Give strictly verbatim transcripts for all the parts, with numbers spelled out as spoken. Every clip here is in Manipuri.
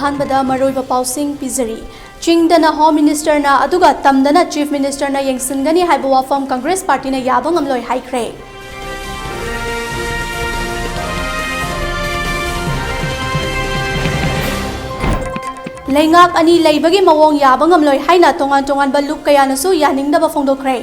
ꯑꯍꯥꯟꯕꯗ ꯃꯔꯨꯑꯣꯏꯕ ꯄꯥꯎꯁꯤꯡ ꯄꯤꯖꯔꯤ꯫ ꯆꯤꯡꯗꯅ Home Ministerꯅ ꯑꯗꯨꯒ ꯇꯝꯗꯅ Chief Ministerꯅ ꯌꯦꯡꯁꯤꯟꯒꯅꯤ ꯍꯥꯏꯕ ꯋꯥꯐꯝ Congress Partyꯅ ꯌꯥꯕ ꯉꯝꯂꯣꯏ ꯍꯥꯏꯈ꯭ꯔꯦ꯫ ꯂꯩꯉꯥꯛ ꯑꯅꯤ ꯂꯩꯕꯒꯤ ꯃꯑꯣꯡ ꯌꯥꯕ ꯉꯝꯂꯣꯏ ꯍꯥꯏꯅ ꯇꯣꯉꯥꯟ ꯇꯣꯉꯥꯟꯕ ꯂꯨꯞ ꯀꯌꯥꯅꯁꯨ ꯌꯥꯅꯤꯡꯗꯕ ꯐꯣꯡꯗꯣꯛꯈ꯭ꯔꯦ꯫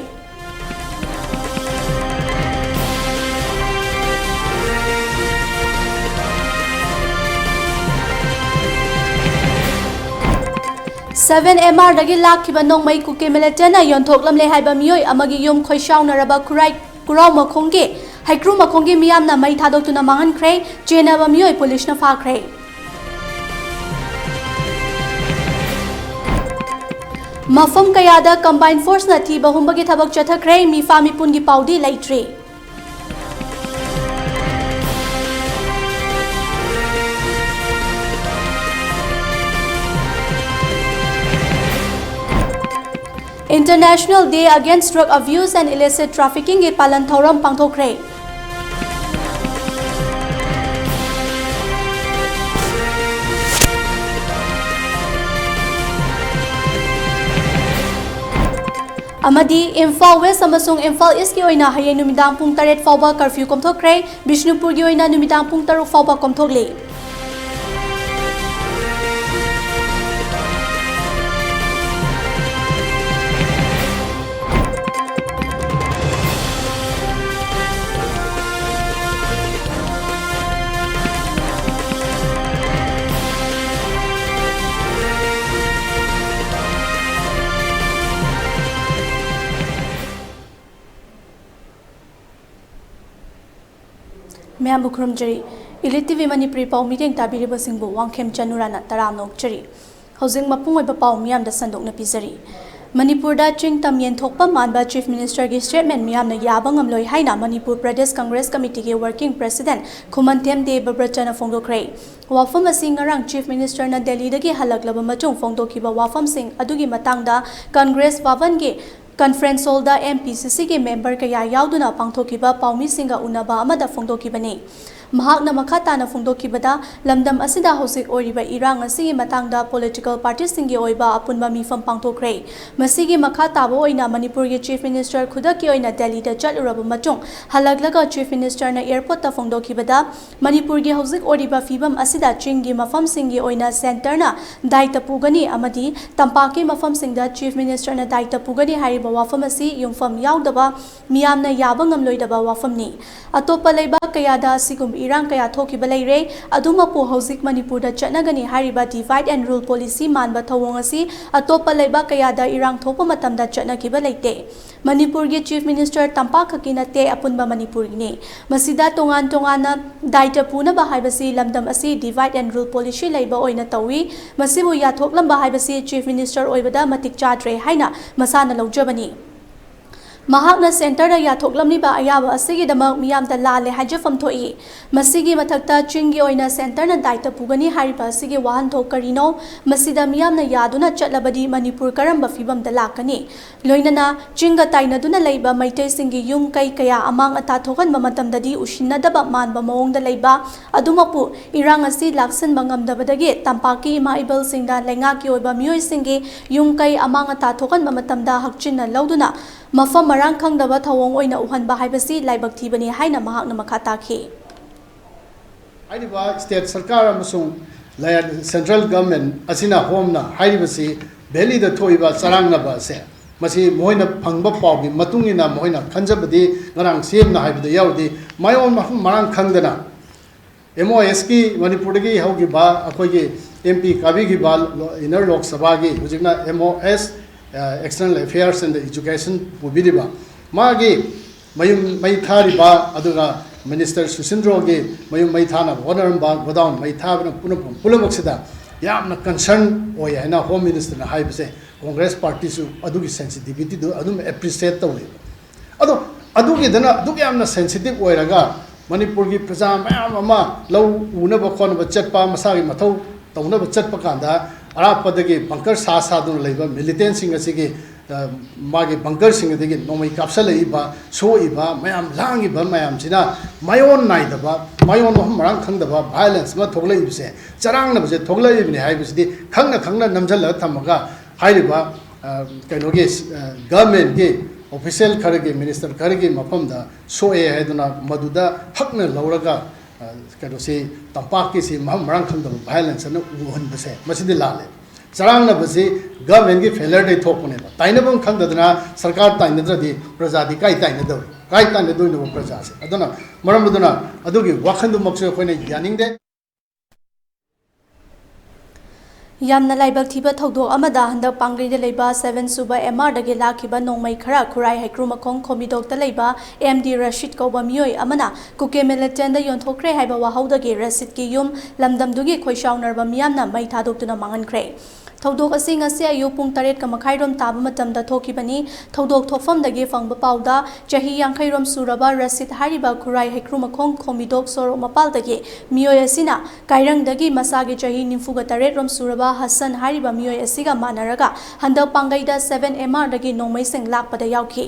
Seven M Rꯗꯒꯤ ꯂꯥꯛꯈꯤꯕ ꯅꯣꯡꯃꯩ ꯀꯨꯀꯤ militantꯅ ꯌꯣꯟꯊꯣꯛꯂꯝꯂꯦ ꯍꯥꯏꯕ ꯃꯤꯑꯣꯏ ꯑꯃꯒꯤ ꯌꯨꯝ ꯈꯣꯏꯁꯥꯎꯅꯔꯕ ꯈꯨꯔꯥꯏ ꯀꯨꯔꯥꯎ ꯃꯈꯣꯡꯒꯤ, ꯍꯩꯀ꯭ꯔꯨ ꯃꯈꯣꯡꯒꯤ ꯃꯤꯌꯥꯝꯅ ꯃꯩ ꯊꯥꯗꯣꯛꯇꯨꯅ ꯃꯥꯡꯍꯟꯈ꯭ꯔꯦ꯫ ꯆꯦꯟꯅꯕ ꯃꯤꯑꯣꯏ ꯄꯨꯂꯤꯁꯅ ꯐꯥꯈ꯭ꯔꯦ꯫ ꯃꯐꯝ ꯀꯌꯥꯗ combined forceꯅ ꯊꯤꯕ ꯍꯨꯝꯕꯒꯤ ꯊꯕꯛ ꯆꯠꯊꯈ꯭ꯔꯦ꯫ ꯃꯤꯐꯥ ꯃꯤꯄꯨꯟꯒꯤ ꯄꯥꯎꯗꯤ ꯂꯩꯇ꯭ꯔꯤ꯫ International Day Against Drug Abuse and Illicit Traffickingꯒꯤ ꯄꯥꯂꯟ ꯊꯧꯔꯝ ꯄꯥꯡꯊꯣꯛꯈ꯭ꯔꯦ꯫ ꯑꯃꯗꯤ ꯏꯝꯐꯥꯜ West ꯑꯃꯁꯨꯡ ꯏꯝꯐꯥꯜ Eastꯀꯤ ꯑꯣꯏꯅ ꯍꯌꯦꯡ ꯅꯨꯃꯤꯗꯥꯡ ꯄꯨꯡ ꯇꯔꯦꯠ ꯐꯥꯎꯕ curfew ꯀꯣꯝꯊꯣꯛꯈ꯭ꯔꯦ꯫ ꯕꯤꯁꯅꯨꯄꯨꯔꯒꯤ ꯑꯣꯏꯅ ꯅꯨꯃꯤꯗꯥꯡ ꯄꯨꯡ ꯇꯔꯨꯛ ꯐꯥꯎꯕ ꯀꯣꯝꯊꯣꯛꯂꯤ꯫ ꯃꯌꯥꯝꯕꯨ ꯈꯨꯔꯨꯝꯖꯔꯤ꯫ Elite TV ꯃꯅꯤꯄꯨꯔꯤ ꯄꯥꯎ ꯃꯤꯠꯌꯦꯡ ꯇꯥꯕꯤꯔꯤꯕꯁꯤꯡꯕꯨ ꯋꯥꯡꯈꯦꯝ ꯆꯅꯨꯔꯥꯅ ꯇꯔꯥꯝꯅ ꯑꯣꯛꯆꯔꯤ꯫ ꯍꯧꯖꯤꯛ ꯃꯄꯨꯡ ꯑꯣꯏꯕ ꯄꯥꯎ ꯃꯤꯌꯥꯝꯗ ꯁꯟꯗꯣꯛꯅ ꯄꯤꯖꯔꯤ꯫ ꯃꯅꯤꯄꯨꯔꯗ ꯆꯤꯡ ꯇꯝ ꯌꯦꯟꯊꯣꯛꯄ ꯃꯥꯟꯕ Chief Ministerꯒꯤ statement ꯃꯤꯌꯥꯝꯅ ꯌꯥꯕ ꯉꯝꯂꯣꯏ ꯍꯥꯏꯅ ꯃꯅꯤꯄꯨꯔ ꯄ꯭ꯔꯗꯦꯁ ꯀꯪꯒ꯭ꯔꯦꯁ ꯀꯃꯤꯇꯤꯒꯤ working president ꯈꯨꯃꯟꯊꯦꯝ ꯗꯦꯕꯕ꯭ꯔꯇꯅ ꯐꯣꯡꯗꯣꯛꯈ꯭ꯔꯦ꯫ ꯋꯥꯐꯝ ꯑꯁꯤ ꯉꯔꯥꯡ Chief Ministerꯅ ꯗꯦꯜꯂꯤꯗꯒꯤ ꯍꯜꯂꯛꯂꯕ ꯃꯇꯨꯡ ꯐꯣꯡꯗꯣꯛꯈꯤꯕ ꯋꯥꯐꯝꯁꯤꯡ ꯑꯗꯨꯒꯤ ꯃꯇꯥꯡꯗ ꯀꯪꯒ꯭ꯔꯦꯁ ꯚꯕꯟꯒꯤ conference hallꯗ MPCCꯒꯤ member ꯀꯌꯥ ꯌꯥꯎꯗꯨꯅ ꯄꯥꯡꯊꯣꯛꯈꯤꯕ ꯄꯥꯎꯃꯤꯁꯤꯡꯒ ꯎꯅꯕ ꯑꯃꯗ ꯐꯣꯡꯗꯣꯛꯈꯤꯕꯅꯤ꯫ ꯃꯍꯥꯛꯅ ꯃꯈꯥ ꯇꯥꯅ ꯐꯣꯡꯗꯣꯛꯈꯤꯕꯗ, ꯂꯝꯗꯝ ꯑꯁꯤꯗ ꯍꯧꯖꯤꯛ ꯑꯣꯏꯔꯤꯕ ꯏꯔꯥꯡ ꯑꯁꯤꯒꯤ ꯃꯇꯥꯡꯗ political party ꯁꯤꯡꯒꯤ ꯑꯣꯏꯕ ꯑꯄꯨꯟꯕ ꯃꯤꯐꯝ ꯄꯥꯡꯊꯣꯛꯈ꯭ꯔꯦ꯫ ꯃꯁꯤꯒꯤ ꯃꯈꯥ ꯇꯥꯕ ꯑꯣꯏꯅ ꯃꯅꯤꯄꯨꯔꯒꯤ Chief Minister ꯈꯨꯗꯛꯀꯤ ꯑꯣꯏꯅ ꯗꯦꯜꯂꯤꯗ ꯆꯠꯂꯨꯔꯕ ꯃꯇꯨꯡ ꯍꯜꯂꯛꯂꯒ Chief Minister ꯅ airport ꯇ ꯐꯣꯡꯗꯣꯛꯈꯤꯕꯗ, ꯃꯅꯤꯄꯨꯔꯒꯤ ꯍꯧꯖꯤꯛ ꯑꯣꯏꯔꯤꯕ ꯐꯤꯕꯝ ꯑꯁꯤꯗ ꯆꯤꯡꯒꯤ ꯃꯐꯝꯁꯤꯡꯒꯤ ꯑꯣꯏꯅ centre ꯅ ꯗꯥꯏꯇ ꯄꯨꯒꯅꯤ ꯑꯃꯗꯤ ꯇꯝꯄꯥꯛꯀꯤ ꯃꯐꯝꯁꯤꯡꯗ Chief Minister ꯅ ꯗꯥꯏꯇ ꯄꯨꯒꯅꯤ ꯍꯥꯏꯔꯤꯕ ꯋꯥꯐꯝ ꯑꯁꯤ ꯌꯨꯝꯐꯝ ꯌꯥꯎꯗꯕ, ꯃꯤꯌꯥꯝꯅ ꯌꯥꯕ ꯉꯝꯂꯣꯏꯗꯕ ꯋꯥꯐꯝꯅꯤ꯫ ꯑꯇꯣꯞꯄ ꯂꯩꯕꯥꯛ ꯀꯌꯥꯗ ꯑꯁꯤꯒꯨꯝꯕ ꯏꯔꯥꯡ ꯀꯌꯥ ꯊꯣꯛꯈꯤꯕ ꯂꯩꯔꯦ꯫ ꯑꯗꯨꯃꯛꯄꯨ ꯍꯧꯖꯤꯛ ꯃꯅꯤꯄꯨꯔꯗ ꯆꯠꯅꯒꯅꯤ ꯍꯥꯏꯔꯤꯕ divide and rule policy ꯃꯥꯟꯕ ꯊꯧꯑꯣꯡ ꯑꯁꯤ ꯑꯇꯣꯞꯄ ꯂꯩꯕꯥꯛ ꯀꯌꯥꯗ ꯏꯔꯥꯡ ꯊꯣꯛꯄ ꯃꯇꯝꯗ ꯆꯠꯅꯈꯤꯕ ꯂꯩꯇꯦ꯫ ꯃꯅꯤꯄꯨꯔꯒꯤ Chief Minister ꯇꯝꯄꯥꯛ ꯈꯛꯀꯤ ꯅꯠꯇꯦ, ꯑꯄꯨꯟꯕ ꯃꯅꯤꯄꯨꯔꯒꯤꯅꯤ꯫ ꯃꯁꯤꯗ ꯇꯣꯉꯥꯟ ꯇꯣꯉꯥꯟꯅ ꯗꯥꯏꯇ ꯄꯨꯅꯕ ꯍꯥꯏꯕꯁꯤ ꯂꯝꯗꯝ ꯑꯁꯤ divide and rule policy ꯂꯩꯕ ꯑꯣꯏꯅ ꯇꯧꯏ꯫ ꯃꯁꯤꯕꯨ ꯌꯥꯊꯣꯛꯂꯝꯕ ꯍꯥꯏꯕꯁꯤ Chief Minister ꯑꯣꯏꯕꯗ ꯃꯇꯤꯛ ꯆꯥꯗ꯭ꯔꯦ ꯍꯥꯏꯅ ꯃꯁꯥꯅ ꯂꯧꯖꯕꯅꯤ꯫ ꯃꯍꯥꯛꯅ centre ꯗ ꯌꯥꯊꯣꯛꯂꯝꯂꯤꯕ ꯑꯌꯥꯕ ꯑꯁꯤꯒꯤꯗꯃꯛ ꯃꯤꯌꯥꯝꯗ ꯂꯥꯜꯂꯦ ꯍꯥꯏꯖꯐꯝ ꯊꯣꯛꯏ꯫ ꯃꯁꯤꯒꯤ ꯃꯊꯛꯇ ꯆꯤꯡꯒꯤ ꯑꯣꯏꯅ centre ꯅ ꯗꯥꯏꯇ ꯄꯨꯒꯅꯤ ꯍꯥꯏꯔꯤꯕ ꯑꯁꯤꯒꯤ ꯋꯥꯍꯟꯊꯣꯛ ꯀꯔꯤꯅꯣ? ꯃꯁꯤꯗ ꯃꯤꯌꯥꯝꯅ ꯌꯥꯗꯨꯅ ꯆꯠꯂꯕꯗꯤ ꯃꯅꯤꯄꯨꯔ ꯀꯔꯝꯕ ꯐꯤꯕꯝꯗ ꯂꯥꯛꯀꯅꯤ? ꯂꯣꯏꯅꯅ ꯆꯤꯡꯒ ꯇꯥꯏꯅꯗꯨꯅ ꯂꯩꯕ ꯃꯩꯇꯩꯁꯤꯡꯒꯤ ꯌꯨꯝ ꯀꯩ ꯀꯌꯥ ꯑꯃꯥꯡ ꯑꯇꯥ ꯊꯣꯛꯍꯟꯕ ꯃꯇꯝꯗꯗꯤ ꯎꯁꯤꯟꯅꯗꯕ ꯃꯥꯟꯕ ꯃꯑꯣꯡꯗ ꯂꯩꯕ, ꯑꯗꯨꯃꯛꯄꯨ ꯏꯔꯥꯡ ꯑꯁꯤ ꯂꯥꯛꯁꯤꯟꯕ ꯉꯝꯗꯕꯗꯒꯤ ꯇꯝꯄꯥꯛꯀꯤ ꯏꯃꯥ ꯏꯕꯜꯁꯤꯡꯗ ꯂꯩꯉꯥꯛꯀꯤ ꯑꯣꯏꯕ ꯃꯤꯑꯣꯏꯁꯤꯡꯒꯤ ꯌꯨꯝ ꯀꯩ ꯑꯃꯥꯡ ꯑꯇꯥ ꯊꯣꯛꯍꯟꯕ ꯃꯇꯝꯗ ꯍꯛꯆꯤꯟꯅ ꯂꯧꯗꯨꯅ ꯃꯐꯝ ꯃꯔꯥꯡ ꯈꯪꯗꯕ ꯊꯧꯑꯣꯡ ꯑꯣꯏꯅ ꯎꯍꯟꯕ ꯍꯥꯏꯕꯁꯤ ꯂꯥꯏꯕꯛ ꯊꯤꯕꯅꯤ ꯍꯥꯏꯅ ꯃꯍꯥꯛꯅ ꯃꯈꯥ ꯇꯥꯈꯤ꯫ ꯍꯥꯏꯔꯤꯕ state ꯁꯔꯀꯥꯔ ꯑꯃꯁꯨꯡ ꯂ-, central government ꯑꯁꯤꯅ ꯍꯣꯝꯅ ꯍꯥꯏꯔꯤꯕꯁꯤ valley ꯗ ꯊꯣꯛꯏꯕ ꯆꯔꯥꯡꯅꯕ ꯑꯁꯦ, ꯃꯁꯤ ꯃꯈꯣꯏꯅ ꯐꯪꯕ ꯄꯥꯎꯒꯤ ꯃꯇꯨꯡ ꯏꯟꯅ ꯃꯈꯣꯏꯅ ꯈꯟꯖꯕꯗꯤ ꯉꯔꯥꯡ ꯁꯤ ꯑꯦꯝꯅ ꯍꯥꯏꯕꯗ ꯌꯥꯎꯔꯤꯗꯤ ꯃꯑꯣꯡ ꯃꯐꯝ ꯃꯔꯥꯡ ꯈꯪꯗꯅ M O S ꯀꯤ ꯃꯅꯤꯄꯨꯔꯗꯒꯤ ꯍꯧꯈꯤꯕ ꯑꯩꯈꯣꯏꯒꯤ M P ꯀꯥꯕꯤꯈꯤꯕ ꯂꯣ-, inner ꯂꯣꯛ ꯁꯚꯥꯒꯤ ꯍꯧꯖꯤꯛꯅ M O S, ꯑ, External Affairs and Education ꯄꯨꯕꯤꯔꯤꯕ ꯃꯥꯒꯤ ꯃꯌꯨꯝ ꯃꯩ ꯊꯥꯔꯤꯕ, ꯑꯗꯨꯒ Minister ꯁꯨꯁꯤꯟꯗ꯭ꯔꯣꯒꯤ ꯃꯌꯨꯝ ꯃꯩ ꯊꯥꯅꯕ ꯍꯣꯠꯅꯔꯝꯕ, godown ꯃꯩ ꯊꯥꯕꯅ ꯄꯨꯝꯅꯃꯛ, ꯄꯨꯝꯅꯃꯛꯁꯤꯗ ꯌꯥꯝꯅ concern ꯑꯣꯏ ꯍꯥꯏꯅ Home Minister ꯅ ꯍꯥꯏꯕꯁꯦ Congress party ꯁꯨ ꯑꯗꯨꯒꯤ sensitivity ꯗꯨ ꯑꯗꯨꯝ appreciate ꯇꯧꯋꯦꯕ꯫ ꯑꯗꯣ ꯑꯗꯨꯒꯤꯗꯅ ꯑꯗꯨꯛ ꯌꯥꯝꯅ sensitive ꯑꯣꯏꯔꯒ ꯃꯅꯤꯄꯨꯔꯒꯤ ꯄ꯭ꯔꯖꯥ ꯃꯌꯥꯝ ꯑꯃ ꯂꯧ ꯎꯅꯕ ꯈꯣꯠꯅꯕ ꯆꯠꯄ, ꯃꯁꯥꯒꯤ ꯃꯊꯧ ꯇꯧꯅꯕ ꯆꯠꯄ ꯀꯥꯟꯗ ꯑꯔꯥꯞꯄꯗꯒꯤ bunker ꯁꯥ ꯁꯥꯗꯨꯅ ꯂꯩꯕ militant ꯁꯤꯡ ꯑꯁꯤꯒꯤ ꯃꯥꯒꯤ ꯕꯪꯀꯔꯁꯤꯡ ꯑꯗꯒꯤ ꯅꯣꯡꯃꯩ ꯀꯥꯞꯁꯤꯜꯂꯛꯏꯕ, ꯁꯣꯛꯏꯕ ꯃꯌꯥꯝ, ꯂꯥꯡꯉꯤꯕ ꯃꯌꯥꯝꯁꯤꯅ ꯃꯥꯏꯑꯣꯟ ꯅꯥꯏꯗꯕ, ꯃꯥꯏꯑꯣꯟ ꯃꯐꯝ ꯃꯔꯥꯡ ꯈꯪꯗꯕ ꯚꯥꯏꯑꯣꯂꯦꯟꯁ ꯑꯃ ꯊꯣꯛꯂꯛꯏꯕꯁꯦ, ꯆꯔꯥꯡꯅꯕꯁꯦ ꯊꯣꯛꯂꯛꯏꯕꯅꯤ ꯍꯥꯏꯕꯁꯤꯗꯤ ꯈꯪꯅ ꯈꯪꯅ ꯅꯝꯁꯤꯜꯂꯒ ꯊꯝꯃꯒ ꯍꯥꯏꯔꯤꯕ, ꯑ, ꯀꯩꯅꯣꯒꯤ, ꯑ, ꯒꯚꯔꯟꯃꯦꯟꯠꯀꯤ ꯑꯣꯐꯤꯁꯤꯌꯦꯜ ꯈꯔꯒꯤ, ꯃꯤꯅꯤꯁꯇꯔ ꯈꯔꯒꯤ ꯃꯐꯝꯗ ꯁꯣꯛꯑꯦ ꯍꯥꯏꯗꯨꯅ ꯃꯗꯨꯗ ꯍꯛꯅ ꯂꯧꯔꯒ, ꯑ, ꯀꯩꯅꯣꯁꯤ, ꯇꯝꯄꯥꯛꯀꯤꯁꯤ ꯃꯐꯝ ꯃꯔꯥꯡ ꯈꯪꯗꯕ ꯚꯥꯏꯑꯣꯂꯦꯟꯁ ꯑꯅ ꯎꯍꯟꯕꯁꯦ, ꯃꯁꯤꯗꯤ ꯂꯥꯜꯂꯦ꯫ ꯆꯔꯥꯡꯅꯕꯁꯤ ꯒꯚꯔꯟꯃꯦꯟꯠꯀꯤ ꯐꯦꯂꯔꯗꯩ ꯊꯣꯛꯄꯅꯦꯕ꯫ ꯇꯥꯏꯅꯐꯝ ꯈꯪꯗꯗꯅ ꯁꯔꯀꯥꯔ ꯇꯥꯏꯅꯗ꯭ꯔꯗꯤ ꯄ꯭ꯔꯖꯥꯗꯤ ꯀꯥꯏ ꯇꯥꯏꯅꯗꯧ-, ꯀꯥꯏ ꯇꯥꯏꯅꯗꯣꯏꯅꯣꯕ ꯄ꯭ꯔꯖꯥꯁꯦ? ꯑꯗꯨꯅ, ꯃꯔꯝ ꯑꯗꯨꯅ ꯑꯗꯨꯒꯤ ꯋꯥꯈꯜꯗꯨꯃꯛꯁꯨ ꯑꯩꯈꯣꯏꯅ ꯌꯥꯅꯤꯡꯗꯦ꯫ ꯌꯥꯝꯅ ꯂꯥꯏꯕꯛ ꯊꯤꯕ ꯊꯧꯗꯣꯛ ꯑꯃꯗ, ꯍꯟꯗꯛ ꯄꯥꯡꯒꯩꯗ ꯂꯩꯕ ꯁꯚꯦꯟ ꯁꯨꯕ ꯑꯦꯝ ꯑꯥꯔꯗꯒꯤ ꯂꯥꯛꯈꯤꯕ ꯅꯣꯡꯃꯩ ꯈꯔ ꯈꯨꯔꯥꯏ ꯍꯩꯀ꯭ꯔꯨꯃꯈꯣꯡ ꯈꯣꯝꯕꯤꯗꯣꯛꯇ ꯂꯩꯕ ꯑꯦꯝ ꯗꯤ ꯔꯁꯤꯗ ꯀꯧꯕ ꯃꯤꯑꯣꯏ ꯑꯃꯅ ꯀꯨꯀꯤ ꯃꯤꯂꯤꯇꯦꯟꯠꯗ ꯌꯣꯟꯊꯣꯛꯈ꯭ꯔꯦ ꯍꯥꯏꯕ ꯋꯥꯍꯧꯗꯒꯤ ꯔꯁꯤꯗꯀꯤ ꯌꯨꯝ ꯂꯝꯗꯝꯗꯨꯒꯤ ꯈꯣꯏꯁꯥꯎꯅꯔꯕ ꯃꯤꯌꯥꯝꯅ ꯃꯩ ꯊꯥꯗꯣꯛꯇꯨꯅ ꯃꯥꯡꯍꯟꯈ꯭ꯔꯦ꯫ ꯊꯧꯗꯣꯛ ꯑꯁꯤ ꯉꯁꯤ ꯑꯌꯨꯛ ꯄꯨꯡ ꯇꯔꯦꯠꯀ ꯃꯈꯥꯏꯔꯣꯝ ꯇꯥꯕ ꯃꯇꯝꯗ ꯊꯣꯛꯈꯤꯕꯅꯤ꯫ ꯊꯧꯗꯣꯛ ꯊꯣꯛꯐꯝꯗꯒꯤ ꯐꯪꯕ ꯄꯥꯎꯗ, ꯆꯍꯤ ꯌꯥꯡꯈꯩꯔꯣꯝ ꯁꯨꯔꯕ ꯔꯁꯤꯗ ꯍꯥꯏꯔꯤꯕ ꯈꯨꯔꯥꯏ ꯍꯩꯀ꯭ꯔꯨꯃꯈꯣꯡ ꯈꯣꯝꯕꯤꯗꯣꯛ ꯁꯣꯔꯣꯛ ꯃꯄꯥꯜꯗꯒꯤ ꯃꯤꯑꯣꯏ ꯑꯁꯤꯅ ꯀꯥꯏꯔꯪꯗꯒꯤ ꯃꯁꯥꯒꯤ ꯆꯍꯤ ꯅꯤꯐꯨꯒ ꯇꯔꯦꯠꯔꯣꯝ ꯁꯨꯔꯕ ꯍꯁꯟ ꯍꯥꯏꯔꯤꯕ ꯃꯤꯑꯣꯏ ꯑꯁꯤꯒ ꯃꯥꯟꯅꯔꯒ ꯍꯟꯗꯛ ꯄꯥꯡꯒꯩꯗ ꯁꯚꯦꯟ ꯑꯦꯝ ꯑꯥꯔꯗꯒꯤ ꯅꯣꯡꯃꯩꯁꯤꯡ ꯂꯥꯛꯄꯗ ꯌꯥꯎꯈꯤ꯫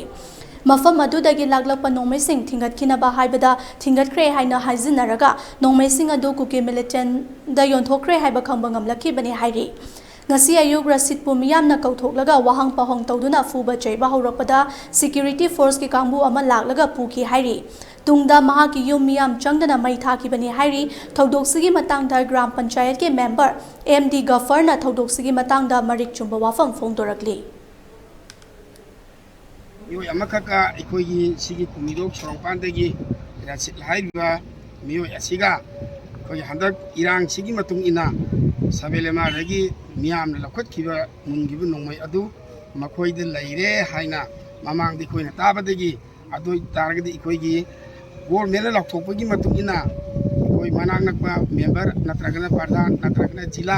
ꯃꯐꯝ ꯑꯗꯨꯗꯒꯤ ꯂꯥꯛꯂꯛꯄ ꯅꯣꯡꯃꯩꯁꯤꯡ ꯊꯤꯡꯒꯠꯈꯤꯅꯕ ꯍꯥꯏꯕꯗ ꯊꯤꯡꯒꯠꯈ꯭ꯔꯦ ꯍꯥꯏꯅ ꯍꯥꯏꯖꯤꯟꯅꯔꯒ ꯅꯣꯡꯃꯩꯁꯤꯡ ꯑꯗꯨ ꯀꯨꯀꯤ ꯃꯤꯂꯤꯇꯦꯟꯠꯗ ꯌꯣꯟꯊꯣꯛꯈ꯭ꯔꯦ ꯍꯥꯏꯕ ꯈꯪꯕ ꯉꯝꯂꯛꯈꯤꯕꯅꯤ ꯍꯥꯏꯔꯤ꯫ ꯉꯁꯤ ꯑꯌꯨꯛ ꯔꯁꯤꯗꯄꯨ ꯃꯤꯌꯥꯝꯅ ꯀꯧꯊꯣꯛꯂꯒ ꯋꯥꯍꯪ ꯄꯥꯎꯍꯪ ꯇꯧꯗꯨꯅ ꯐꯨꯕ ꯆꯩꯕ ꯍꯧꯔꯛꯄꯗ ꯁꯦꯀ꯭ꯌꯨꯔꯤꯇꯤ ꯐꯣꯔꯁꯀꯤ ꯀꯥꯡꯕꯨ ꯑꯃ ꯂꯥꯛꯂꯒ ꯄꯨꯈꯤ ꯍꯥꯏꯔꯤ꯫ ꯇꯨꯡꯗ ꯃꯍꯥꯛꯀꯤ ꯌꯨꯝ ꯃꯤꯌꯥꯝ ꯆꯪꯗꯅ ꯃꯩ ꯊꯥꯈꯤꯕꯅꯤ ꯍꯥꯏꯔꯤ꯫ ꯊꯧꯗꯣꯛꯁꯤꯒꯤ ꯃꯇꯥꯡꯗ ꯒ꯭ꯔꯥꯝ ꯄꯟꯆꯥꯌꯠꯀꯤ ꯃꯦꯝꯕꯔ ꯑꯦꯝ ꯗꯤ ꯒꯐꯔꯅ ꯊꯧꯗꯣꯛꯁꯤꯒꯤ ꯃꯇꯥꯡꯗ ꯃꯔꯤꯛ ꯆꯨꯝꯕ ꯋꯥꯐꯝ ꯐꯣꯡꯗꯣꯔꯛꯂꯤ꯫ ꯃꯤꯑꯣꯏ ꯑꯃꯈꯛꯀ ꯑꯩꯈꯣꯏꯒꯤ ꯁꯤꯒꯤ ꯈꯣꯝꯕꯤꯗꯣꯛ ꯁꯣꯔꯣꯡꯄꯥꯟꯗꯒꯤ ꯔꯁꯤꯗ ꯍꯥꯏꯔꯤꯕ ꯃꯤꯑꯣꯏ ꯑꯁꯤꯒ ꯑꯩꯈꯣꯏꯒꯤ ꯍꯟꯗꯛ ꯏꯔꯥꯡꯁꯤꯒꯤ ꯃꯇꯨꯡ ꯏꯟꯅ ꯁꯕꯦꯂꯦꯃꯥꯗꯒꯤ ꯃꯤꯌꯥꯝꯅ ꯂꯧꯈꯠꯈꯤꯕ ꯃꯨꯟꯈꯤꯕ ꯅꯣꯡꯃꯩ ꯑꯗꯨ ꯃꯈꯣꯏꯗ ꯂꯩꯔꯦ ꯍꯥꯏꯅ ꯃꯃꯥꯡꯗ ꯑꯩꯈꯣꯏꯅ ꯇꯥꯕꯗꯒꯤ, ꯑꯗꯨ ꯑꯣꯏ ꯇꯥꯔꯒꯗꯤ ꯑꯩꯈꯣꯏꯒꯤ ꯒꯣꯔꯃꯦꯟꯅ ꯂꯥꯎꯊꯣꯛꯄꯒꯤ ꯃꯇꯨꯡ ꯏꯟꯅ ꯑꯩꯈꯣꯏ ꯃꯅꯥꯛ ꯅꯛꯄ ꯃꯦꯝꯕꯔ ꯅꯠꯇ꯭ꯔꯒꯅ ꯄ꯭ꯔꯙꯥꯟ ꯅꯠꯇ꯭ꯔꯒꯅ ꯖꯤꯂꯥ,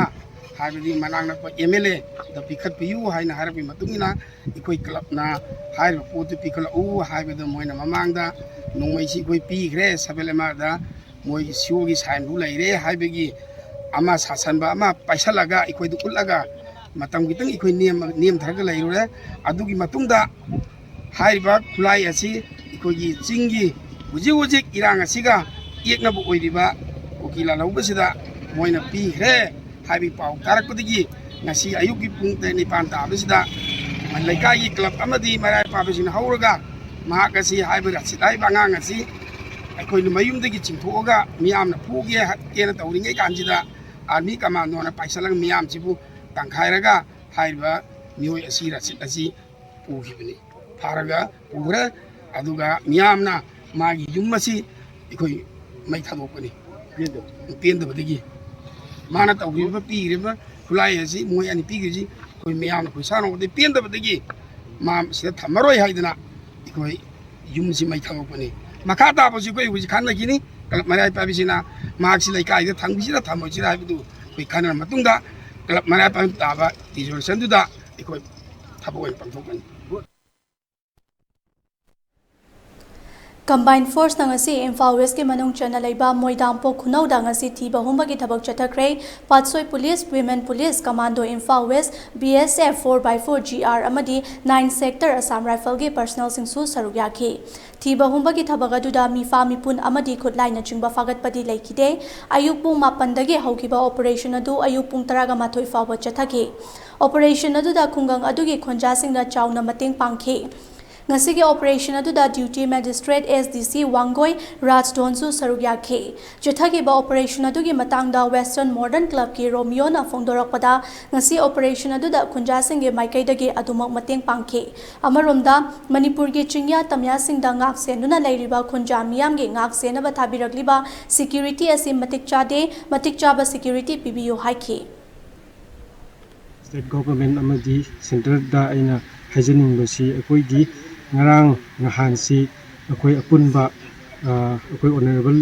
ꯍꯥꯏꯕꯗꯤ ꯃꯅꯥꯛ ꯅꯛꯄ ꯑꯦꯝ ꯑꯦꯜ ꯑꯦꯗ ꯄꯤꯈꯠꯄꯤꯌꯨ ꯍꯥꯏꯅ ꯍꯥꯏꯔꯛꯄꯒꯤ ꯃꯇꯨꯡ ꯏꯟꯅ ꯑꯩꯈꯣꯏ ꯀ꯭ꯂꯕꯅ ꯍꯥꯏꯔꯤꯕ ꯄꯣꯠꯇꯨ ꯄꯤꯈꯠꯂꯛꯎ ꯍꯥꯏꯕꯗ ꯃꯣꯏꯅ ꯃꯃꯥꯡꯗ ꯅꯣꯡꯃꯩꯁꯤ ꯑꯩꯈꯣꯏ ꯄꯤꯈ꯭ꯔꯦ, ꯁꯕꯦꯂꯦꯃꯥꯗ ꯃꯣꯏꯒꯤ ꯁꯤ ꯑꯣꯒꯤ ꯁꯥꯏꯟꯕꯨ ꯂꯩꯔꯦ ꯍꯥꯏꯕꯒꯤ ꯑꯃ ꯁꯥꯁꯟꯕ ꯑꯃ ꯄꯥꯏꯁꯜꯂꯒ ꯑꯩꯈꯣꯏꯗ ꯎꯠꯂꯒ ꯃꯇꯝ ꯈꯤꯇꯪ ꯑꯩꯈꯣꯏ ꯅꯦꯝ-, ꯅꯦꯝꯊꯔꯒ ꯂꯩꯔꯨꯔꯦ꯫ ꯑꯗꯨꯒꯤ ꯃꯇꯨꯡꯗ ꯍꯥꯏꯔꯤꯕ ꯈꯨꯠꯂꯥꯏ ꯑꯁꯤ ꯑꯩꯈꯣꯏꯒꯤ ꯆꯤꯡꯒꯤ ꯍꯧꯖꯤꯛ ꯍꯧꯖꯤꯛ ꯏꯔꯥꯡ ꯑꯁꯤꯒ ꯌꯦꯛꯅꯕ ꯑꯣꯏꯔꯤꯕ ꯀꯨꯀꯤ ꯂꯥꯜꯍꯧꯕꯁꯤꯗ ꯃꯣꯏꯅ ꯄꯤꯈ꯭ꯔꯦ ꯍꯥꯏꯕꯒꯤ ꯄꯥꯎ ꯇꯥꯔꯛꯄꯗꯒꯤ ꯉꯁꯤ ꯑꯌꯨꯛꯀꯤ ꯄꯨꯡ ꯇꯔꯦꯠ ꯅꯤꯄꯥꯟ ꯇꯥꯕꯁꯤꯗ ꯂꯩꯀꯥꯏꯒꯤ ꯀ꯭ꯂꯕ ꯑꯃꯗꯤ ꯃꯩꯔꯥ ꯄꯥꯏꯕꯁꯤꯡꯅ ꯍꯧꯔꯒ ꯃꯍꯥꯛ ꯑꯁꯤ ꯍꯥꯏꯕ ꯔꯁꯤꯠ ꯍꯥꯏꯕ ꯑꯉꯥꯡ ꯑꯁꯤ ꯑꯩꯈꯣꯏꯅ ꯃꯌꯨꯝꯗꯒꯤ ꯆꯤꯡꯊꯣꯛꯑꯒ ꯃꯤꯌꯥꯝꯅ ꯐꯨꯒꯦ ꯍꯠꯀꯦꯅ ꯇꯧꯔꯤꯉꯩ ꯀꯥꯟꯁꯤꯗ ꯑꯥꯔꯃꯤ ꯀꯃꯥꯟꯗꯣꯅ ꯄꯥꯏꯁꯤꯜꯂꯒ ꯃꯤꯌꯥꯝꯁꯤꯕꯨ ꯇꯪꯈꯥꯏꯔꯒ ꯍꯥꯏꯔꯤꯕ ꯃꯤꯑꯣꯏ ꯑꯁꯤ ꯔꯁꯤꯠ ꯑꯁꯤ ꯄꯨꯈꯤꯕꯅꯤ꯫ ꯐꯥꯔꯒ ꯄꯨꯈ꯭ꯔꯦ꯫ ꯑꯗꯨꯒ ꯃꯤꯌꯥꯝꯅ ꯃꯥꯒꯤ ꯌꯨꯝ ꯑꯁꯤ ꯑꯩꯈꯣꯏ ꯃꯩ ꯊꯥꯗꯣꯛꯄꯅꯤ꯫ ꯄꯦꯟꯗꯕꯗꯒꯤ ꯃꯥꯅ ꯇꯧꯈꯤꯕ, ꯄꯤꯈ꯭ꯔꯤꯕ ꯈꯨꯠꯂꯥꯏ ꯑꯁꯤ, ꯃꯣꯏ ꯑꯅꯤ ꯄꯤꯈ꯭ꯔꯤꯁꯤ ꯑꯩꯈꯣꯏ ꯃꯤꯌꯥꯝꯅ ꯈꯣꯏꯁꯥꯎꯅꯕꯗꯒꯤ ꯄꯦꯟꯗꯕꯗꯒꯤ ꯃꯥ ꯁꯤꯗ ꯊꯝꯃꯔꯣꯏ ꯍꯥꯏꯗꯅ ꯑꯩꯈꯣꯏ ꯌꯨꯝꯁꯤ ꯃꯩ ꯊꯥꯗꯣꯛꯄꯅꯤ꯫ ꯃꯈꯥ ꯇꯥꯕꯁꯤ ꯑꯩꯈꯣꯏ ꯍꯧꯖꯤꯛ ꯈꯟꯅꯈꯤꯅꯤ꯫ ꯀ꯭ꯂꯕ ꯃꯩꯔꯥ ꯄꯥꯏꯕꯤꯁꯤꯅ ꯃꯍꯥꯛꯁꯤ ꯂꯩꯀꯥꯏꯗ ꯊꯝꯈꯤꯁꯤꯔꯥ ꯊꯝꯃꯣꯏꯁꯤꯔꯥ ꯍꯥꯏꯕꯗꯨ ꯑꯩꯈꯣꯏ ꯈꯟꯅꯔ ꯃꯇꯨꯡꯗ ꯀ꯭ꯂꯕ ꯃꯩꯔꯥ ꯄꯥꯏꯕꯤ ꯇꯥꯕ ꯔꯤꯖꯣꯂꯨꯁꯟꯗꯨꯗ ꯑꯩꯈꯣꯏ ꯊꯕꯛ ꯑꯣꯏꯅ ꯄꯥꯡꯊꯣꯛꯀꯅꯤ꯫ ꯀꯝꯕꯥꯏꯟ ꯐꯣꯔꯁꯅ ꯉꯁꯤ ꯏꯝꯐꯥꯜ ꯋꯦꯁꯀꯤ ꯃꯅꯨꯡ ꯆꯟꯅ ꯂꯩꯕ ꯃꯣꯏꯗꯥꯡꯄꯣꯛ ꯈꯨꯅꯧꯗ ꯉꯁꯤ ꯊꯤꯕ ꯍꯨꯝꯕꯒꯤ ꯊꯕꯛ ꯆꯠꯊꯈ꯭ꯔꯦ꯫ Patsoi police, women police, commando Imphal west, B S F four by four G R ꯑꯃꯗꯤ ꯅꯥꯏꯟ ꯁꯦꯛꯇꯔ ꯑꯁꯥꯝ ꯔꯥꯏꯐꯜꯒꯤ ꯄꯔꯁꯅꯦꯜꯁꯤꯡꯁꯨ ꯁꯔꯨꯛ ꯌꯥꯈꯤ꯫ ꯊꯤꯕ ꯍꯨꯝꯕꯒꯤ ꯊꯕꯛ ꯑꯗꯨꯗ ꯃꯤꯐꯥ ꯃꯤꯄꯨꯟ ꯑꯃꯗꯤ ꯈꯨꯠꯂꯥꯏꯅꯆꯤꯡꯕ ꯐꯥꯒꯠꯄꯗꯤ ꯂꯩꯈꯤꯗꯦ꯫ ꯑꯌꯨꯛ ꯄꯨꯡ ꯃꯥꯄꯟꯗꯒꯤ ꯍꯧꯈꯤꯕ ꯑꯣꯄꯔꯦꯁꯟ ꯑꯗꯨ ꯑꯌꯨꯛ ꯄꯨꯡ ꯇꯔꯥꯒ ꯃꯥꯊꯣꯏ ꯐꯥꯎꯕ ꯆꯠꯊꯈꯤ꯫ ꯑꯣꯄꯔꯦꯁꯟ ꯑꯗꯨꯗ ꯈꯨꯡꯒꯪ ꯑꯗꯨꯒꯤ ꯈꯨꯟꯖꯥꯁꯤꯡꯅ ꯆꯥꯎꯅ ꯃꯇꯦꯡ ꯄꯥꯡꯈꯤ꯫ ꯉꯁꯤꯒꯤ ꯑꯣꯄꯔꯦꯁꯟ ꯑꯗꯨꯗ ꯗ꯭ꯌꯨꯇꯤ ꯃꯦꯖꯤꯁꯇ꯭ꯔꯦꯠ ꯑꯦꯁ ꯗꯤ ꯁꯤ ꯋꯥꯡꯒꯣꯏ ꯔꯥꯖ ꯙꯣꯟꯁꯨ ꯁꯔꯨꯛ ꯌꯥꯈꯤ꯫ ꯆꯠꯊꯈꯤꯕ ꯑꯣꯄꯔꯦꯁꯟ ꯑꯗꯨꯒꯤ ꯃꯇꯥꯡꯗ ꯋꯦꯁꯇꯔꯟ ꯃꯣꯗꯔꯟ ꯀ꯭ꯂꯕꯀꯤ ꯔꯣꯃꯤꯌꯣꯅ ꯐꯣꯡꯗꯣꯔꯛꯄꯗ, ꯉꯁꯤ ꯑꯣꯄꯔꯦꯁꯟ ꯑꯗꯨꯗ ꯈꯨꯟꯖꯥꯁꯤꯡꯒꯤ ꯃꯥꯏꯀꯩꯗꯒꯤ ꯑꯗꯨꯃꯛ ꯃꯇꯦꯡ ꯄꯥꯡꯈꯤ꯫ ꯑꯃꯔꯣꯝꯗ, ꯃꯅꯤꯄꯨꯔꯒꯤ ꯆꯤꯡꯌꯥ ꯇꯝꯌꯥꯁꯤꯡꯗ ꯉꯥꯛ ꯁꯦꯟꯗꯨꯅ ꯂꯩꯔꯤꯕ ꯈꯨꯟꯖꯥ ꯃꯤꯌꯥꯝꯒꯤ ꯉꯥꯛ ꯁꯦꯟꯅꯕ ꯊꯥꯕꯤꯔꯛꯂꯤꯕ ꯁꯦꯀ꯭ꯌꯨꯔꯤꯇꯤ ꯑꯁꯤ ꯃꯇꯤꯛ ꯆꯥꯗꯦ, ꯃꯇꯤꯛ ꯆꯥꯕ ꯁꯦꯀ꯭ꯌꯨꯔꯤꯇꯤ ꯄꯤꯕꯤꯌꯨ ꯍꯥꯏꯈꯤ꯫ ꯁ꯭ꯇꯦꯠ ꯒꯣꯚꯔꯟꯃꯦꯟꯠ ꯑꯃꯗꯤ ꯁꯦꯟꯇꯔꯗ ꯑꯩꯅ ꯍꯥꯏꯖꯅꯤꯡꯕꯁꯤ, ꯑꯩꯈꯣꯏꯒꯤ ꯉꯔꯥꯡ ꯅꯍꯥꯟꯁꯤ ꯑꯩꯈꯣꯏ ꯑꯄꯨꯟꯕ, ꯑ, ꯑꯩꯈꯣꯏ ꯑꯣꯅꯔꯦꯕꯜ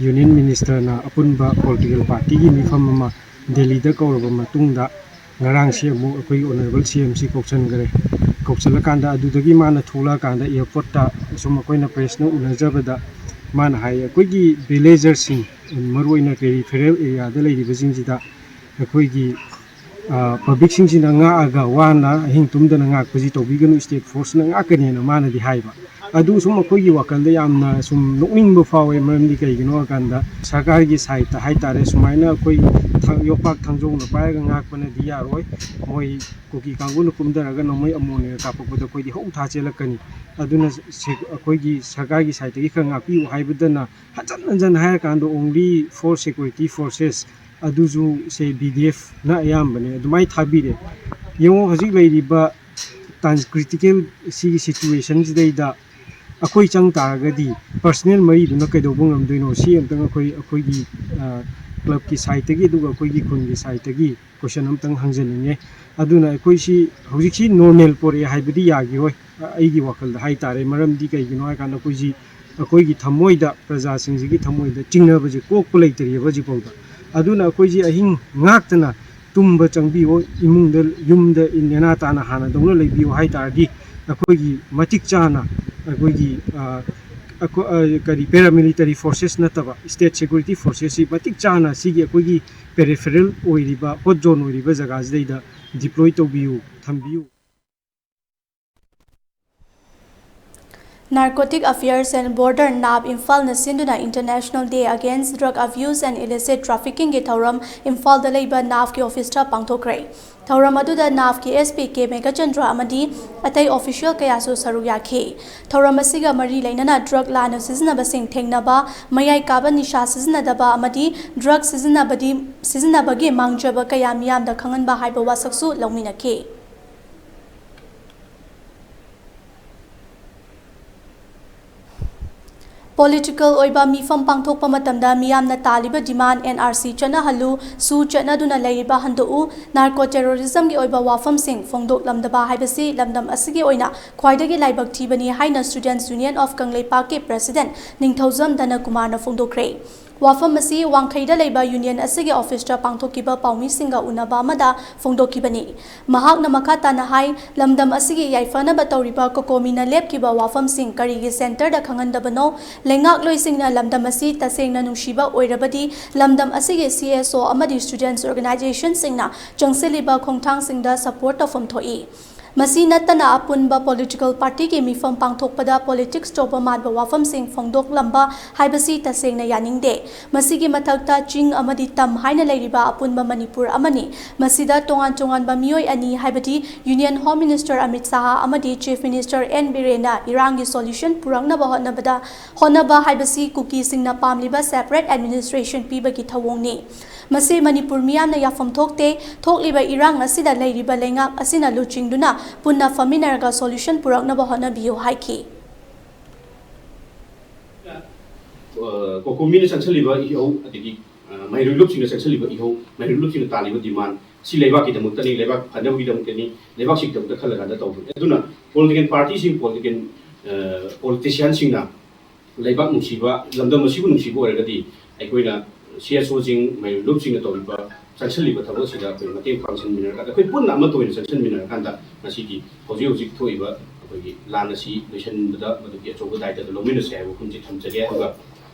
ꯌꯨꯅꯤꯌꯟ ꯃꯤꯅꯤꯁꯇꯔꯅ ꯑꯄꯨꯟꯕ ꯄꯣꯂꯤꯇꯤꯀꯦꯜ ꯄꯥꯔꯇꯤꯒꯤ ꯃꯤꯐꯝ ꯑꯃ ꯗꯦꯜꯂꯤꯗ ꯀꯧꯔꯕ ꯃꯇꯨꯡꯗ, ꯉꯔꯥꯡꯁꯤ ꯑꯃꯨꯛ ꯑꯩꯈꯣꯏꯒꯤ ꯑꯣꯅꯔꯦꯕꯜ ꯁꯤ ꯑꯦꯝꯁꯤ ꯀꯧꯁꯟꯈꯔꯦ꯫ ꯀꯧꯁꯜꯂꯀꯥꯟꯗ, ꯑꯗꯨꯗꯒꯤ ꯃꯥꯅ ꯊꯣꯛꯂꯛꯑꯀꯥꯟꯗ ꯑꯦꯌꯥꯔꯄꯣꯔꯠꯇ ꯁꯨꯝ ꯑꯩꯈꯣꯏꯅ ꯄ꯭ꯔꯦꯁꯅ ꯎꯅꯖꯕꯗ, ꯃꯥꯅ ꯍꯥꯏ, ꯑꯩꯈꯣꯏꯒꯤ ꯚꯤꯂꯦꯖꯔꯁꯤꯡ, ꯃꯔꯨꯑꯣꯏꯅ ꯄꯦꯔꯤꯐꯦꯔꯦꯜ ꯑꯦꯔꯤꯌꯥꯗ ꯂꯩꯔꯤꯕꯁꯤꯡꯁꯤꯗ ꯑꯩꯈꯣꯏꯒꯤ ꯄꯕ꯭ꯂꯤꯛꯁꯤꯡꯁꯤꯅ ꯉꯥꯛꯑꯒ ꯋꯥꯅ ꯑꯍꯤꯡ ꯇꯨꯝꯗꯅ ꯉꯥꯛꯄꯁꯤ ꯇꯧꯕꯤꯒꯅꯨ, ꯁ꯭ꯇꯦꯠ ꯐꯣꯔꯁꯅ ꯉꯥꯛꯀꯅꯦꯅ ꯃꯥꯅꯗꯤ ꯍꯥꯏꯕ꯫ ꯑꯗꯨ ꯁꯨꯝ ꯑꯩꯈꯣꯏꯒꯤ ꯋꯥꯈꯜꯗ ꯌꯥꯝꯅ ꯁꯨꯝ ꯅꯣꯛꯅꯤꯡꯕ ꯐꯥꯎꯋꯦ꯫ ꯃꯔꯝꯗꯤ ꯀꯩꯒꯤꯅꯣ ꯍꯥꯏꯀꯥꯟꯗ ꯁꯔꯀꯥꯔꯒꯤ ꯁꯥꯏꯠꯇ ꯍꯥꯏꯇꯥꯔꯦ, ꯁꯨꯃꯥꯏꯅ ꯑꯩꯈꯣꯏ ꯊ- ꯌꯣꯄꯥꯛ ꯊꯥꯡꯖꯧꯅ ꯄꯥꯏꯔꯒ ꯉꯥꯛꯄꯅꯗꯤ ꯌꯥꯔꯣꯏ꯫ ꯃꯣꯏ ꯀꯨꯀꯤ ꯀꯥꯡꯕꯨꯅ ꯀꯨꯝꯊꯔꯒ ꯅꯣꯡꯃꯩ ꯑꯃꯣꯟ ꯑꯣꯏꯅ ꯀꯥꯞꯄꯛꯄꯗ ꯑꯩꯈꯣꯏꯗꯤ ꯍꯧ ꯊꯥ ꯆꯦꯜꯂꯛꯀꯅꯤ꯫ ꯑꯗꯨꯅ ꯁꯦ- ꯑꯩꯈꯣꯏꯒꯤ ꯁꯔꯀꯥꯔꯒꯤ ꯁꯥꯏꯠꯇꯒꯤ ꯈꯔ ꯉꯥꯛꯄꯤꯌꯨ ꯍꯥꯏꯕꯗꯅ ꯍꯟꯖꯟ ꯍꯟꯖꯟ ꯍꯥꯏꯔꯀꯥꯟꯗ only for security forces, ꯑꯗꯨꯁꯨ ꯁꯦ ꯕꯤ ꯗꯤ ꯑꯦꯐꯅ ꯑꯌꯥꯝꯕꯅꯦ ꯑꯗꯨꯃꯥꯏꯅ ꯊꯥꯕꯤꯔꯦ꯫ ꯌꯦꯡꯉꯣ, ꯍꯧꯖꯤꯛ ꯂꯩꯔꯤꯕ ꯇꯥꯟ ꯀ꯭ꯔꯤꯇꯤꯀꯦꯜ ꯁꯤꯒꯤ ꯁꯤꯆꯨꯋꯦꯁꯟꯁꯤꯗꯩꯗ ꯑꯩꯈꯣꯏ ꯆꯪ ꯇꯥꯔꯒꯗꯤ ꯄꯔꯁꯅꯦꯜ ꯃꯔꯤꯗꯨꯅ ꯀꯩꯗꯧꯕ ꯉꯝꯗꯣꯏꯅꯣ? ꯁꯤ ꯑꯝꯇꯪ ꯑꯩꯈꯣꯏ ꯑꯩꯈꯣꯏꯒꯤ ꯀ꯭ꯂꯕꯀꯤ ꯁꯥꯏꯠꯇꯒꯤ ꯑꯗꯨꯒ ꯑꯩꯈꯣꯏꯒꯤ ꯈꯨꯟꯒꯤ ꯁꯥꯏꯠꯇꯒꯤ ꯀꯣꯏꯁꯟ ꯑꯝꯇꯪ ꯍꯪꯖꯅꯤꯡꯉꯦ꯫ ꯑꯗꯨꯅ ꯑꯩꯈꯣꯏꯁꯤ ꯍꯧꯖꯤꯛꯁꯤ ꯅꯣꯔꯃꯦꯜ ꯄꯣꯔꯛꯑꯦ ꯍꯥꯏꯕꯗꯤ ꯌꯥꯈꯤꯔꯣꯏ꯫ ꯑꯩꯒꯤ ꯋꯥꯈꯜꯗ ꯍꯥꯏꯇꯥꯔꯦ꯫ ꯃꯔꯝꯗꯤ ꯀꯩꯒꯤꯅꯣ ꯍꯥꯏꯀꯥꯟꯗ ꯑꯩꯈꯣꯏꯁꯤ ꯑꯩꯈꯣꯏꯒꯤ ꯊꯃꯣꯏꯗ, ꯄ꯭ꯔꯖꯥꯁꯤꯡꯁꯤꯒꯤ ꯊꯃꯣꯏꯗ ꯆꯤꯡꯅꯕꯁꯦ ꯀꯣꯛꯄ ꯂꯩꯇ꯭ꯔꯤꯑꯕ ꯍꯧꯖꯤꯛꯐꯥꯎꯗ꯫ ꯑꯗꯨꯅ ꯑꯩꯈꯣꯏꯁꯤ ꯑꯍꯤꯡ ꯉꯥꯛꯇꯅ ꯇꯨꯝꯕ ꯆꯪꯕꯤꯌꯣ, ꯏꯃꯨꯡꯗ, ꯌꯨꯝꯗ ꯅꯦꯅꯥ ꯇꯥꯅ ꯍꯥꯟꯅꯗꯧꯅ ꯂꯩꯕꯤꯌꯣ ꯍꯥꯏ ꯇꯥꯔꯗꯤ ꯑꯩꯈꯣꯏꯒꯤ ꯃꯇꯤꯛ ꯆꯥꯅ ꯑꯩꯈꯣꯏꯒꯤ, ꯑ, ꯑꯩꯈꯣ-, ꯑ, ꯀꯔꯤ, ꯄꯦꯔꯥꯃꯤꯂꯤꯇꯔꯤ ꯐꯣꯔꯁꯦꯁ ꯅꯠꯇꯕ ꯁ꯭ꯇꯦꯠ ꯁꯦꯀ꯭ꯌꯨꯔꯤꯇꯤ ꯐꯣꯔꯁꯦꯁꯁꯤ ꯃꯇꯤꯛ ꯆꯥꯅ ꯁꯤꯒꯤ ꯑꯩꯈꯣꯏꯒꯤ ꯄꯦꯔꯤꯐꯦꯔꯦꯜ ꯑꯣꯏꯔꯤꯕ, ꯍꯣꯠ ꯖꯣꯟ ꯑꯣꯏꯔꯤꯕ ꯖꯒꯥꯁꯤꯗꯩꯗ ꯗꯤꯄ꯭ꯂꯣꯏ ꯇꯧꯕꯤꯌꯨ, ꯊꯝꯕꯤꯌꯨ꯫ Narcotic Affairs and Border, NAB, ꯏꯝꯐꯥꯜꯅ ꯁꯤꯟꯗꯨꯅ International Day Against Drug Abuse and Illicit Traffickingꯒꯤ ꯊꯧꯔꯝ ꯏꯝꯐꯥꯜꯗ ꯂꯩꯕ NABꯀꯤ ꯑꯣꯐꯤꯁꯇ ꯄꯥꯡꯊꯣꯛꯈ꯭ꯔꯦ꯫ ꯊꯧꯔꯝ ꯑꯗꯨꯗ NABꯀꯤ S P K ꯃꯦꯘꯆꯟꯗ꯭ꯔ ꯑꯃꯗꯤ ꯑꯇꯩ ꯑꯣꯐꯤꯁꯤꯌꯦꯜ ꯀꯌꯥꯁꯨ ꯁꯔꯨꯛ ꯌꯥꯈꯤ꯫ ꯊꯧꯔꯝ ꯑꯁꯤꯒ ꯃꯔꯤ ꯂꯩꯅꯅ ꯗ꯭ꯔꯒ ꯂꯥꯟꯅ ꯁꯤꯖꯤꯟꯅꯕꯁꯤꯡ ꯊꯦꯡꯅꯕ, ꯃꯌꯥꯏ ꯀꯥꯕ ꯅꯤꯁꯥ ꯁꯤꯖꯤꯟꯅꯗꯕ ꯑꯃꯗꯤ ꯗ꯭ꯔꯒ ꯁꯤꯖꯤꯟꯅꯕꯗꯤ, ꯁꯤꯖꯤꯟꯅꯕꯒꯤ ꯃꯥꯡꯖꯕ ꯀꯌꯥ ꯃꯤꯌꯥꯝꯗ ꯈꯪꯍꯟꯕ ꯍꯥꯏꯕ ꯋꯥꯁꯛꯁꯨ ꯂꯧꯃꯤꯟꯅꯈꯤ꯫ ꯄꯣꯂꯤꯇꯤꯀꯦꯜ ꯑꯣꯏꯕ ꯃꯤꯐꯝ ꯄꯥꯡꯊꯣꯛꯄ ꯃꯇꯝꯗ ꯃꯤꯌꯥꯝꯅ ꯇꯥꯜꯂꯤꯕ ꯗꯤꯃꯥꯟ N R C ꯆꯠꯅꯍꯜꯂꯨ, ꯁꯨ ꯆꯠꯅꯗꯨꯅ ꯂꯩꯔꯤꯕ ꯍꯟꯗꯣꯛꯎ, ꯅꯥꯔꯀꯣ ꯇꯦꯔꯣꯔꯤꯖꯝꯒꯤ ꯑꯣꯏꯕ ꯋꯥꯐꯝꯁꯤꯡ ꯐꯣꯡꯗꯣꯛꯂꯝꯗꯕ ꯍꯥꯏꯕꯁꯤ ꯂꯝꯗꯝ ꯑꯁꯤꯒꯤ ꯑꯣꯏꯅ ꯈ꯭ꯋꯥꯏꯗꯒꯤ ꯂꯥꯏꯕꯛ ꯊꯤꯕꯅꯤ ꯍꯥꯏꯅ Students Union of ꯀꯪꯂꯩꯄꯥꯛꯀꯤ President ꯅꯤꯡꯊꯧꯖꯝ ꯙꯅꯀꯨꯃꯥꯔꯅ ꯐꯣꯡꯗꯣꯛꯈ꯭ꯔꯦ꯫ ꯋꯥꯐꯝ ꯑꯁꯤ ꯋꯥꯡꯈꯩꯗ ꯂꯩꯕ ꯌꯨꯅꯤꯌꯟ ꯑꯁꯤꯒꯤ ꯑꯣꯐꯤꯁꯇ ꯄꯥꯡꯊꯣꯛꯈꯤꯕ ꯄꯥꯎꯃꯤꯁꯤꯡꯒ ꯎꯅꯕ ꯑꯃꯗ ꯐꯣꯡꯗꯣꯛꯈꯤꯕꯅꯤ꯫ ꯃꯍꯥꯛꯅ ꯃꯈꯥ ꯇꯥꯅ ꯍꯥꯏ, ꯂꯝꯗꯝ ꯑꯁꯤꯒꯤ ꯌꯥꯏꯐꯅꯕ ꯇꯧꯔꯤꯕ ꯀꯣꯀꯣꯃꯤꯅ ꯂꯦꯞꯈꯤꯕ ꯋꯥꯐꯝꯁꯤꯡ ꯀꯔꯤꯒꯤ ꯁꯦꯟꯇꯔꯗ ꯈꯪꯍꯟꯗꯕꯅꯣ? ꯂꯩꯉꯥꯛꯂꯣꯏꯁꯤꯡꯅ ꯂꯝꯗꯝ ꯑꯁꯤ ꯇꯁꯦꯡꯅ ꯅꯨꯡꯁꯤꯕ ꯑꯣꯏꯔꯕꯗꯤ ꯂꯝꯗꯝ ꯑꯁꯤꯒꯤ C S O ꯑꯃꯗꯤ students organizationꯁꯤꯡꯅ ꯆꯪꯁꯤꯜꯂꯤꯕ ꯈꯣꯡꯊꯥꯡꯁꯤꯡꯗ support ꯇꯧꯐꯝ ꯊꯣꯛꯏ꯫ ꯃꯁꯤ ꯅꯠꯇꯅ ꯑꯄꯨꯟꯕ political partyꯒꯤ ꯃꯤꯐꯝ ꯄꯥꯡꯊꯣꯛꯄꯗ politics ꯇꯧꯕ ꯃꯥꯟꯕ ꯋꯥꯐꯝꯁꯤꯡ ꯐꯣꯡꯗꯣꯛꯂꯝꯕ ꯍꯥꯏꯕꯁꯤ ꯇꯁꯦꯡꯅ ꯌꯥꯅꯤꯡꯗꯦ꯫ ꯃꯁꯤꯒꯤ ꯃꯊꯛꯇ ꯆꯤꯡ ꯑꯃꯗꯤ ꯇꯝ ꯍꯥꯏꯅ ꯂꯩꯔꯤꯕ ꯑꯄꯨꯟꯕ ꯃꯅꯤꯄꯨꯔ ꯑꯃꯅꯤ꯫ ꯃꯁꯤꯗ ꯇꯣꯉꯥꯟ ꯇꯣꯉꯥꯟꯕ ꯃꯤꯑꯣꯏ ꯑꯅꯤ, ꯍꯥꯏꯕꯗꯤ Union Home Minister Amit Shah ꯑꯃꯗꯤ Chief Minister ꯑꯦꯟ ꯕꯤꯔꯦꯟꯅ ꯏꯔꯥꯡꯒꯤ solution ꯄꯨꯔꯛꯅꯕ ꯍꯣꯠꯅꯕꯗ, ꯍꯣꯠꯅꯕ ꯍꯥꯏꯕꯁꯤ ꯀꯨꯀꯤꯁꯤꯡꯅ ꯄꯥꯝꯂꯤꯕ separate administration ꯄꯤꯕꯒꯤ ꯊꯧꯑꯣꯡꯅꯤ꯫ ꯃꯁꯤ ꯃꯅꯤꯄꯨꯔ ꯃꯤꯌꯥꯝꯅ ꯌꯥꯐꯝ ꯊꯣꯛꯇꯦ꯫ ꯊꯣꯛꯂꯤꯕ ꯏꯔꯥꯡ ꯑꯁꯤꯗ ꯂꯩꯔꯤꯕ ꯂꯩꯉꯥꯛ ꯑꯁꯤꯅ ꯂꯨꯆꯤꯡꯗꯨꯅ ꯄꯨꯟꯅ ꯐꯝꯃꯤꯟꯅꯔꯒ solution ꯄꯨꯔꯛꯅꯕ ꯍꯣꯠꯅꯕꯤꯌꯨ ꯍꯥꯏꯈꯤ꯫ ꯑ, ꯀꯣꯀꯣꯃꯤꯅ ꯆꯪꯁꯤꯜꯂꯤꯕ ꯏꯍꯧ, ꯑꯗꯒꯤ, ꯑ, ꯃꯍꯩꯔꯣꯏ ꯂꯨꯞꯁꯤꯡꯅ ꯆꯪꯁꯤꯜꯂꯤꯕ ꯏꯍꯧ, ꯃꯍꯩꯔꯣꯏ ꯂꯨꯞꯁꯤꯡꯅ ꯇꯥꯜꯂꯤꯕ demand, ꯁꯤ ꯂꯩꯕꯥꯛꯀꯤꯗꯃꯛꯇꯅꯤ, ꯂꯩꯕꯥꯛ ꯐꯅꯕꯒꯤꯗꯃꯛꯇꯅꯤ, ꯂꯩꯕꯥꯛꯁꯤꯒꯤꯗꯃꯛꯇ ꯈꯜꯂꯀꯥꯟꯗ ꯇꯧꯕꯅꯤ꯫ ꯑꯗꯨꯅ political partyꯁꯤꯡ, political, ꯑ, politicianꯁꯤꯡꯅ ꯂꯩꯕꯥꯛ ꯅꯨꯡꯁꯤꯕ, ꯂꯝꯗꯝ ꯑꯁꯤꯕꯨ ꯅꯨꯡꯁꯤꯕ ꯑꯣꯏꯔꯒꯗꯤ ꯑꯩꯈꯣꯏꯅ C S Oꯁꯤꯡ, ꯃꯍꯩꯔꯣꯏ ꯂꯨꯞꯁꯤꯡꯅ ꯇꯧꯔꯤꯕ, ꯆꯪꯁꯤꯜꯂꯤꯕ ꯊꯕꯛ ꯑꯁꯤꯗ ꯑꯩꯈꯣꯏ ꯃꯇꯦꯡ ꯄꯥꯡꯁꯤꯟꯃꯤꯟꯅꯔꯀꯥꯟꯗ, ꯑꯩꯈꯣꯏ ꯄꯨꯟꯅ ꯑꯃꯠꯇ ꯑꯣꯏꯅ ꯆꯪꯁꯤꯟꯃꯤꯟꯅꯔꯀꯥꯟꯗ ꯉꯁꯤꯒꯤ ꯍꯧꯖꯤꯛ ꯍꯧꯖꯤꯛ ꯊꯣꯛꯏꯕ ꯑꯩꯈꯣꯏꯒꯤ ꯂꯥꯟ ꯑꯁꯤ ꯂꯣꯏꯁꯤꯟꯕꯗ ꯃꯗꯨꯒꯤ ꯑꯆꯧꯕ ꯗꯥꯏꯇꯗꯨ ꯂꯧꯃꯤꯟꯅꯁꯤ ꯍꯥꯏꯕ ꯋꯥꯐꯝꯁꯤ ꯊꯝꯖꯒꯦ꯫ ꯑꯗꯨꯒ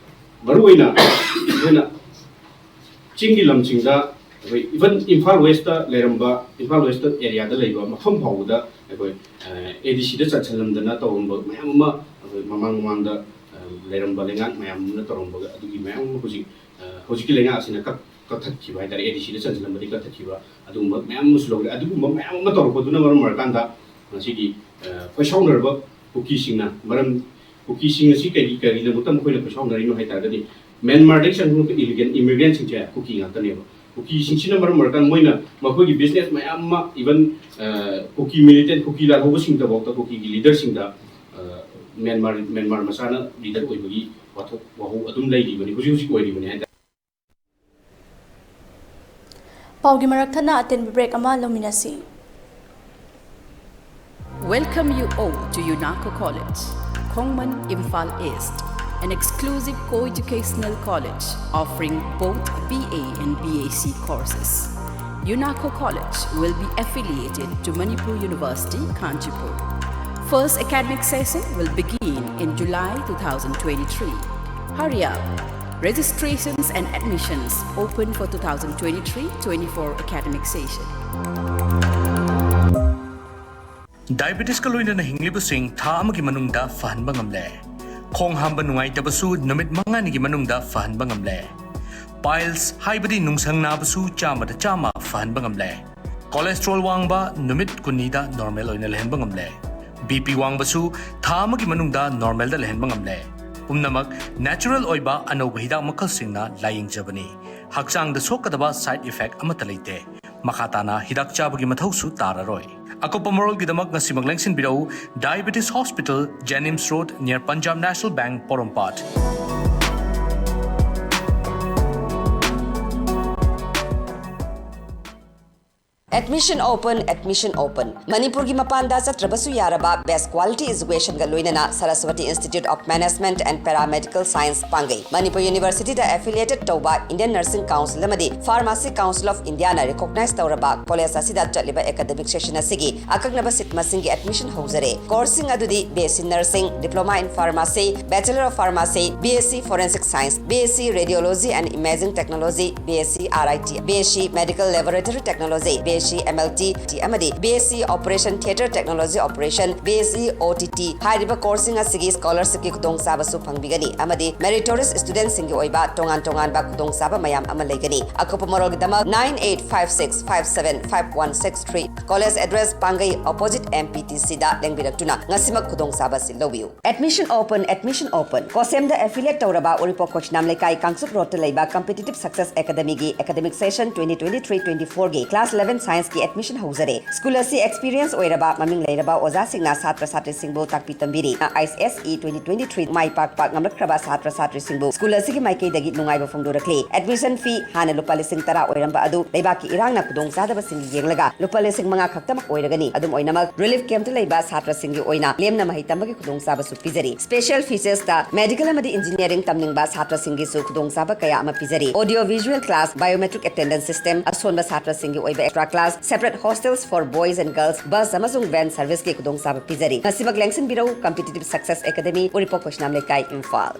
ꯃꯔꯨꯑꯣꯏꯅ ꯑꯩꯈꯣꯏꯅ ꯆꯤꯡꯒꯤ ꯂꯝꯁꯤꯡꯗ ꯑꯩꯈꯣꯏ even ꯏꯝꯐꯥꯜ ꯋꯦꯁꯇ ꯂꯩꯔꯝꯕ, ꯏꯝꯐꯥꯜ ꯋꯦꯁꯇ areaꯗ ꯂꯩꯕ ꯃꯐꯝ ꯐꯥꯎꯕꯗ ꯑꯩꯈꯣꯏ, ꯑ, ADCꯗ ꯆꯠꯁꯤꯜꯂꯝꯗꯅ ꯇꯧꯔꯝꯕ ꯃꯌꯥꯝ ꯑꯃ, ꯑꯩꯈꯣꯏ ꯃꯃꯥꯡ ꯃꯃꯥꯡꯗ, ꯑ, ꯂꯩꯔꯝꯕ ꯂꯩꯉꯥꯛ ꯃꯌꯥꯝ ꯑꯃꯅ ꯇꯧꯔꯝꯕꯒ ꯑꯗꯨꯒꯤ ꯃꯌꯥꯝ ꯑꯃ ꯍꯧꯖꯤꯛ, ꯑ, ꯍꯧꯖꯤꯛꯀꯤ ꯂꯩꯉꯥꯛ ꯑꯁꯤꯅ ꯀꯛ-, ꯀꯛꯊꯠꯈꯤꯕ ꯍꯥꯏꯇꯥꯔꯦ, ADCꯗ ꯆꯟꯁꯤꯜꯂꯝꯕꯗꯤ ꯀꯛꯊꯠꯈꯤꯕ, ꯑꯗꯨꯒꯨꯝꯕ ꯃꯌꯥꯝ ꯑꯃꯁꯨ ꯂꯧꯔꯦ꯫ ꯑꯗꯨꯒꯨꯝꯕ ꯃꯌꯥꯝ ꯑꯃ ꯇꯧꯔꯛꯄꯗꯨꯅ ꯃꯔꯝ ꯑꯣꯏꯔꯀꯥꯟꯗ ꯉꯁꯤꯒꯤ, ꯑ, ꯈꯣꯏꯁꯥꯎꯅꯔꯕ ꯀꯨꯀꯤꯁꯤꯡꯅ, ꯃꯔꯝ, ꯀꯨꯀꯤꯁꯤꯡ ꯑꯁꯤ ꯀꯩꯒꯤ, ꯀꯔꯤꯒꯤꯗꯃꯛꯇ ꯃꯈꯣꯏꯅ ꯈꯣꯏꯁꯥꯎꯅꯔꯤꯅꯣ ꯍꯥꯏ ꯇꯥꯔꯒꯗꯤ, ꯃ꯭ꯌꯥꯟꯃꯥꯔꯗꯒꯤ ꯆꯪꯂꯛꯄ illegal immigrantꯁꯤꯡꯁꯦ ꯀꯨꯀꯤ ꯉꯥꯛꯇꯅꯦꯕ꯫ ꯀꯨꯀꯤꯁꯤꯡꯁꯤꯅ ꯃꯔꯝ ꯑꯣꯏꯔꯀꯥꯟꯗ ꯃꯣꯏꯅ ꯃꯈꯣꯏꯒꯤ business ꯃꯌꯥꯝ ꯑꯃ, even, ꯑ, ꯀꯨꯀꯤ militant, ꯀꯨꯀꯤ ꯂꯥꯜꯍꯧꯕꯁꯤꯡꯗꯐꯥꯎꯗ, ꯀꯨꯀꯤꯒꯤ leaderꯁꯤꯡꯗ, ꯑ, ꯃ꯭ꯌꯥꯟꯃꯥꯔ, ꯃ꯭ꯌꯥꯟꯃꯥꯔ ꯃꯆꯥꯅ leader ꯑꯣꯏꯕꯒꯤ ꯋꯥꯊꯣꯛ ꯋꯥꯍꯧ ꯑꯗꯨꯝ ꯂꯩꯔꯤꯕꯅꯤ, ꯍꯧꯖꯤꯛ ꯍꯧꯖꯤꯛ ꯑꯣꯏꯔꯤꯕꯅꯤ ꯍꯥꯏꯇꯥꯔꯦ꯫ ꯄꯥꯎꯒꯤ ꯃꯔꯛ ꯊꯠꯅ ꯑꯇꯦꯟꯕ break ꯑꯃ ꯂꯧꯃꯤꯟꯅꯁꯤ꯫ Welcome you all to UNACO College, Khongman, Imphal East. an exclusive co-educational college offering both B A and B S C courses. UNACO College will be affiliated to Manipur University, Kanchipur. First academic session will begin in July two thousand twenty-three. Hurry up! Registrations and admissions open for two thousand twenty-three twenty-four academic session. ꯗꯥꯏꯕꯦꯇꯤꯁꯀ ꯂꯣꯏꯅꯅ ꯍꯤꯡꯂꯤꯕꯁꯤꯡ ꯊꯥ ꯑꯃꯒꯤ ꯃꯅꯨꯡꯗ ꯐꯍꯟꯕ ꯉꯝꯂꯦ꯫ ꯈꯣꯡ ꯍꯥꯝꯕ ꯅꯨꯡꯉꯥꯏꯇꯕꯁꯨ ꯅꯨꯃꯤꯠ ꯃꯉꯥꯅꯤꯒꯤ ꯃꯅꯨꯡꯗ ꯐꯍꯟꯕ ꯉꯝꯂꯦ꯫ ꯄꯥꯏꯜꯁ ꯍꯥꯏꯕꯗꯤ ꯅꯨꯡꯁꯪ ꯅꯥꯕꯁꯨ ꯆꯥꯝꯃꯗ ꯆꯥꯝꯃ ꯐꯍꯟꯕ ꯉꯝꯂꯦ꯫ ꯀꯣꯂꯦꯁꯇ꯭ꯔꯣꯜ ꯋꯥꯡꯕ ꯅꯨꯃꯤꯠ ꯀꯨꯟꯅꯤꯗ ꯅꯣꯔꯃꯦꯜ ꯑꯣꯏꯅ ꯂꯩꯍꯟꯕ ꯉꯝꯂꯦ꯫ ꯕꯤ ꯄꯤ ꯋꯥꯡꯕꯁꯨ ꯊꯥ ꯑꯃꯒꯤ ꯃꯅꯨꯡꯗ ꯅꯣꯔꯃꯦꯜꯗ ꯂꯩꯍꯟꯕ ꯉꯝꯂꯦ꯫ ꯄꯨꯝꯅꯃꯛ ꯅꯦꯆꯔꯦꯜ ꯑꯣꯏꯕ ꯑꯅꯧꯕ ꯍꯤꯗꯥꯛ ꯃꯈꯜꯁꯤꯡꯅ ꯂꯥꯌꯦꯡꯖꯕꯅꯤ꯫ ꯍꯛꯆꯥꯡꯗ ꯁꯣꯛꯀꯗꯕ ꯁꯥꯏꯗ ꯏꯐꯦꯛ ꯑꯃꯠꯇ ꯂꯩꯇꯦ꯫ ꯃꯈꯥ ꯇꯥꯅ ꯍꯤꯗꯥꯛ ꯆꯥꯕꯒꯤ ꯃꯊꯧꯁꯨ ꯇꯥꯔꯔꯣꯏ꯫ ꯑꯀꯨꯞꯄ ꯃꯔꯣꯜꯒꯤꯗꯃꯛ ꯉꯁꯤꯃꯛ ꯂꯦꯡꯁꯤꯟꯕꯤꯔꯛꯎ, Diabetes Hospital, Jenims Road, near Punjab National Bank, ꯄꯣꯔꯣꯝꯄꯥꯠ꯫ Admission open, admission open. ꯃꯅꯤꯄꯨꯔꯒꯤ ꯃꯄꯥꯟꯗ ꯆꯠꯇ꯭ꯔꯕꯁꯨ ꯌꯥꯔꯕ best quality educationꯒ ꯂꯣꯏꯅꯅ Saraswati Institute of Management and Paramedical Science ꯄꯥꯡꯒꯩ꯫ Manipur Universityꯗ affiliated ꯇꯧꯕ Indian Nursing Council ꯑꯃꯗꯤ Pharmacy Council of Indiaꯅ recognize ꯇꯧꯔꯕ college ꯑꯁꯤꯗ ꯆꯠꯂꯤꯕ academic session ꯑꯁꯤꯒꯤ ꯑꯀꯛꯅꯕ seat ꯃꯁꯤꯡꯒꯤ admission ꯍꯧꯖꯔꯦ꯫ Courseꯁꯤꯡ ꯑꯗꯨꯗꯤ B S C Nursing, Diploma in Pharmacy, Bachelor of Pharmacy, B S C Forensic Science, B S C Radiology and Imaging Technology, B S C R I T, B S C Medical Laboratory Technology, B S C M L T ꯑꯃꯗꯤ B S C Operation Theatre Technology Operation, B S C O T T ꯍꯥꯏꯔꯤꯕ courseꯁꯤꯡ ꯑꯁꯤꯒꯤ scholarshipꯀꯤ ꯈꯨꯗꯣꯡꯆꯥꯕꯁꯨ ꯐꯪꯕꯤꯒꯅꯤ ꯑꯃꯗꯤ meritorious studentꯁꯤꯡꯒꯤ ꯑꯣꯏꯕ ꯇꯣꯉꯥꯟ ꯇꯣꯉꯥꯟꯕ ꯈꯨꯗꯣꯡꯆꯥꯕ ꯃꯌꯥꯝ ꯑꯃ ꯂꯩꯒꯅꯤ꯫ ꯑꯀꯨꯞꯄ ꯃꯔꯣꯜꯒꯤꯗꯃꯛ nine eight five six five seven five one six three꯫ College address ꯄꯥꯡꯒꯩ opposite M P T Cꯗ ꯂꯦꯡꯕꯤꯔꯛꯇꯨꯅ ꯉꯁꯤꯃꯛ ꯈꯨꯗꯣꯡꯆꯥꯕ ꯑꯁꯤ ꯂꯧꯕꯤꯌꯨ꯫ Admission open, admission open. COSEMꯗ affiliate ꯇꯧꯔꯕ ꯎꯔꯤꯄꯣꯛ ꯈꯣꯏꯁꯅꯥꯝ ꯂꯩꯀꯥꯏ ꯀꯥꯡꯆꯨꯞ ꯔꯣꯗꯇ ꯂꯩꯕ Competitive Success Academyꯒꯤ academic session twenty twenty-three twenty-fourꯒꯤ class eleven science ꯁꯥꯏꯟꯁꯀꯤ ꯑꯦꯗꯃꯤꯁꯟ ꯍꯧꯖꯔꯦ꯫ ꯁ꯭ꯀꯨꯜ ꯑꯁꯤ ꯑꯦꯛꯁꯄꯤꯔꯤꯌꯦꯟꯁ ꯑꯣꯏꯔꯕ, ꯃꯃꯤꯡ ꯂꯩꯔꯕ ꯑꯣꯖꯥꯁꯤꯡꯅ ꯁꯥꯇ꯭ꯔ ꯁꯥꯇ꯭ꯔꯤꯁꯤꯡꯕꯨ ꯇꯥꯛꯄꯤ ꯇꯝꯕꯤꯔꯤ꯫ I S E twenty twenty three ꯃꯥꯏ ꯄꯥꯛꯄ ꯉꯝꯂꯛꯈ꯭ꯔꯕ ꯁꯥꯇ꯭ꯔ ꯁꯥꯇ꯭ꯔꯤꯁꯤꯡꯕꯨ ꯁ꯭ꯀꯨꯜ ꯑꯁꯤꯒꯤ ꯃꯥꯏꯀꯩꯗꯒꯤ ꯅꯨꯡꯉꯥꯏꯕ ꯐꯣꯡꯗꯣꯔꯛꯂꯤ꯫ ꯑꯦꯗꯃꯤꯁꯟ ꯐꯤ ꯍꯥꯟꯅ ꯂꯨꯄꯥ ꯂꯤꯁꯤꯡ ꯇꯔꯥ ꯑꯣꯏꯔꯝꯕ ꯑꯗꯨ ꯂꯩꯕꯥꯛꯀꯤ ꯏꯔꯥꯡꯅ ꯈꯨꯗꯣꯡꯆꯥꯗꯕꯁꯤꯡ ꯌꯦꯡꯂꯒ ꯂꯨꯄꯥ ꯂꯤꯁꯤꯡ ꯃꯉꯥ ꯈꯛꯇꯃꯛ ꯑꯣꯏꯔꯒꯅꯤ꯫ ꯑꯗꯨꯝ ꯑꯣꯏꯅꯃꯛ, ꯔꯤꯂꯤꯐ ꯀꯦꯝꯞꯇ ꯂꯩꯕ ꯁꯥꯇ꯭ꯔꯁꯤꯡꯒꯤ ꯑꯣꯏꯅ ꯂꯦꯝꯅ ꯃꯍꯩ ꯇꯝꯕꯒꯤ ꯈꯨꯗꯣꯡꯆꯥꯕꯁꯨ ꯄꯤꯖꯔꯤ꯫ ꯁ꯭ꯄꯦꯁꯦꯜ ꯐꯤꯆꯔꯁꯇ ꯃꯦꯗꯤꯀꯦꯜ ꯑꯃꯗꯤ ꯏꯟꯖꯤꯅꯤꯌꯥꯔꯤꯡ ꯇꯝꯅꯤꯡꯕ ꯁꯥꯇ꯭ꯔꯁꯤꯡꯒꯤꯁꯨ ꯈꯨꯗꯣꯡꯆꯥꯕ ꯀꯌꯥ ꯑꯃ ꯄꯤꯖꯔꯤ꯫ Audio visual class, biometric attendance system, ꯑꯁꯣꯟꯕ ꯁꯥꯇ꯭ꯔꯁꯤꯡꯒꯤ ꯑꯣꯏꯕ extra class, separate hostels for boys and girls, bus ꯑꯃꯁꯨꯡ ꯚꯦꯟ ꯁꯔꯚꯤꯁꯀꯤ ꯈꯨꯗꯣꯡꯆꯥꯕ ꯄꯤꯖꯔꯤ꯫ ꯉꯁꯤꯃꯛ ꯂꯦꯡꯁꯤꯟꯕꯤꯔꯧ, Competitive Success Academy, ꯎꯔꯤꯄꯣꯛ ꯈꯣꯏꯁꯅꯥꯝ ꯂꯩꯀꯥꯏ, Imphal.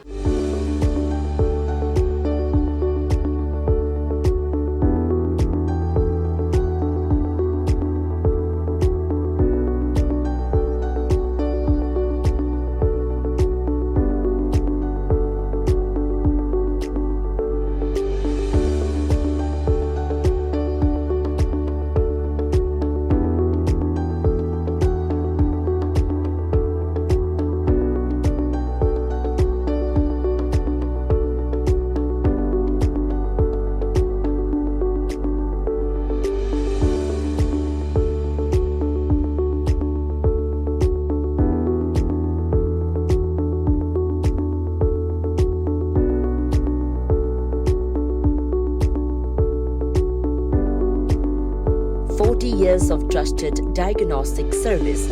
Forty years of trusted diagnostic service,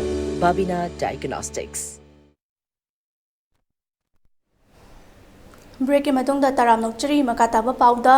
Babina Diagnostics. ꯕ꯭ꯔꯦꯛꯀꯤ ꯃꯇꯨꯡꯗ ꯇꯔꯥꯝꯅ ꯑꯣꯛꯆꯔꯤ꯫ ꯃꯈꯥ ꯇꯥꯕ ꯄꯥꯎꯗ,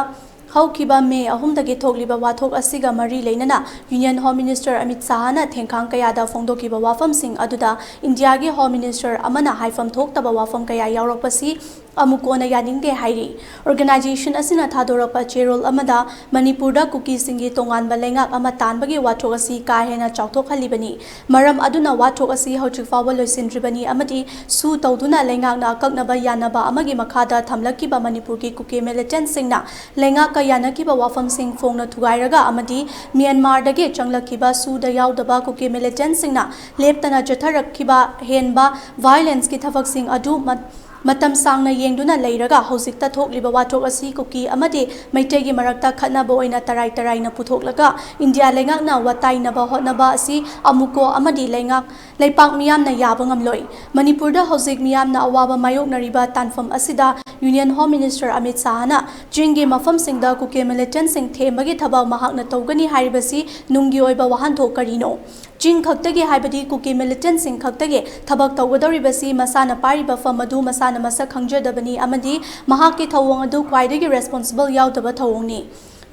ꯍꯧꯈꯤꯕ ꯃꯦ ꯑꯍꯨꯝꯗꯒꯤ ꯊꯣꯛꯂꯤꯕ ꯋꯥꯊꯣꯛ ꯑꯁꯤꯒ ꯃꯔꯤ ꯂꯩꯅꯅ ꯌꯨꯅꯤꯌꯟ ꯍꯣꯝ ꯃꯤꯅꯤꯁꯇꯔ ꯑꯃꯤꯠ ꯁꯥꯍꯅ ꯊꯦꯡꯈꯥꯡ ꯀꯌꯥꯗ ꯐꯣꯡꯗꯣꯛꯈꯤꯕ ꯋꯥꯐꯝꯁꯤꯡ ꯑꯗꯨꯗ ꯏꯟꯗꯤꯌꯥꯒꯤ ꯍꯣꯝ ꯃꯤꯅꯤꯁꯇꯔ ꯑꯃꯅ ꯍꯥꯏꯐꯝ ꯊꯣꯛꯇꯕ ꯋꯥꯐꯝ ꯀꯌꯥ ꯌꯥꯎꯔꯛꯄꯁꯤ ꯑꯃꯨꯛ ꯀꯣꯟꯅ ꯌꯥꯅꯤꯡꯗꯦ ꯍꯥꯏꯔꯤ꯫ ꯑꯣꯔꯒꯅꯥꯏꯖꯦꯁꯟ ꯑꯁꯤꯅ ꯊꯥꯗꯣꯔꯛꯄ ꯆꯦꯔꯣꯜ ꯑꯃꯗ ꯃꯅꯤꯄꯨꯔꯗ ꯀꯨꯀꯤꯁꯤꯡꯒꯤ ꯇꯣꯉꯥꯟꯕ ꯂꯩꯉꯥꯛ ꯑꯃ ꯇꯥꯟꯕꯒꯤ ꯋꯥꯊꯣꯛ ꯑꯁꯤ ꯀꯥ ꯍꯦꯟꯅ ꯆꯥꯎꯊꯣꯛꯍꯜꯂꯤꯕꯅꯤ꯫ ꯃꯔꯝ ꯑꯗꯨꯅ ꯋꯥꯊꯣꯛ ꯑꯁꯤ ꯍꯧꯖꯤꯛ ꯐꯥꯎꯕ ꯂꯣꯏꯁꯤꯟꯗ꯭ꯔꯤꯕꯅꯤ ꯑꯃꯗꯤ ꯁꯨ ꯇꯧꯗꯨꯅ ꯂꯩꯉꯥꯛꯅ ꯑꯀꯛꯅꯕ ꯌꯥꯅꯕ ꯑꯃꯒꯤ ꯃꯈꯥꯗ ꯊꯝꯂꯛꯈꯤꯕ ꯃꯅꯤꯄꯨꯔꯒꯤ ꯀꯨꯀꯤ ꯃꯤꯂꯤꯇꯦꯟꯠꯁꯤꯡꯅ ꯂꯩꯉꯥꯛꯀ ꯌꯥꯅꯈꯤꯕ ꯋꯥꯐꯝꯁꯤꯡ ꯐꯣꯡꯅ ꯊꯨꯒꯥꯏꯔꯒ ꯑꯃꯗꯤ ꯃ꯭ꯌꯥꯟꯃꯥꯔꯗꯒꯤ ꯆꯪꯂꯛꯈꯤꯕ ꯁꯨꯗ ꯌꯥꯎꯗꯕ ꯀꯨꯀꯤ ꯃꯤꯂꯤꯇꯦꯟꯠꯁꯤꯡꯅ ꯂꯦꯞꯇꯅ ꯆꯠꯊꯔꯛꯈꯤꯕ ꯍꯦꯟꯕ ꯚꯥꯏꯑꯣꯂꯦꯟꯁꯀꯤ ꯊꯕꯛꯁꯤꯡ ꯑꯗꯨ ꯃ-, ꯃꯇꯝ ꯁꯥꯡꯅ ꯌꯦꯡꯗꯨꯅ ꯂꯩꯔꯒ ꯍꯧꯖꯤꯛꯇ ꯊꯣꯛꯂꯤꯕ ꯋꯥꯊꯣꯛ ꯑꯁꯤ ꯀꯨꯀꯤ ꯑꯃꯗꯤ ꯃꯩꯇꯩꯒꯤ ꯃꯔꯛꯇ ꯈꯠꯅꯕ ꯑꯣꯏꯅ ꯇꯔꯥꯏ ꯇꯔꯥꯏꯅ ꯄꯨꯊꯣꯛꯂꯒ ꯏꯟꯗꯤꯌꯥ ꯂꯩꯉꯥꯛꯅ ꯋꯥꯇꯥꯏꯅꯕ ꯍꯣꯠꯅꯕ ꯑꯁꯤ ꯑꯃꯨꯛꯀꯣ ꯑꯃꯗꯤ ꯂꯩꯉꯥꯛ ꯂꯩꯄꯥꯛ ꯃꯤꯌꯥꯝꯅ ꯌꯥꯕ ꯉꯝꯂꯣꯏ꯫ ꯃꯅꯤꯄꯨꯔꯗ ꯍꯧꯖꯤꯛ ꯃꯤꯌꯥꯝꯅ ꯑꯋꯥꯕ ꯃꯥꯌꯣꯛꯅꯔꯤꯕ ꯇꯥꯟꯐꯝ ꯑꯁꯤꯗ Union Home Minister ꯑꯃꯤꯠ ꯁꯥꯍꯅ ꯆꯤꯡꯒꯤ ꯃꯐꯝꯁꯤꯡꯗ ꯀꯨꯀꯤ militantꯁꯤꯡ ꯊꯦꯝꯕꯒꯤ ꯊꯕꯛ ꯃꯍꯥꯛꯅ ꯇꯧꯒꯅꯤ ꯍꯥꯏꯔꯤꯕꯁꯤ ꯅꯨꯡꯒꯤ ꯑꯣꯏꯕ ꯋꯥꯍꯟꯊꯣꯛ ꯀꯔꯤꯅꯣ? ꯆꯤꯡ ꯈꯛꯇꯒꯤ ꯍꯥꯏꯕꯗꯤ ꯀꯨꯀꯤ militantꯁꯤꯡ ꯈꯛꯇꯒꯤ ꯊꯕꯛ ꯇꯧꯒꯗꯧꯔꯤꯕꯁꯤ ꯃꯁꯥꯅ ꯄꯥꯏꯔꯤꯕ ꯐꯝ ꯑꯗꯨ ꯃꯁꯥꯅ ꯃꯁꯛ ꯈꯪꯖꯗꯕꯅꯤ ꯑꯃꯗꯤ ꯃꯍꯥꯛꯀꯤ ꯊꯧꯑꯣꯡ ꯑꯗꯨ ꯈ꯭ꯋꯥꯏꯗꯒꯤ responsible ꯌꯥꯎꯗꯕ ꯊꯧꯑꯣꯡꯅꯤ꯫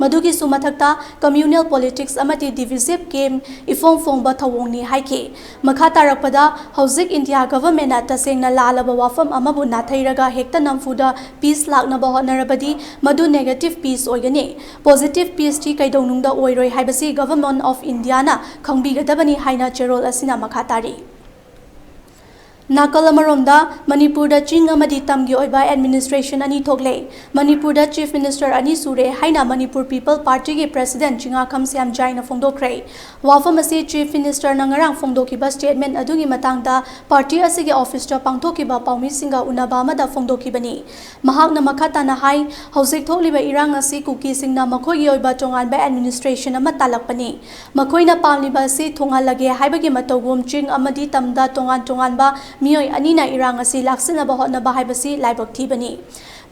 ꯃꯗꯨꯒꯤꯁꯨ ꯃꯊꯛꯇ communal politics ꯑꯃꯗꯤ divisive game ꯏꯐꯣꯡ ꯐꯣꯡꯕ ꯊꯧꯑꯣꯡꯅꯤ ꯍꯥꯏꯈꯤ꯫ ꯃꯈꯥ ꯇꯥꯔꯛꯄꯗ, ꯍꯧꯖꯤꯛ ꯏꯟꯗꯤꯌꯥ governmentꯅ ꯇꯁꯦꯡꯅ ꯂꯥꯜꯂꯕ ꯋꯥꯐꯝ ꯑꯃꯕꯨ ꯅꯥꯊꯩꯔꯒ ꯍꯦꯛꯇ ꯅꯝꯐꯨꯗ peace ꯂꯥꯛꯅꯕ ꯍꯣꯠꯅꯔꯕꯗꯤ ꯃꯗꯨ negative peace ꯑꯣꯏꯒꯅꯤ꯫ Positive peaceꯇꯤ ꯀꯩꯗꯧꯅꯨꯡꯗ ꯑꯣꯏꯔꯣꯏ ꯍꯥꯏꯕꯁꯤ Government of Indiaꯅ ꯈꯪꯕꯤꯒꯗꯕꯅꯤ ꯍꯥꯏꯅ ꯆꯦꯔꯣꯜ ꯑꯁꯤꯅ ꯃꯈꯥ ꯇꯥꯔꯤ꯫ ꯅꯥꯀꯜ ꯑꯃꯔꯣꯝꯗ, ꯃꯅꯤꯄꯨꯔꯗ ꯆꯤꯡ ꯑꯃꯗꯤ ꯇꯝꯒꯤ ꯑꯣꯏꯕ administration ꯑꯅꯤ ꯊꯣꯛꯂꯦ꯫ ꯃꯅꯤꯄꯨꯔꯗ Chief Minister ꯑꯅꯤ ꯁꯨꯔꯦ ꯍꯥꯏꯅ Manipur People Partyꯒꯤ President ꯆꯤꯡꯉꯥꯈꯝ ꯁ꯭ꯌꯥꯝꯖꯥꯏꯅ ꯐꯣꯡꯗꯣꯛꯈ꯭ꯔꯦ꯫ ꯋꯥꯐꯝ ꯑꯁꯤ Chief Ministerꯅ ꯉꯔꯥꯡ ꯐꯣꯡꯗꯣꯛꯈꯤꯕ statement ꯑꯗꯨꯒꯤ ꯃꯇꯥꯡꯗ party ꯑꯁꯤꯒꯤ officeꯇ ꯄꯥꯡꯊꯣꯛꯈꯤꯕ ꯄꯥꯎꯃꯤꯁꯤꯡꯒ ꯎꯅꯕ ꯑꯃꯗ ꯐꯣꯡꯗꯣꯛꯈꯤꯕꯅꯤ꯫ ꯃꯍꯥꯛꯅ ꯃꯈꯥ ꯇꯥꯅ ꯍꯥꯏ, ꯍꯧꯖꯤꯛ ꯊꯣꯛꯂꯤꯕ ꯏꯔꯥꯡ ꯑꯁꯤ ꯀꯨꯀꯤꯁꯤꯡꯅ ꯃꯈꯣꯏꯒꯤ ꯑꯣꯏꯕ ꯇꯣꯉꯥꯟꯕ administration ꯑꯃ ꯇꯥꯜꯂꯛꯄꯅꯤ꯫ ꯃꯈꯣꯏꯅ ꯄꯥꯝꯂꯤꯕ ꯑꯁꯤ ꯊꯨꯡꯍꯜꯂꯒꯦ ꯍꯥꯏꯕꯒꯤ ꯃꯇꯧꯒꯨꯝ ꯆꯤꯡ ꯑꯃꯗꯤ ꯇꯝꯗ ꯇꯣꯉꯥꯟ ꯇꯣꯉꯥꯟꯕ ꯃꯤꯑꯣꯏ ꯑꯅꯤꯅ ꯏꯔꯥꯡ ꯑꯁꯤ ꯂꯥꯛꯁꯤꯟꯅꯕ ꯍꯣꯠꯅꯕ ꯍꯥꯏꯕꯁꯤ ꯂꯥꯏꯕꯛ ꯊꯤꯕꯅꯤ꯫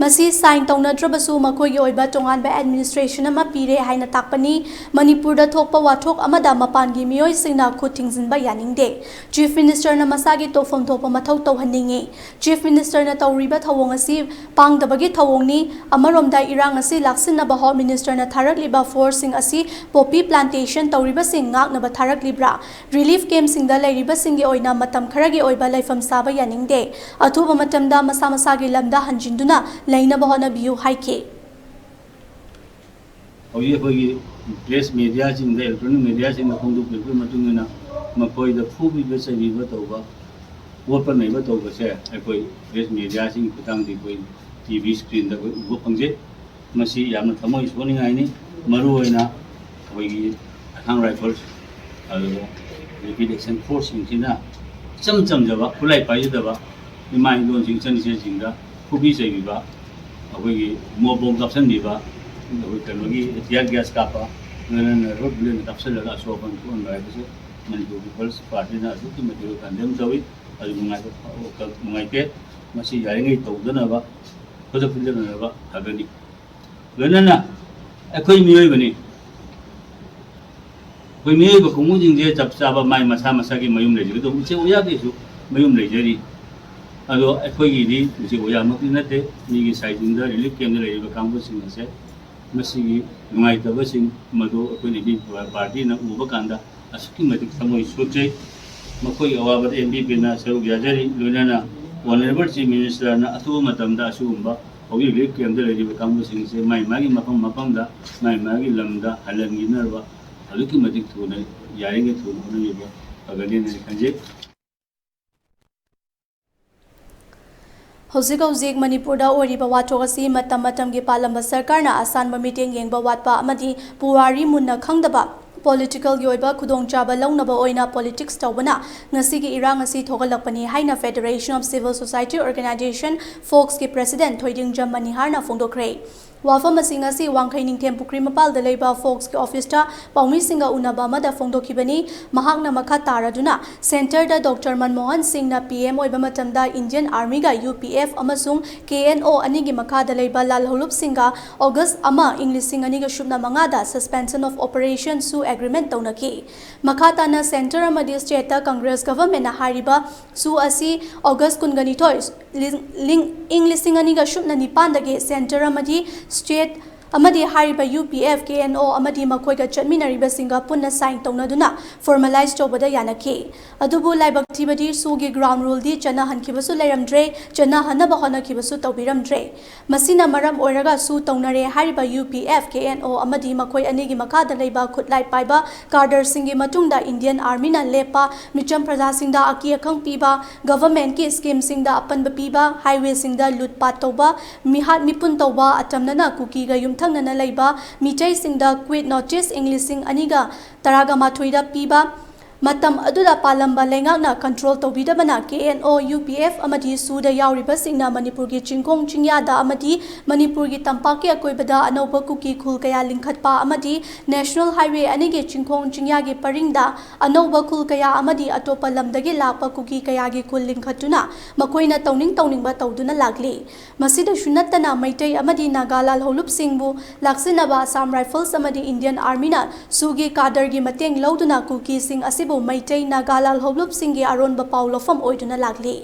ꯃꯁꯤ sign ꯇꯧꯅꯗ꯭ꯔꯕꯁꯨ ꯃꯈꯣꯏꯒꯤ ꯑꯣꯏꯕ ꯇꯣꯉꯥꯟꯕ administration ꯑꯃ ꯄꯤꯔꯦ ꯍꯥꯏꯅ ꯇꯥꯛꯄꯅꯤ꯫ ꯃꯅꯤꯄꯨꯔꯗ ꯊꯣꯛꯄ ꯋꯥꯊꯣꯛ ꯑꯃꯗ ꯃꯄꯥꯟꯒꯤ ꯃꯤꯑꯣꯏꯁꯤꯡꯅ ꯈꯨꯠ ꯊꯤꯡꯖꯤꯟꯕ ꯌꯥꯅꯤꯡꯗꯦ꯫ Chief Ministerꯅ ꯃꯁꯥꯒꯤ ꯇꯧꯐꯝ ꯊꯣꯛꯄ ꯃꯊꯧ ꯇꯧꯍꯟꯅꯤꯡꯏ꯫ Chief Ministerꯅ ꯇꯧꯔꯤꯕ ꯊꯧꯑꯣꯡ ꯑꯁꯤ ꯄꯥꯡꯗꯕꯒꯤ ꯊꯧꯑꯣꯡꯅꯤ꯫ ꯑꯃꯔꯣꯝꯗ ꯏꯔꯥꯡ ꯑꯁꯤ ꯂꯥꯛꯁꯤꯟꯅꯕ Home Ministerꯅ ꯊꯥꯔꯛꯂꯤꯕ forceꯁꯤꯡ ꯑꯁꯤ poppy plantation ꯇꯧꯔꯤꯕꯁꯤꯡ ꯉꯥꯛꯅꯕ ꯊꯥꯔꯛꯂꯤꯕ꯭ꯔꯥ? Relief campꯁꯤꯡꯗ ꯂꯩꯔꯤꯕꯁꯤꯡꯒꯤ ꯑꯣꯏꯅ ꯃꯇꯝ ꯈꯔꯒꯤ ꯑꯣꯏꯕ ꯂꯩꯐꯝ ꯁꯥꯕ ꯌꯥꯅꯤꯡꯗꯦ꯫ ꯑꯊꯨꯕ ꯃꯇꯝꯗ ꯃꯁꯥ ꯃꯁꯥꯒꯤ ꯂꯝꯗ ꯍꯟꯖꯤꯟꯗꯨꯅ ꯂꯩꯅꯕ ꯍꯣꯠꯅꯕꯤꯌꯨ ꯍꯥꯏꯈꯤ꯫ ꯍꯧꯖꯤꯛ ꯑꯩꯈꯣꯏꯒꯤ press mediaꯁꯤꯡꯗ, electronic mediaꯁꯤꯡꯗ ꯐꯣꯡꯗꯣꯛꯄꯤꯔꯛꯄꯒꯤ ꯃꯇꯨꯡ ꯏꯟꯅ ꯃꯈꯣꯏꯗ ꯐꯨꯕꯤꯕ ꯆꯩꯕꯤꯕ ꯇꯧꯕ, ꯑꯣꯠꯄ ꯅꯩꯕ ꯇꯧꯕꯁꯦ ꯑꯩꯈꯣꯏ press mediaꯁꯤꯡꯒꯤ ꯈꯨꯠꯊꯥꯡꯗ ꯑꯩꯈꯣꯏ TV screenꯗ ꯑꯩꯈꯣꯏ ꯎꯕ ꯐꯪꯖꯩ꯫ ꯃꯁꯤ ꯌꯥꯝꯅ ꯊꯃꯣꯏ ꯁꯣꯛꯅꯤꯡꯉꯥꯏꯅꯤ꯫ ꯃꯔꯨꯑꯣꯏꯅ ꯑꯩꯈꯣꯏꯒꯤ Assam Rifles, ꯑꯗꯨꯒ Rapid Action Forceꯁꯤꯡꯁꯤꯅ ꯏꯆꯝ ꯆꯝꯖꯕ, ꯈꯨꯠꯂꯥꯏ ꯄꯥꯏꯖꯗꯕ ꯏꯃꯥ ꯏꯟꯗꯣꯟꯁꯤꯡ, ꯏꯆꯟ ꯏꯆꯦꯁꯤꯡꯗ ꯈꯨꯕꯤ ꯆꯩꯕꯤꯕ, ꯑꯩꯈꯣꯏꯒꯤ ꯃꯣꯔ ꯕꯣꯝ ꯀꯥꯞꯁꯤꯟꯕꯤꯕ, ꯑꯩꯈꯣꯏ ꯀꯩꯅꯣꯒꯤ tear gas ꯀꯥꯞꯄ, ꯂꯣꯏꯅꯅ rubber bullet ꯀꯥꯞꯁꯤꯜꯂꯒ ꯑꯁꯣꯛ ꯑꯄꯟ ꯊꯣꯛꯍꯟꯕ ꯍꯥꯏꯕꯁꯦ ꯃꯅꯤꯄꯨꯔ People's Partyꯅ ꯑꯗꯨꯛꯀꯤ ꯃꯇꯤꯛ condemn ꯇꯧꯏ꯫ ꯑꯗꯨ ꯅꯨꯡꯉꯥꯏꯕ ꯅꯨꯡꯉꯥꯏꯇꯦ꯫ ꯃꯁꯤ ꯌꯥꯔꯤꯉꯩ ꯇꯧꯗꯅꯕ, ꯈꯨꯗꯛ ꯈꯨꯗꯛꯅꯅꯕ ꯐꯒꯅꯤ꯫ ꯂꯣꯏꯅꯅ ꯑꯩꯈꯣꯏ ꯃꯤꯑꯣꯏꯕꯅꯤ꯫ ꯑꯩꯈꯣꯏ ꯃꯤꯑꯣꯏꯕ ꯀꯥꯡꯕꯨꯁꯤꯡꯁꯦ ꯆꯞ ꯆꯥꯕ ꯃꯥꯏ ꯃꯁꯥ ꯃꯁꯥꯒꯤ ꯃꯌꯨꯝ ꯂꯩꯖꯒꯗꯧꯕ, ꯎꯆꯦꯛ ꯋꯥꯌꯥꯒꯤꯁꯨ ꯃꯌꯨꯝ ꯂꯩꯖꯔꯤ꯫ ꯑꯗꯣ ꯑꯩꯈꯣꯏꯒꯤꯗꯤ ꯎꯆꯦꯛ ꯋꯥꯌꯥꯃꯛꯇꯤ ꯅꯠꯇꯦ, ꯃꯤꯒꯤ ꯁꯥꯏꯖꯤꯡꯗ relief campꯇ ꯂꯩꯔꯤꯕ ꯀꯥꯡꯕꯨꯁꯤꯡ ꯑꯁꯦ, ꯃꯁꯤꯒꯤ ꯅꯨꯡꯉꯥꯏꯇꯕꯁꯤꯡ ꯃꯗꯨ ꯑꯩꯈꯣꯏꯅ ꯏꯗꯤꯟ ꯄꯥꯔꯇꯤꯅ ꯎꯕ ꯀꯥꯟꯗ ꯑꯁꯨꯛꯀꯤ ꯃꯇꯤꯛ ꯊꯃꯣꯏ ꯁꯣꯛꯆꯩ꯫ ꯃꯈꯣꯏꯒꯤ ꯑꯋꯥꯕꯗ ꯑꯦꯟ ꯄꯤ ꯄꯤꯅ ꯁꯔꯨꯛ ꯌꯥꯖꯔꯤ꯫ ꯂꯣꯏꯅꯅ Honourable Chief Ministerꯅ ꯑꯊꯨꯕ ꯃꯇꯝꯗ ꯑꯁꯤꯒꯨꯝꯕ ꯍꯧꯖꯤꯛ relief campꯇ ꯂꯩꯔꯤꯕ ꯀꯥꯡꯕꯨꯁꯤꯡꯁꯦ ꯃꯥꯏ ꯃꯥꯒꯤ ꯃꯐꯝ ꯃꯐꯝꯗ, ꯃꯥꯏ ꯃꯥꯒꯤ ꯂꯝꯗ ꯍꯜꯍꯟꯈꯤꯅꯕ ꯑꯗꯨꯛꯀꯤ ꯃꯇꯤꯛ ꯊꯨꯅ, ꯌꯥꯔꯤꯉꯩ ꯊꯨꯅ ꯍꯣꯠꯅꯕꯤꯕ ꯐꯒꯅꯤ ꯍꯥꯏꯅ ꯈꯟꯖꯩ꯫ ꯍꯧꯖꯤꯛ ꯍꯧꯖꯤꯛ ꯃꯅꯤꯄꯨꯔꯗ ꯑꯣꯏꯔꯤꯕ ꯋꯥꯊꯣꯛ ꯑꯁꯤ ꯃꯇꯝ ꯃꯇꯝꯒꯤ ꯄꯥꯜꯂꯝꯕ ꯁꯔꯀꯥꯔꯅ ꯑꯁꯥꯟꯕ ꯃꯤꯠꯌꯦꯡ ꯌꯦꯡꯕ ꯋꯥꯠꯄ ꯑꯃꯗꯤ ꯄꯨꯋꯥꯔꯤ ꯃꯨꯟꯅ ꯈꯪꯗꯕ, political ꯒꯤ ꯑꯣꯏꯕ ꯈꯨꯗꯣꯡꯆꯥꯕ ꯂꯧꯅꯕ ꯑꯣꯏꯅ politics ꯇꯧꯕꯅ ꯉꯁꯤꯒꯤ ꯏꯔꯥꯡ ꯑꯁꯤ ꯊꯣꯛꯍꯜꯂꯛꯄꯅꯤ ꯍꯥꯏꯅ Federation of Civil Society Organisation, ꯐꯣꯛꯁꯀꯤ president ꯊꯣꯏꯗꯤꯡꯖꯝ ꯃꯅꯤꯍꯥꯔꯅ ꯐꯣꯡꯗꯣꯛꯈ꯭ꯔꯦ꯫ ꯋꯥꯐꯝ ꯑꯁꯤ ꯉꯁꯤ ꯋꯥꯡꯈꯩ ꯅꯤꯡꯊꯦꯝ ꯄꯨꯈ꯭ꯔꯤ ꯃꯄꯥꯜꯗ ꯂꯩꯕ ꯐꯣꯛꯁꯀꯤ ꯑꯣꯐꯤꯁꯇ ꯄꯥꯎꯃꯤꯁꯤꯡꯒ ꯎꯅꯕ ꯑꯃꯗ ꯐꯣꯡꯗꯣꯛꯈꯤꯕꯅꯤ꯫ ꯃꯍꯥꯛꯅ ꯃꯈꯥ ꯇꯥꯔꯗꯨꯅ, ꯁꯦꯟꯇꯔꯗ ꯗꯣꯛꯇꯔ ꯃꯟꯃꯣꯍꯟ ꯁꯤꯡꯅ ꯄꯤ ꯑꯦꯝ ꯑꯣꯏꯕ ꯃꯇꯝꯗ ꯏꯟꯗꯤꯌꯟ ꯑꯥꯔꯃꯤꯒ ꯌꯨ ꯄꯤ ꯑꯦꯐ ꯑꯃꯁꯨꯡ ꯀꯦ ꯑꯦꯟ ꯑꯣ ꯑꯅꯤꯒꯤ ꯃꯈꯥꯗ ꯂꯩꯕ ꯂꯥꯜꯍꯧꯂꯨꯞꯁꯤꯡꯒ ꯑꯣꯒꯁ ꯑꯃ, ꯏꯪ ꯂꯤꯁꯤꯡ ꯑꯅꯤꯒ ꯁꯨꯞꯅ ꯃꯉꯥꯗ suspension of operation ꯁꯨ agreement ꯇꯧꯅꯈꯤ꯫ ꯃꯈꯥ ꯇꯥꯅ ꯁꯦꯟꯇꯔ ꯑꯃꯗꯤ ꯁ꯭ꯇꯦꯠꯇ ꯀꯪꯒ꯭ꯔꯦꯁ ꯒꯚꯔꯟꯃꯦꯟꯠꯅ ꯍꯥꯏꯔꯤꯕ ꯁꯨ ꯑꯁꯤ ꯑꯣꯒꯁ ꯀꯨꯟꯒ ꯅꯤꯊꯣꯏ, ꯂꯤꯡ-, ꯂꯤꯡ-, ꯏꯪ ꯂꯤꯁꯤꯡ ꯑꯅꯤꯒ ꯁꯨꯞꯅ ꯅꯤꯄꯥꯟꯗꯒꯤ ꯁꯦꯟꯇꯔ ꯑꯃꯗꯤ ꯁ꯭ꯇꯦꯠ ꯑꯃꯗꯤ ꯍꯥꯏꯔꯤꯕ U P F, K N O ꯑꯃꯗꯤ ꯃꯈꯣꯏꯒ ꯆꯠꯃꯤꯟꯅꯔꯤꯕꯁꯤꯡꯒ ꯄꯨꯟꯅ sign ꯇꯧꯅꯗꯨꯅ formalize ꯇꯧꯕꯗ ꯌꯥꯅꯈꯤ꯫ ꯑꯗꯨꯕꯨ ꯂꯥꯏꯕꯛ ꯊꯤꯕꯗꯤ ꯁꯨꯒꯤ ground ruleꯗꯤ ꯆꯠꯅꯍꯟꯈꯤꯕꯁꯨ ꯂꯩꯔꯝꯗ꯭ꯔꯦ, ꯆꯠꯅꯍꯟꯅꯕ ꯍꯣꯠꯅꯈꯤꯕꯁꯨ ꯇꯧꯕꯤꯔꯝꯗ꯭ꯔꯦ꯫ ꯃꯁꯤꯅ ꯃꯔꯝ ꯑꯣꯏꯔꯒ ꯁꯨ ꯇꯧꯅꯔꯦ ꯍꯥꯏꯔꯤꯕ U P F, K N O ꯑꯃꯗꯤ ꯃꯈꯣꯏ ꯑꯅꯤꯒꯤ ꯃꯈꯥꯗ ꯂꯩꯕ ꯈꯨꯠꯂꯥꯏ ꯄꯥꯏꯕ ꯀꯥꯗꯔꯁꯤꯡꯒꯤ ꯃꯇꯨꯡꯗ ꯏꯟꯗꯤꯌꯟ ꯑꯥꯔꯃꯤꯅ ꯂꯦꯞꯄ, ꯃꯤꯆꯝ ꯄ꯭ꯔꯖꯥꯁꯤꯡꯗ ꯑꯀꯤ ꯑꯈꯪ ꯄꯤꯕ, ꯒꯚꯔꯟꯃꯦꯟꯠꯀꯤ ꯁ꯭ꯀꯤꯝꯁꯤꯡꯗ ꯑꯄꯟꯕ ꯄꯤꯕ, ꯍꯥꯏꯋꯦꯁꯤꯡꯗ ꯂꯨꯠ ꯄꯥꯠ ꯇꯧꯕ, ꯃꯤꯍꯥꯠ ꯃꯤꯄꯨꯟ ꯇꯧꯕ, ꯑꯇꯝꯅꯅ ꯀꯨꯀꯤꯒ ꯌꯨꯝꯊꯪꯅꯅ ꯂꯩꯕ ꯃꯤꯇꯩꯁꯤꯡꯗ quit notice ꯏꯪ ꯂꯤꯁꯤꯡ ꯑꯅꯤꯒ ꯇꯔꯥꯒ ꯃꯥꯊꯣꯏꯗ ꯄꯤꯕ, ꯃꯇꯝ ꯑꯗꯨꯗ ꯄꯥꯜꯂꯝꯕ ꯂꯩꯉꯥꯛꯅ control ꯇꯧꯕꯤꯗꯕꯅ K N O, U P F ꯑꯃꯗꯤ ꯁꯨꯗ ꯌꯥꯎꯔꯤꯕꯁꯤꯡꯅ ꯃꯅꯤꯄꯨꯔꯒꯤ ꯆꯤꯡꯈꯣꯡ ꯆꯤꯡꯌꯥꯗ ꯑꯃꯗꯤ ꯃꯅꯤꯄꯨꯔꯒꯤ ꯇꯝꯄꯥꯛꯀꯤ ꯑꯀꯣꯏꯕꯗ ꯑꯅꯧꯕ ꯀꯨꯀꯤ ꯈꯨꯜ ꯀꯌꯥ ꯂꯤꯡꯈꯠꯄ ꯑꯃꯗꯤ National Highway ꯑꯅꯤꯒꯤ ꯆꯤꯡꯈꯣꯡ ꯆꯤꯡꯌꯥꯒꯤ ꯄꯔꯤꯡꯗ ꯑꯅꯧꯕ ꯈꯨꯜ ꯀꯌꯥ ꯑꯃꯗꯤ ꯑꯇꯣꯞꯄ ꯂꯝꯗꯒꯤ ꯂꯥꯛꯄ ꯀꯨꯀꯤ ꯀꯌꯥꯒꯤ ꯈꯨꯜ ꯂꯤꯡꯈꯠꯇꯨꯅ ꯃꯈꯣꯏꯅ ꯇꯧꯅꯤꯡ ꯇꯧꯅꯤꯡꯕ ꯇꯧꯗꯨꯅ ꯂꯥꯛꯂꯤ꯫ ꯃꯁꯤꯗꯁꯨ ꯅꯠꯇꯅ ꯃꯩꯇꯩ ꯑꯃꯗꯤ ꯅꯥꯒꯥ ꯂꯥꯜꯍꯧꯂꯨꯞꯁꯤꯡꯕꯨ ꯂꯥꯛꯁꯤꯟꯅꯕ Assam Rifles ꯑꯃꯗꯤ Indian Armyꯅ ꯁꯨꯒꯤ ꯀꯥꯗꯔꯒꯤ ꯃꯇꯦꯡ ꯂꯧꯗꯨꯅ ꯀꯨꯀꯤꯁꯤꯡ ꯑꯁꯤꯕꯨ ꯃꯩꯇꯩ ꯅꯥꯒꯥ ꯂꯥꯜꯍꯧꯂꯨꯞꯁꯤꯡꯒꯤ ꯑꯔꯣꯟꯕ ꯄꯥꯎ ꯂꯧꯐꯝ ꯑꯣꯏꯗꯨꯅ ꯂꯥꯛꯂꯤ꯫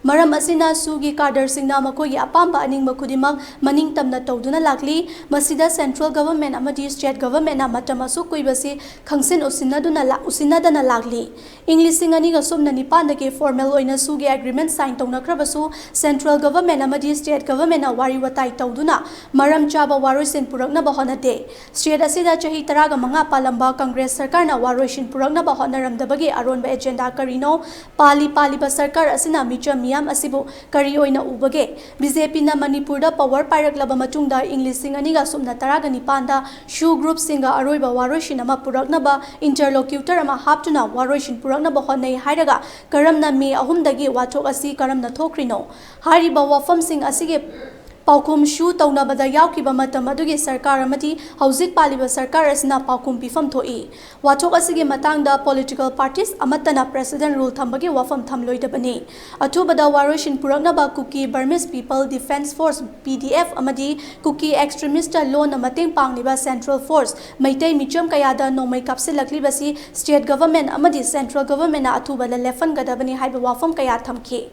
ꯃꯔꯝ ꯑꯁꯤꯅ ꯁꯨꯒꯤ ꯀꯥꯗꯔꯁꯤꯡꯅ ꯃꯈꯣꯏꯒꯤ ꯑꯄꯥꯝꯕ ꯑꯅꯤꯡꯕ ꯈꯨꯗꯤꯡꯃꯛ ꯃꯅꯤꯡ ꯇꯝꯅ ꯇꯧꯗꯨꯅ ꯂꯥꯛꯂꯤ꯫ ꯃꯁꯤꯗ Central Government ꯑꯃꯗꯤ State Governmentꯅ ꯃꯇꯝ ꯑꯁꯨꯛ ꯀꯨꯏꯕꯁꯤ ꯈꯪꯁꯤꯟ ꯎꯁꯤꯟꯅꯗꯨꯅ ꯂꯥ-, ꯎꯁꯤꯟꯅꯗꯅ ꯂꯥꯛꯂꯤ꯫ ꯏꯪ ꯂꯤꯁꯤꯡ ꯑꯅꯤꯒ ꯁꯨꯞꯅ ꯅꯤꯄꯥꯟꯗꯒꯤ formal ꯑꯣꯏꯅ ꯁꯨꯒꯤ agreement sign ꯇꯧꯅꯈ꯭ꯔꯕꯁꯨ Central Government ꯑꯃꯗꯤ State Governmentꯅ ꯋꯥꯔꯤ ꯋꯥꯇꯥꯏ ꯇꯧꯗꯨꯅ ꯃꯔꯝ ꯆꯥꯕ ꯋꯥꯔꯣꯏꯁꯤꯟ ꯄꯨꯔꯛꯅꯕ ꯍꯣꯠꯅꯗꯦ꯫ State ꯑꯁꯤꯗ ꯆꯍꯤ ꯇꯔꯥꯒ ꯃꯉꯥ ꯄꯥꯜꯂꯝꯕ Congress ꯁꯔꯀꯥꯔꯅ ꯋꯥꯔꯣꯏꯁꯤꯟ ꯄꯨꯔꯛꯅꯕ ꯍꯣꯠꯅꯔꯝꯗꯕꯒꯤ ꯑꯔꯣꯟꯕ agenda ꯀꯔꯤꯅꯣ? ꯄꯥꯜꯂꯤ ꯄꯥꯜꯂꯤꯕ ꯁꯔꯀꯥꯔ ꯑꯁꯤꯅ ꯃꯤꯆꯝ ꯃꯤꯌꯥꯝ ꯑꯁꯤꯕꯨ ꯀꯔꯤ ꯑꯣꯏꯅ ꯎꯕꯒꯦ? BJPꯅ ꯃꯅꯤꯄꯨꯔꯗ power ꯄꯥꯏꯔꯛꯂꯕ ꯃꯇꯨꯡꯗ ꯏꯪ ꯂꯤꯁꯤꯡ ꯑꯅꯤꯒ ꯁꯨꯞꯅ ꯇꯔꯥꯒ ꯅꯤꯄꯥꯟꯗ ꯁꯨ groupꯁꯤꯡꯒ ꯑꯔꯣꯏꯕ ꯋꯥꯔꯣꯏꯁꯤꯟ ꯑꯃ ꯄꯨꯔꯛꯅꯕ interlocutor ꯑꯃ ꯍꯥꯞꯇꯨꯅ ꯋꯥꯔꯣꯏꯁꯤꯟ ꯄꯨꯔꯛꯅꯕ ꯍꯣꯠꯅꯩ ꯍꯥꯏꯔꯒ ꯀꯔꯝꯅ May ꯑꯍꯨꯝꯗꯒꯤ ꯋꯥꯊꯣꯛ ꯑꯁꯤ ꯀꯔꯝꯅ ꯊꯣꯛꯈ꯭ꯔꯤꯅꯣ? ꯍꯥꯏꯔꯤꯕ ꯋꯥꯐꯝꯁꯤꯡ ꯑꯁꯤꯒꯤ ꯄꯥꯎꯈꯨꯝ ꯁꯨ ꯇꯧꯅꯕꯗ ꯌꯥꯎꯈꯤꯕ ꯃꯇꯝ ꯑꯗꯨꯒꯤ ꯁꯔꯀꯥꯔ ꯑꯃꯗꯤ ꯍꯧꯖꯤꯛ ꯄꯥꯜꯂꯤꯕ ꯁꯔꯀꯥꯔ ꯑꯁꯤꯅ ꯄꯥꯎꯈꯨꯝ ꯄꯤꯐꯝ ꯊꯣꯛꯏ꯫ ꯋꯥꯊꯣꯛ ꯑꯁꯤꯒꯤ ꯃꯇꯥꯡꯗ political parties ꯑꯃꯠꯇꯅ precedent rule ꯊꯝꯕꯒꯤ ꯋꯥꯐꯝ ꯊꯝꯂꯣꯏꯗꯕꯅꯤ꯫ ꯑꯊꯨꯕꯗ ꯋꯥꯔꯣꯏꯁꯤꯟ ꯄꯨꯔꯛꯅꯕ Kuki Burmese People Defence Force, P D F, ꯑꯃꯗꯤ Kuki extremist ꯂꯣꯟꯅ ꯃꯇꯦꯡ ꯄꯥꯡꯂꯤꯕ Central Force, ꯃꯩꯇꯩ ꯃꯤꯆꯝ ꯀꯌꯥꯗ ꯅꯣꯡꯃꯩ ꯀꯥꯞꯁꯤꯜꯂꯛꯂꯤꯕꯁꯤ State Government ꯑꯃꯗꯤ Central Governmentꯅ ꯑꯊꯨꯕꯗ ꯂꯦꯞꯍꯟꯒꯗꯕꯅꯤ ꯍꯥꯏꯕ ꯋꯥꯐꯝ ꯀꯌꯥ ꯊꯝꯈꯤ꯫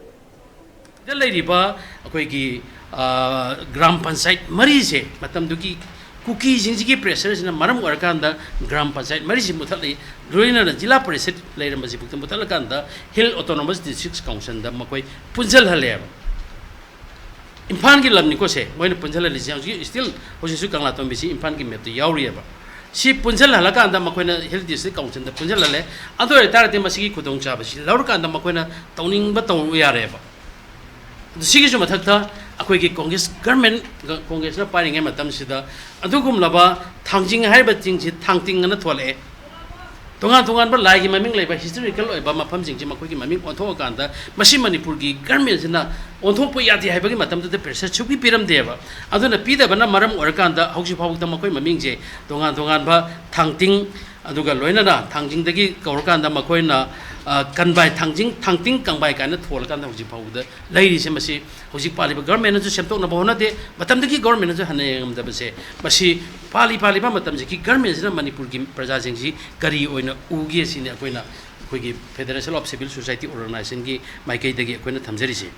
ꯗ ꯂꯩꯔꯤꯕ ꯑꯩꯈꯣꯏꯒꯤ, ꯑ, ꯒ꯭ꯔꯥꯝ ꯄꯟꯆꯥꯌꯠ ꯃꯔꯤꯁꯦ ꯃꯇꯝꯗꯨꯒꯤ ꯀꯨꯀꯤꯁꯤꯡꯁꯤꯒꯤ pressureꯁꯤꯅ ꯃꯔꯝ ꯑꯣꯏꯔꯀꯥꯟꯗ ꯒ꯭ꯔꯥꯝ ꯄꯟꯆꯥꯌꯠ ꯃꯔꯤꯁꯤ ꯃꯨꯊꯠꯂꯤ꯫ ꯂꯣꯏꯅꯅ ꯖꯤꯂꯥ ꯄꯔꯤꯁꯠ ꯂꯩꯔꯝꯕꯁꯤꯐꯥꯎꯗ ꯃꯨꯊꯠꯂꯀꯥꯟꯗ Hill Autonomous District Councilꯗ ꯃꯈꯣꯏ ꯄꯨꯟꯁꯤꯜꯍꯜꯂꯦꯕ꯫ ꯏꯝꯐꯥꯜꯒꯤ ꯂꯝꯅꯤꯀꯣ ꯁꯦ, ꯃꯣꯏꯅ ꯄꯨꯟꯁꯤꯜꯍꯜꯂꯤꯁꯦ꯫ ꯍꯧꯖꯤꯛ still ꯍꯧꯖꯤꯛꯁꯨ ꯀꯪꯂꯥꯇꯣꯝꯕꯤꯁꯤ ꯏꯝꯐꯥꯜꯒꯤ mapꯇ ꯌꯥꯎꯔꯤꯑꯕ꯫ ꯁꯤ ꯄꯨꯟꯁꯤꯜꯍꯜꯂꯀꯥꯟꯗ ꯃꯈꯣꯏꯅ Hill District Councilꯗ ꯄꯨꯟꯁꯤꯜꯍꯜꯂꯦ꯫ ꯑꯗꯨ ꯑꯣꯏꯇꯥꯔꯗꯤ ꯃꯁꯤꯒꯤ ꯈꯨꯗꯣꯡꯆꯥꯕꯁꯤ ꯂꯧꯔꯀꯥꯟꯗ ꯃꯈꯣꯏꯅ ꯇꯧꯅꯤꯡꯕ ꯇꯧ ꯌꯥꯔꯦꯕ꯫ ꯑꯗꯨ ꯁꯤꯒꯤꯁꯨ ꯃꯊꯛꯇ ꯑꯩꯈꯣꯏꯒꯤ Congress government, Congressꯅ ꯄꯥꯏꯔꯤꯉꯩ ꯃꯇꯝꯁꯤꯗ ꯑꯗꯨꯒꯨꯝꯂꯕ ꯊꯥꯡꯖꯤꯡ ꯍꯥꯏꯔꯤꯕ ꯆꯤꯡꯁꯤ ꯊꯥꯡꯇꯤꯡ ꯑꯅ ꯊꯣꯜꯂꯛꯑꯦ꯫ ꯇꯣꯉꯥꯟ ꯇꯣꯉꯥꯟꯕ ꯂꯥꯏꯒꯤ ꯃꯃꯤꯡ ꯂꯩꯕ historical ꯑꯣꯏꯕ ꯃꯐꯝꯁꯤꯡꯁꯤ ꯃꯈꯣꯏꯒꯤ ꯃꯃꯤꯡ ꯑꯣꯟꯊꯣꯛꯑꯀꯥꯟꯗ ꯃꯁꯤ ꯃꯅꯤꯄꯨꯔꯒꯤ governmentꯁꯤꯅ ꯑꯣꯟꯊꯣꯛꯄ ꯌꯥꯗꯦ ꯍꯥꯏꯕꯒꯤ ꯃꯇꯝꯗꯨꯗ pressure ꯁꯨꯛꯄꯤ ꯄꯤꯔꯝꯗꯦꯕ꯫ ꯑꯗꯨꯅ ꯄꯤꯗꯕꯅ ꯃꯔꯝ ꯑꯣꯏꯔꯀꯥꯟꯗ ꯍꯧꯖꯤꯛ ꯐꯥꯎꯕꯗ ꯃꯈꯣꯏ ꯃꯃꯤꯡꯁꯦ ꯇꯣꯉꯥꯟ ꯇꯣꯉꯥꯟꯕ ꯊꯥꯡꯇꯤꯡ, ꯑꯗꯨꯒ ꯂꯣꯏꯅꯅ ꯊꯥꯡꯖꯤꯡꯗꯒꯤ ꯀꯧꯔꯀꯥꯟꯗ ꯃꯈꯣꯏꯅ, ꯑ, ꯀꯟꯕꯥꯏ ꯊꯥꯡꯖꯤꯡ, ꯊꯥꯡꯇꯤꯡ ꯀꯪꯕꯥꯏ ꯀꯥꯏꯅ ꯊꯣꯜꯂꯀꯥꯟꯗ ꯍꯧꯖꯤꯛ ꯐꯥꯎꯕꯗ ꯂꯩꯔꯤꯁꯦ꯫ ꯃꯁꯤ ꯍꯧꯖꯤꯛ ꯄꯥꯜꯂꯤꯕ governmentꯅꯁꯨ ꯁꯦꯝꯗꯣꯛꯅꯕ ꯍꯣꯠꯅꯗꯦ, ꯃꯇꯝꯗꯨꯒꯤ governmentꯅꯁꯨ ꯍꯟꯅ ꯌꯦꯡꯉꯝꯗꯕꯁꯦ꯫ ꯃꯁꯤ ꯄꯥꯜꯂꯤ ꯄꯥꯜꯂꯤꯕ ꯃꯇꯝꯁꯤꯒꯤ governmentꯁꯤꯅ ꯃꯅꯤꯄꯨꯔꯒꯤ ꯄ꯭ꯔꯖꯥꯁꯤꯡꯁꯤ ꯀꯔꯤ ꯑꯣꯏꯅ ꯎꯒꯦ ꯁꯤꯅꯤ ꯑꯩꯈꯣꯏꯅ, ꯑꯩꯈꯣꯏꯒꯤ Federation of Civil Society Organizationꯒꯤ ꯃꯥꯏꯀꯩꯗꯒꯤ ꯑꯩꯈꯣꯏꯅ ꯊꯝꯖꯔꯤꯁꯤ꯫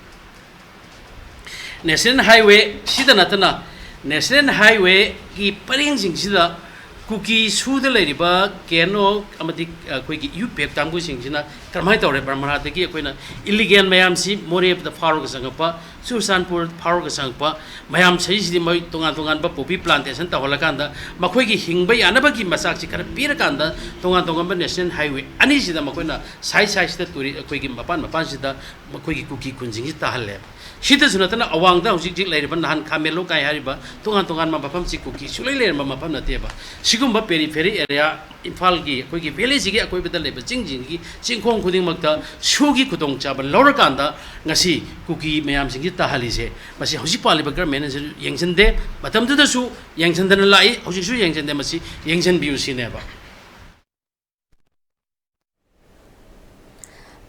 National Highway ꯁꯤꯗ ꯅꯠꯇꯅ, National Highwayꯒꯤ ꯄꯔꯦꯡꯁꯤꯡꯁꯤꯗ ꯀꯨꯀꯤ ꯁꯨꯗ ꯂꯩꯔꯤꯕ ꯀꯦ ꯑꯦꯟ ꯑꯣ ꯑꯃꯗꯤ ꯑꯩꯈꯣꯏꯒꯤ ꯌꯨ ꯄꯤ ꯑꯦꯐ ꯀꯥꯡꯕꯨꯁꯤꯡꯁꯤꯅ ꯀꯔꯝꯍꯥꯏꯅ ꯇꯧꯔꯦ? ꯕꯔꯃꯥꯗꯒꯤ ꯑꯩꯈꯣꯏꯅ illegal ꯃꯌꯥꯝꯁꯤ ꯃꯣꯔꯦꯗ ꯐꯥꯎꯔꯒ ꯆꯪꯉꯛꯄ, ꯆꯨꯔꯆꯥꯟꯄꯨꯔ ꯐꯥꯎꯔꯒ ꯆꯪꯉꯛꯄ ꯃꯌꯥꯝ ꯁꯤꯁꯤꯗꯤ ꯃꯣꯏ ꯇꯣꯉꯥꯟ ꯇꯣꯉꯥꯟꯕ poppy plantation ꯇꯧꯍꯜꯂꯀꯥꯟꯗ ꯃꯈꯣꯏꯒꯤ ꯍꯤꯡꯕ ꯌꯥꯅꯕꯒꯤ ꯃꯆꯥꯛꯁꯤ ꯈꯔ ꯄꯤꯔꯀꯥꯟꯗ ꯇꯣꯉꯥꯟ ꯇꯣꯉꯥꯟꯕ National Highway ꯑꯅꯤꯁꯤꯗ ꯃꯈꯣꯏꯅ side sideꯁꯤꯗ ꯇꯨꯔꯤ-, ꯑꯩꯈꯣꯏꯒꯤ ꯃꯄꯥꯟ ꯃꯄꯥꯟꯁꯤꯗ ꯃꯈꯣꯏꯒꯤ ꯀꯨꯀꯤ ꯈꯨꯟꯁꯤꯡꯁꯤ ꯇꯥꯍꯜꯂꯦ꯫ ꯁꯤꯗꯁꯨ ꯅꯠꯇꯅ ꯑꯋꯥꯡꯗ ꯍꯧꯖꯤꯛ ꯍꯧꯖꯤꯛ ꯂꯩꯔꯤꯕ ꯅꯍꯥꯟ ꯈꯥꯃꯦꯟꯂꯣꯛ ꯀꯥꯏ ꯍꯥꯏꯔꯤꯕ ꯇꯣꯉꯥꯟ ꯇꯣꯉꯥꯟꯕ ꯃꯐꯝꯁꯤ ꯀꯨꯀꯤ ꯁꯨꯛꯂꯩ ꯂꯩꯔꯝꯕ ꯃꯐꯝ ꯅꯠꯇꯦꯕ꯫ ꯁꯤꯒꯨꯝꯕ periphery area, ꯏꯝꯐꯥꯜꯒꯤ ꯑꯩꯈꯣꯏꯒꯤ valleyꯁꯤꯒꯤ ꯑꯀꯣꯏꯕꯗ ꯂꯩꯕ ꯆꯤꯡꯁꯤꯡꯒꯤ ꯆꯤꯡꯈꯣꯡ ꯈꯨꯗꯤꯡꯃꯛꯇ ꯁꯨꯒꯤ ꯈꯨꯗꯣꯡꯆꯥꯕ ꯂꯧꯔꯀꯥꯟꯗ ꯉꯁꯤ ꯀꯨꯀꯤ ꯃꯌꯥꯝꯁꯤꯡꯁꯤ ꯇꯥꯍꯜꯂꯤꯁꯦ, ꯃꯁꯤ ꯍꯧꯖꯤꯛ ꯄꯥꯜꯂꯤꯕ governmentꯅꯁꯨ ꯌꯦꯡꯁꯤꯟꯗꯦ, ꯃꯇꯝꯗꯨꯗꯁꯨ ꯌꯦꯡꯁꯤꯟꯗꯅ ꯂꯥꯛꯏ, ꯍꯧꯖꯤꯛꯁꯨ ꯌꯦꯡꯁꯤꯟꯗꯦ꯫ ꯃꯁꯤ ꯌꯦꯡꯁꯤꯟꯕꯤꯌꯨ ꯁꯤꯅꯦꯕ꯫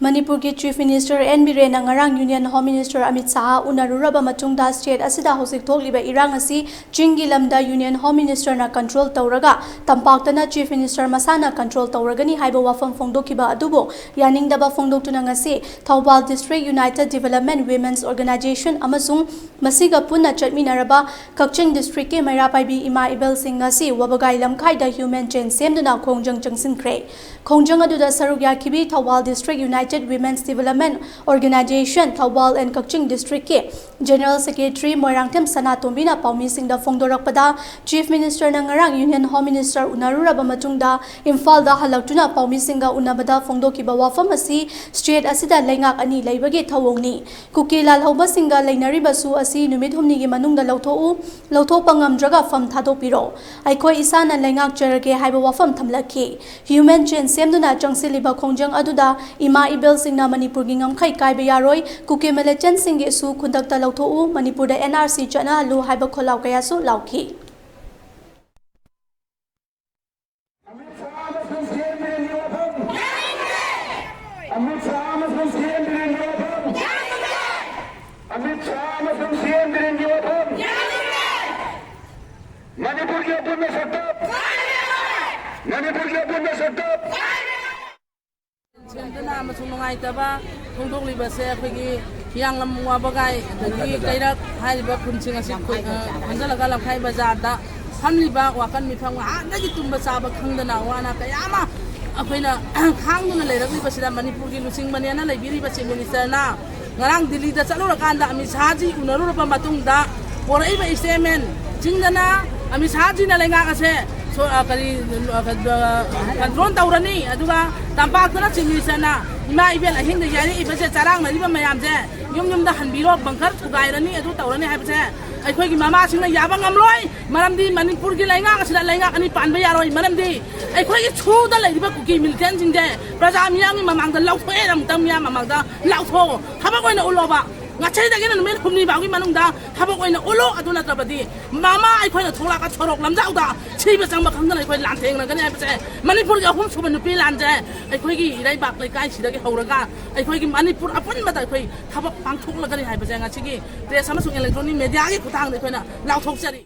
ꯃꯅꯤꯄꯨꯔꯒꯤ Chief Minister ꯑꯦꯟ ꯕꯤꯔꯦꯟꯅ ꯉꯔꯥꯡ Union Home Minister Amit Shah ꯎꯅꯔꯨꯔꯕ ꯃꯇꯨꯡꯗ state ꯑꯁꯤꯗ ꯍꯧꯖꯤꯛ ꯊꯣꯛꯂꯤꯕ ꯏꯔꯥꯡ ꯑꯁꯤ ꯆꯤꯡꯒꯤ ꯂꯝꯗ Union Home Ministerꯅ control ꯇꯧꯔꯒ ꯇꯝꯄꯥꯛꯇꯅ Chief Minister ꯃꯁꯥꯅ control ꯇꯧꯔꯒꯅꯤ ꯍꯥꯏꯕ ꯋꯥꯐꯝ ꯐꯣꯡꯗꯣꯛꯈꯤꯕ ꯑꯗꯨꯕꯨ ꯌꯥꯅꯤꯡꯗꯕ ꯐꯣꯡꯗꯣꯛꯇꯨꯅ ꯉꯁꯤ Thoubal District United Development Women's Organization ꯑꯃꯁꯨꯡ ꯃꯁꯤꯒ ꯄꯨꯟꯅ ꯆꯠꯃꯤꯟꯅꯔꯕ ꯀꯛꯆꯤꯡ Districtꯀꯤ ꯃꯩꯔꯥ ꯄꯥꯏꯕꯤ ꯏꯃꯥ ꯏꯕꯦꯜꯁꯤꯡ ꯉꯁꯤ ꯋꯥꯕꯒꯥꯏ ꯂꯝꯈꯥꯏꯗ human chain ꯁꯦꯝꯗꯨꯅ ꯈꯣꯡꯖꯪ ꯆꯪꯁꯤꯟꯈ꯭ꯔꯦ꯫ ꯈꯣꯡꯖꯪ ꯑꯗꯨꯗ ꯁꯔꯨꯛ ꯌꯥꯈꯤꯕꯤ Thoubal District United Women's Development Organization, Thoubal and Kakching Districtꯀꯤ General Secretary Moirangthem ꯁꯅꯥꯇꯣꯝꯕꯤꯅ ꯄꯥꯎꯃꯤꯁꯤꯡꯗ ꯐꯣꯡꯗꯣꯔꯛꯄꯗ, Chief Ministerꯅ ꯉꯔꯥꯡ Union Home Minister ꯎꯅꯔꯨꯔꯕ ꯃꯇꯨꯡꯗ ꯏꯝꯐꯥꯜꯗ ꯍꯜꯂꯛꯇꯨꯅ ꯄꯥꯎꯃꯤꯁꯤꯡꯒ ꯎꯅꯕꯗ ꯐꯣꯡꯗꯣꯛꯈꯤꯕ ꯋꯥꯐꯝ ꯑꯁꯤ state ꯑꯁꯤꯗ ꯂꯩꯉꯥꯛ ꯑꯅꯤ ꯂꯩꯕꯒꯤ ꯊꯧꯑꯣꯡꯅꯤ꯫ ꯀꯨꯀꯤ ꯂꯥꯜꯍꯧꯕꯁꯤꯡꯒ ꯂꯩꯅꯔꯤꯕꯁꯨ ꯑꯁꯤ ꯅꯨꯃꯤꯠ ꯍꯨꯝꯅꯤꯒꯤ ꯃꯅꯨꯡꯗ ꯂꯧꯊꯣꯛꯎ, ꯂꯧꯊꯣꯛꯄ ꯉꯝꯗ꯭ꯔꯒ ꯐꯝ ꯊꯥꯗꯣꯛꯄꯤꯔꯣ꯫ ꯑꯩꯈꯣꯏ ꯏꯁꯥꯅ ꯂꯩꯉꯥꯛꯆꯔꯒꯦ ꯍꯥꯏꯕ ꯋꯥꯐꯝ ꯊꯝꯂꯛꯈꯤ꯫ Human chain ꯁꯦꯝꯗꯨꯅ ꯆꯪꯁꯤꯜꯂꯤꯕ ꯈꯣꯡꯖꯪ ꯑꯗꯨꯗ ꯏꯃꯥ ꯏꯕꯦꯜꯁꯤꯡꯅ ꯃꯅꯤꯄꯨꯔꯒꯤ ꯉꯝꯈꯩ ꯀꯥꯏꯕ ꯌꯥꯔꯣꯏ, ꯀꯨꯀꯤ ꯃꯤꯂꯤꯇꯦꯟꯁꯤꯡꯒꯤꯁꯨ ꯈꯨꯗꯛꯇ ꯂꯧꯊꯣꯛꯎ, ꯃꯅꯤꯄꯨꯔꯗ N R C ꯆꯠꯅꯍꯜꯂꯨ ꯍꯥꯏꯕ ꯈꯣꯜꯂꯥꯎ ꯀꯌꯥꯁꯨ ꯂꯥꯎꯈꯤ꯫ ꯑꯃꯤꯠ ꯁꯥꯍ ꯑꯃꯁꯨꯡ ꯁꯤ ꯑꯦꯝ ꯕꯤꯔꯦꯟꯒꯤ ꯋꯥꯐꯝ꯫ ꯑꯃꯤꯠ ꯁꯥꯍ ꯑꯃꯁꯨꯡ ꯁꯤ ꯑꯦꯝ ꯕꯤꯔꯦꯟꯒꯤ ꯋꯥꯐꯝ꯫ ꯑꯃꯤꯠ ꯁꯥꯍ ꯑꯃꯁꯨꯡ ꯁꯤ ꯑꯦꯝ ꯕꯤꯔꯦꯟꯒꯤ ꯋꯥꯐꯝ꯫ ꯃꯅꯤꯄꯨꯔꯒꯤ ꯑꯄꯨꯟꯕ ꯁꯛꯇꯝ꯫ ꯃꯅꯤꯄꯨꯔꯒꯤ ꯑꯄꯨꯟꯕ ꯁꯛꯇꯝ꯫ ꯁꯦꯝꯗꯨꯅ ꯑꯃꯁꯨꯡ ꯅꯨꯡꯉꯥꯏꯇꯕ ꯐꯣꯡꯗꯣꯛꯂꯤꯕꯁꯦ ꯑꯩꯈꯣꯏꯒꯤ ꯍꯤꯌꯥꯡꯂꯝ, ꯋꯥꯕꯒꯥꯏ, ꯑꯗꯒꯤ ꯀꯩꯔꯛ ꯍꯥꯏꯔꯤꯕ ꯈꯨꯟꯁꯤꯡ ꯑꯁꯤ ꯈꯨ-, ꯑ, ꯄꯨꯟꯁꯤꯜꯂꯒ ꯂꯝꯈꯥꯏ ꯕꯖꯥꯔꯗ ꯐꯝꯂꯤꯕ ꯋꯥꯀꯟ ꯃꯤꯐꯝ ꯉꯥꯏꯍꯥꯛꯇꯒꯤ ꯇꯨꯝꯕ ꯆꯥꯕ ꯈꯪꯗꯅ ꯋꯥꯅ ꯀꯌꯥ ꯑꯃ ꯑꯩꯈꯣꯏꯅ ꯈꯥꯡꯗꯨꯅ ꯂꯩꯔꯛꯂꯤꯕꯁꯤꯗ ꯃꯅꯤꯄꯨꯔꯒꯤ ꯂꯨꯆꯤꯡꯕꯅꯦꯅ ꯂꯩꯕꯤꯔꯤꯕ Chief Ministerꯅ ꯉꯔꯥꯡ ꯗꯤꯜꯂꯤꯗ ꯆꯠꯂꯨꯔꯀꯥꯟꯗ ꯑꯃꯤꯠ ꯁꯥꯍꯖꯤ ꯎꯅꯔꯨꯔꯕ ꯃꯇꯨꯡꯗ ꯄꯣꯔꯛꯏꯕ statement ꯁꯤꯡꯗꯅ ꯑꯃꯤꯠ ꯁꯥꯍꯖꯤꯅ ꯂꯩꯉꯥꯛ ꯑꯁꯦ ꯁꯣ-, ꯑ, ꯀꯔꯤ, ꯑ, control ꯇꯧꯔꯅꯤ, ꯑꯗꯨꯒ ꯇꯝꯄꯥꯛꯇꯅ Chief Ministerꯅ ꯏꯃꯥ ꯏꯕꯦꯜ ꯑꯍꯤꯡꯗ ꯌꯥꯏꯔꯛꯏꯕꯁꯦ, ꯆꯔꯥꯡꯅꯔꯤꯕ ꯃꯌꯥꯝꯁꯦ ꯌꯨꯝ ꯌꯨꯝꯗ ꯍꯟꯕꯤꯔꯣ, bunker ꯊꯨꯒꯥꯏꯔꯅꯤ, ꯑꯗꯨ ꯇꯧꯔꯅꯤ ꯍꯥꯏꯕꯁꯦ ꯑꯩꯈꯣꯏꯒꯤ ꯃꯃꯥꯁꯤꯡꯅ ꯌꯥꯕ ꯉꯝꯂꯣꯏ꯫ ꯃꯔꯝꯗꯤ ꯃꯅꯤꯄꯨꯔꯒꯤ ꯂꯩꯉꯥꯛ ꯑꯁꯤꯗ ꯂꯩꯉꯥꯛ ꯑꯅꯤ ꯄꯥꯟꯕ ꯌꯥꯔꯣꯏ꯫ ꯃꯔꯝꯗꯤ ꯑꯩꯈꯣꯏꯒꯤ ꯁꯨꯗ ꯂꯩꯔꯤꯕ ꯀꯨꯀꯤ ꯃꯤꯂꯤꯇꯦꯟꯁꯤꯡꯁꯦ ꯄ꯭ꯔꯖꯥ ꯃꯤꯌꯥꯝꯒꯤ ꯃꯃꯥꯡꯗ ꯂꯥꯎꯊꯣꯛꯑꯦ, ꯑꯃꯨꯛꯇꯪ ꯃꯤꯌꯥꯝ ꯃꯃꯥꯡꯗ ꯂꯥꯎꯊꯣꯛꯑꯣ, ꯊꯕꯛ ꯑꯣꯏꯅ ꯎꯠꯂꯣꯕ꯫ ꯉꯁꯤꯗꯒꯤꯅ ꯅꯨꯃꯤꯠ ꯍꯨꯝꯅꯤ ꯐꯥꯎꯒꯤ ꯃꯅꯨꯡꯗ ꯊꯕꯛ ꯑꯣꯏꯅ ꯎꯠꯂꯣ꯫ ꯑꯗꯨ ꯅꯠꯇ꯭ꯔꯕꯗꯤ ꯃꯃꯥ ꯑꯩꯈꯣꯏꯅ ꯊꯣꯛꯂꯛꯑꯒ ꯁꯣꯔꯣꯛ ꯂꯝꯖꯥꯎꯗ ꯁꯤꯕ ꯆꯪꯕ ꯈꯪꯗꯅ ꯑꯩꯈꯣꯏ ꯂꯥꯟꯊꯦꯡꯅꯒꯅꯤ ꯍꯥꯏꯕꯁꯦ, ꯃꯅꯤꯄꯨꯔꯒꯤ ꯑꯍꯨꯝꯁꯨꯕ ꯅꯨꯄꯤ ꯂꯥꯟꯁꯦ ꯑꯩꯈꯣꯏꯒꯤ ꯏꯔꯩꯕꯥꯛ ꯂꯩꯀꯥꯏꯁꯤꯗꯒꯤ ꯍꯧꯔꯒ ꯑꯩꯈꯣꯏꯒꯤ ꯃꯅꯤꯄꯨꯔ ꯑꯄꯨꯟꯕꯗ ꯑꯩꯈꯣꯏ ꯊꯕꯛ ꯄꯥꯡꯊꯣꯛꯂꯒꯅꯤ ꯍꯥꯏꯕꯁꯦ ꯉꯁꯤꯒꯤ press ꯑꯃꯁꯨꯡ electronic mediaꯒꯤ ꯈꯨꯠꯊꯥꯡꯗ ꯑꯩꯈꯣꯏꯅ ꯂꯥꯎꯊꯣꯛꯆꯔꯤ꯫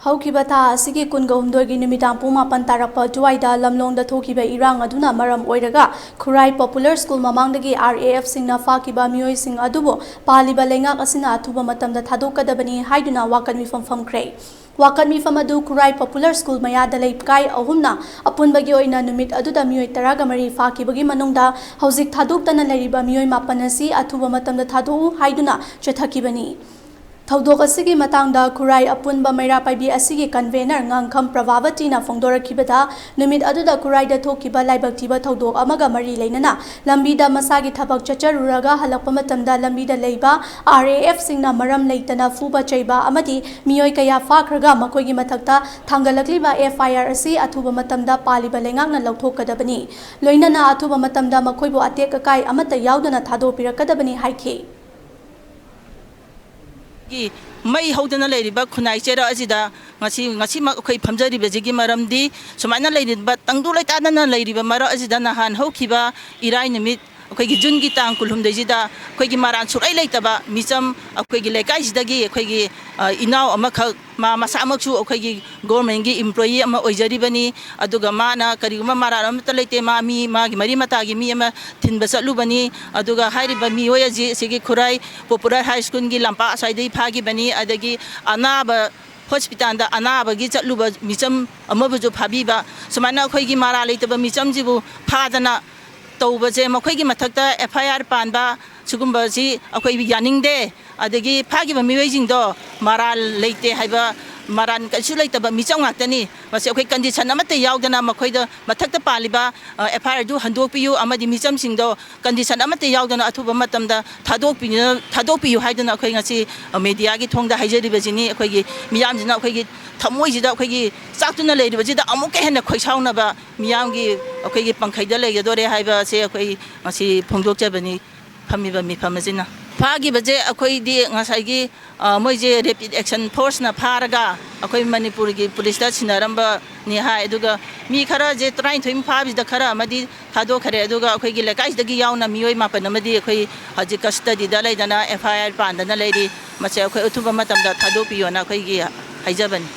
ꯍꯧꯈꯤꯕ ꯊꯥ ꯑꯁꯤꯒꯤ ꯀꯨꯟꯒ ꯍꯨꯝꯗꯣꯏꯒꯤ ꯅꯨꯃꯤꯗꯥꯡ ꯄꯨꯡ ꯃꯥꯄꯟ ꯇꯥꯔꯛꯄ ꯑꯗꯨꯋꯥꯏꯗ ꯂꯝꯂꯣꯡꯗ ꯊꯣꯛꯈꯤꯕ ꯏꯔꯥꯡ ꯑꯗꯨꯅ ꯃꯔꯝ ꯑꯣꯏꯔꯒ ꯈꯨꯔꯥꯏ ꯄꯣꯄꯨꯂꯔ ꯁ꯭ꯀꯨꯜ ꯃꯃꯥꯡꯗꯒꯤ ꯑꯥꯔ ꯑꯦ ꯑꯦꯐꯁꯤꯡꯅ ꯐꯥꯈꯤꯕ ꯃꯤꯑꯣꯏꯁꯤꯡ ꯑꯗꯨꯕꯨ ꯄꯥꯜꯂꯤꯕ ꯂꯩꯉꯥꯛ ꯑꯁꯤꯅ ꯑꯊꯨꯕ ꯃꯇꯝꯗ ꯊꯥꯗꯣꯛꯀꯗꯕꯅꯤ ꯍꯥꯏꯗꯨꯅ ꯋꯥꯀꯠ ꯃꯤꯐꯝ ꯐꯝꯈ꯭ꯔꯦ꯫ ꯋꯥꯀꯠ ꯃꯤꯐꯝ ꯑꯗꯨ ꯈꯨꯔꯥꯏ ꯄꯣꯄꯨꯂꯔ ꯁ꯭ꯀꯨꯜ ꯃꯌꯥꯗ ꯂꯩꯀꯥꯏ ꯑꯍꯨꯝꯅ ꯑꯄꯨꯟꯕꯒꯤ ꯑꯣꯏꯅ ꯅꯨꯃꯤꯠ ꯑꯗꯨꯗ ꯃꯤꯑꯣꯏ ꯇꯔꯥꯒ ꯃꯔꯤ ꯐꯥꯈꯤꯕꯒꯤ ꯃꯅꯨꯡꯗ ꯍꯧꯖꯤꯛ ꯊꯥꯗꯣꯛꯇꯅ ꯂꯩꯔꯤꯕ ꯃꯤꯑꯣꯏ ꯃꯥꯄꯟ ꯑꯁꯤ ꯑꯊꯨꯕ ꯃꯇꯝꯗ ꯊꯥꯗꯣꯛꯎ ꯍꯥꯏꯗꯨꯅ ꯆꯠꯊꯈꯤꯕꯅꯤ꯫ ꯊꯧꯗꯣꯛ ꯑꯁꯤꯒꯤ ꯃꯇꯥꯡꯗ ꯈꯨꯔꯥꯏ ꯑꯄꯨꯟꯕ ꯃꯩꯔꯥ ꯄꯥꯏꯕꯤ ꯑꯁꯤꯒꯤ ꯀꯟꯚꯦꯅꯔ ꯉꯥꯡꯈꯝ ꯄ꯭ꯔꯚꯥꯕꯇꯤꯅ ꯐꯣꯡꯗꯣꯔꯛꯈꯤꯕꯗ, ꯅꯨꯃꯤꯠ ꯑꯗꯨꯗ ꯈꯨꯔꯥꯏꯗ ꯊꯣꯛꯈꯤꯕ ꯂꯥꯏꯕꯛ ꯊꯤꯕ ꯊꯧꯗꯣꯛ ꯑꯃꯒ ꯃꯔꯤ ꯂꯩꯅꯅ ꯂꯝꯕꯤꯗ ꯃꯁꯥꯒꯤ ꯊꯕꯛ ꯆꯠꯆꯔꯨꯔꯒ ꯍꯜꯂꯛꯄ ꯃꯇꯝꯗ ꯂꯝꯕꯤꯗ ꯂꯩꯕ ꯑꯥꯔ ꯑꯦ ꯑꯦꯐꯁꯤꯡꯅ ꯃꯔꯝ ꯂꯩꯇꯅ ꯐꯨꯕ ꯆꯩꯕ ꯑꯃꯗꯤ ꯃꯤꯑꯣꯏ ꯀꯌꯥ ꯐꯥꯈ꯭ꯔꯒ ꯃꯈꯣꯏꯒꯤ ꯃꯊꯛꯇ ꯊꯥꯡꯒꯠꯂꯛꯂꯤꯕ ꯑꯦꯐ ꯑꯥꯏ ꯑꯥꯔ ꯑꯁꯤ ꯑꯊꯨꯕ ꯃꯇꯝꯗ ꯄꯥꯜꯂꯤꯕ ꯂꯩꯉꯥꯛꯅ ꯂꯧꯊꯣꯛꯀꯗꯕꯅꯤ꯫ ꯂꯣꯏꯅꯅ ꯑꯊꯨꯕ ꯃꯇꯝꯗ ꯃꯈꯣꯏꯕꯨ ꯑꯇꯦꯛ ꯑꯀꯥꯏ ꯑꯃꯠꯇ ꯌꯥꯎꯗꯅ ꯊꯥꯗꯣꯛꯄꯤꯔꯛꯀꯗꯕꯅꯤ ꯍꯥꯏꯈꯤ꯫ ꯒꯤ ꯃꯩ ꯍꯧꯗꯅ ꯂꯩꯔꯤꯕ ꯈꯨꯟꯅꯥꯏ ꯆꯩꯔꯛ ꯑꯁꯤꯗ ꯉꯁꯤ, ꯉꯁꯤꯃꯛ ꯑꯩꯈꯣꯏ ꯐꯝꯖꯔꯤꯕꯁꯤꯒꯤ ꯃꯔꯝꯗꯤ, ꯁꯨꯃꯥꯏꯅ ꯂꯩꯔꯤꯕ, ꯇꯪꯗꯨ ꯂꯩꯇꯥꯗꯅ ꯂꯩꯔꯤꯕ ꯃꯔꯛ ꯑꯁꯤꯗ, ꯅꯍꯥꯟ ꯍꯧꯈꯤꯕ ꯏꯔꯥꯏ ꯅꯨꯃꯤꯠ, ꯑꯩꯈꯣꯏꯒꯤ ꯖꯨꯟꯒꯤ ꯇꯥꯡ ꯀꯨꯟꯍꯨꯝꯗꯣꯏꯁꯤꯗ ꯑꯩꯈꯣꯏꯒꯤ ꯃꯔꯥꯜ ꯁꯨꯛꯂꯩ ꯂꯩꯇꯕ ꯃꯤꯆꯝ, ꯑꯩꯈꯣꯏꯒꯤ ꯂꯩꯀꯥꯏꯁꯤꯗꯒꯤ ꯑꯩꯈꯣꯏꯒꯤ, ꯑ, ꯏꯅꯥꯎ ꯑꯃꯈꯛ, ꯃꯥ ꯃꯁꯥꯃꯛꯁꯨ ꯑꯩꯈꯣꯏꯒꯤ ꯒꯣꯔꯃꯦꯟꯒꯤ ꯏꯝꯄ꯭ꯂꯣꯌꯤ ꯑꯃ ꯑꯣꯏꯖꯔꯤꯕꯅꯤ꯫ ꯑꯗꯨꯒ ꯃꯥꯅ ꯀꯔꯤꯒꯨꯝꯕ ꯃꯔꯥꯜ ꯑꯃꯠꯇ ꯂꯩꯇꯦ, ꯃꯥ ꯃꯤ, ꯃꯥꯒꯤ ꯃꯔꯤ ꯃꯇꯥꯒꯤ ꯃꯤ ꯑꯃ ꯊꯤꯟꯕ ꯆꯠꯂꯨꯕꯅꯤ꯫ ꯑꯗꯨꯒ ꯍꯥꯏꯔꯤꯕ ꯃꯤꯑꯣꯏ ꯑꯁꯤ ꯑꯁꯤꯒꯤ ꯈꯨꯔꯥꯏ ꯄꯣꯄꯨꯂꯔ ꯍꯥꯏ ꯁ꯭ꯀꯨꯜꯒꯤ ꯂꯝꯄꯥꯛ ꯑꯁ꯭ꯋꯥꯏꯗꯒꯤ ꯐꯥꯈꯤꯕꯅꯤ꯫ ꯑꯗꯒꯤ ꯑꯅꯥꯕ, ꯍꯣꯁꯄꯤꯇꯥꯜꯗ ꯑꯅꯥꯕꯒꯤ ꯆꯠꯂꯨꯕ ꯃꯤꯆꯝ ꯑꯃꯕꯨꯁꯨ ꯐꯥꯕꯤꯕ, ꯁꯨꯃꯥꯏꯅ ꯑꯩꯈꯣꯏꯒꯤ ꯃꯔꯥꯜ ꯂꯩꯇꯕ ꯃꯤꯆꯝꯁꯤꯕꯨ ꯐꯥꯗꯅ ꯇꯧꯕꯁꯦ, ꯃꯈꯣꯏꯒꯤ ꯃꯊꯛꯇ ꯑꯦꯐ ꯑꯥꯏ ꯑꯥꯔ ꯄꯥꯟꯕ, ꯁꯤꯒꯨꯝꯕꯁꯤ ꯑꯩꯈꯣꯏ ꯌꯥꯅꯤꯡꯗꯦ꯫ ꯑꯗꯒꯤ ꯐꯥꯈꯤꯕ ꯃꯤꯑꯣꯏꯁꯤꯡꯗꯣ ꯃꯔꯥꯜ ꯂꯩꯇꯦ ꯍꯥꯏꯕ, ꯃꯔꯥꯜ ꯀꯔꯤꯁꯨ ꯂꯩꯇꯕ ꯃꯤꯆꯝ ꯉꯥꯛꯇꯅꯤ꯫ ꯃꯁꯤ ꯑꯩꯈꯣꯏ ꯀꯟꯗꯤꯁꯟ ꯑꯃꯠꯇ ꯌꯥꯎꯗꯅ ꯃꯈꯣꯏꯗ ꯃꯊꯛꯇ ꯄꯥꯜꯂꯤꯕ, ꯑ, ꯑꯦꯐ ꯑꯥꯏ ꯑꯥꯔꯗꯨ ꯍꯟꯗꯣꯛꯄꯤꯌꯨ ꯑꯃꯗꯤ ꯃꯤꯆꯝꯁꯤꯡꯗꯣ ꯀꯟꯗꯤꯁꯟ ꯑꯃꯠꯇ ꯌꯥꯎꯗꯅ ꯑꯊꯨꯕ ꯃꯇꯝꯗ ꯊꯥꯗꯣꯛꯄꯤꯅ-, ꯊꯥꯗꯣꯛꯄꯤꯌꯨ ꯍꯥꯏꯗꯨꯅ ꯑꯩꯈꯣꯏ ꯉꯁꯤ, ꯑ, ꯃꯦꯗꯤꯌꯥꯒꯤ ꯊꯣꯡꯗ ꯍꯥꯏꯖꯔꯤꯕꯁꯤꯅꯤ꯫ ꯑꯩꯈꯣꯏꯒꯤ ꯃꯤꯌꯥꯝꯁꯤꯅ ꯑꯩꯈꯣꯏꯒꯤ ꯊꯃꯣꯏꯁꯤꯗ ꯑꯩꯈꯣꯏꯒꯤ ꯆꯥꯛꯇꯨꯅ ꯂꯩꯔꯤꯕꯁꯤꯗ ꯑꯃꯨꯛꯀ ꯍꯦꯟꯅ ꯈꯣꯏꯁꯥꯎꯅꯕ ꯃꯤꯌꯥꯝꯒꯤ ꯑꯩꯈꯣꯏꯒꯤ ꯄꯪꯈꯩꯗ ꯂꯩꯒꯗꯣꯔꯦ ꯍꯥꯏꯕꯁꯦ ꯑꯩꯈꯣꯏ ꯉꯁꯤ ꯐꯣꯡꯗꯣꯛꯆꯕꯅꯤ꯫ ꯐꯝꯃꯤꯕ ꯃꯤꯐꯝ ꯑꯁꯤꯅ ꯐꯥꯈꯤꯕꯁꯦ ꯑꯩꯈꯣꯏꯗꯤ ꯉꯁꯥꯏꯒꯤ, ꯑ, ꯃꯣꯏꯁꯦ ꯔꯦꯄꯤꯗ ꯑꯦꯛꯁꯟ ꯐꯣꯔꯁꯅ ꯐꯥꯔꯒ ꯑꯩꯈꯣꯏ ꯃꯅꯤꯄꯨꯔꯒꯤ ꯄꯨꯂꯤꯁꯇ ꯁꯤꯟꯅꯔꯝꯕꯅꯤ ꯍꯥꯏ꯫ ꯑꯗꯨꯒ ꯃꯤ ꯈꯔꯁꯦ ꯇꯔꯥꯅꯤꯊꯣꯏ ꯐꯥꯕꯁꯤꯗ ꯈꯔ ꯑꯃꯗꯤ ꯊꯥꯗꯣꯛꯈ꯭ꯔꯦ꯫ ꯑꯗꯨꯒ ꯑꯩꯈꯣꯏꯒꯤ ꯂꯩꯀꯥꯏꯁꯤꯗꯒꯤ ꯌꯥꯎꯅ ꯃꯤꯑꯣꯏ ꯃꯥꯄꯟ ꯑꯃꯗꯤ ꯑꯩꯈꯣꯏ ꯍꯧꯖꯤꯛ ꯀꯁꯇꯗꯤꯗ ꯂꯩꯗꯅ ꯑꯦꯐ ꯑꯥꯏ ꯑꯥꯔ ꯄꯥꯟꯗꯅ ꯂꯩꯔꯤ꯫ ꯃꯁꯦ ꯑꯩꯈꯣꯏ ꯑꯊꯨꯕ ꯃꯇꯝꯗ ꯊꯥꯗꯣꯛꯄꯤꯌꯣꯅ ꯑꯩꯈꯣꯏꯒꯤ ꯍꯥꯏꯖꯕꯅꯤ꯫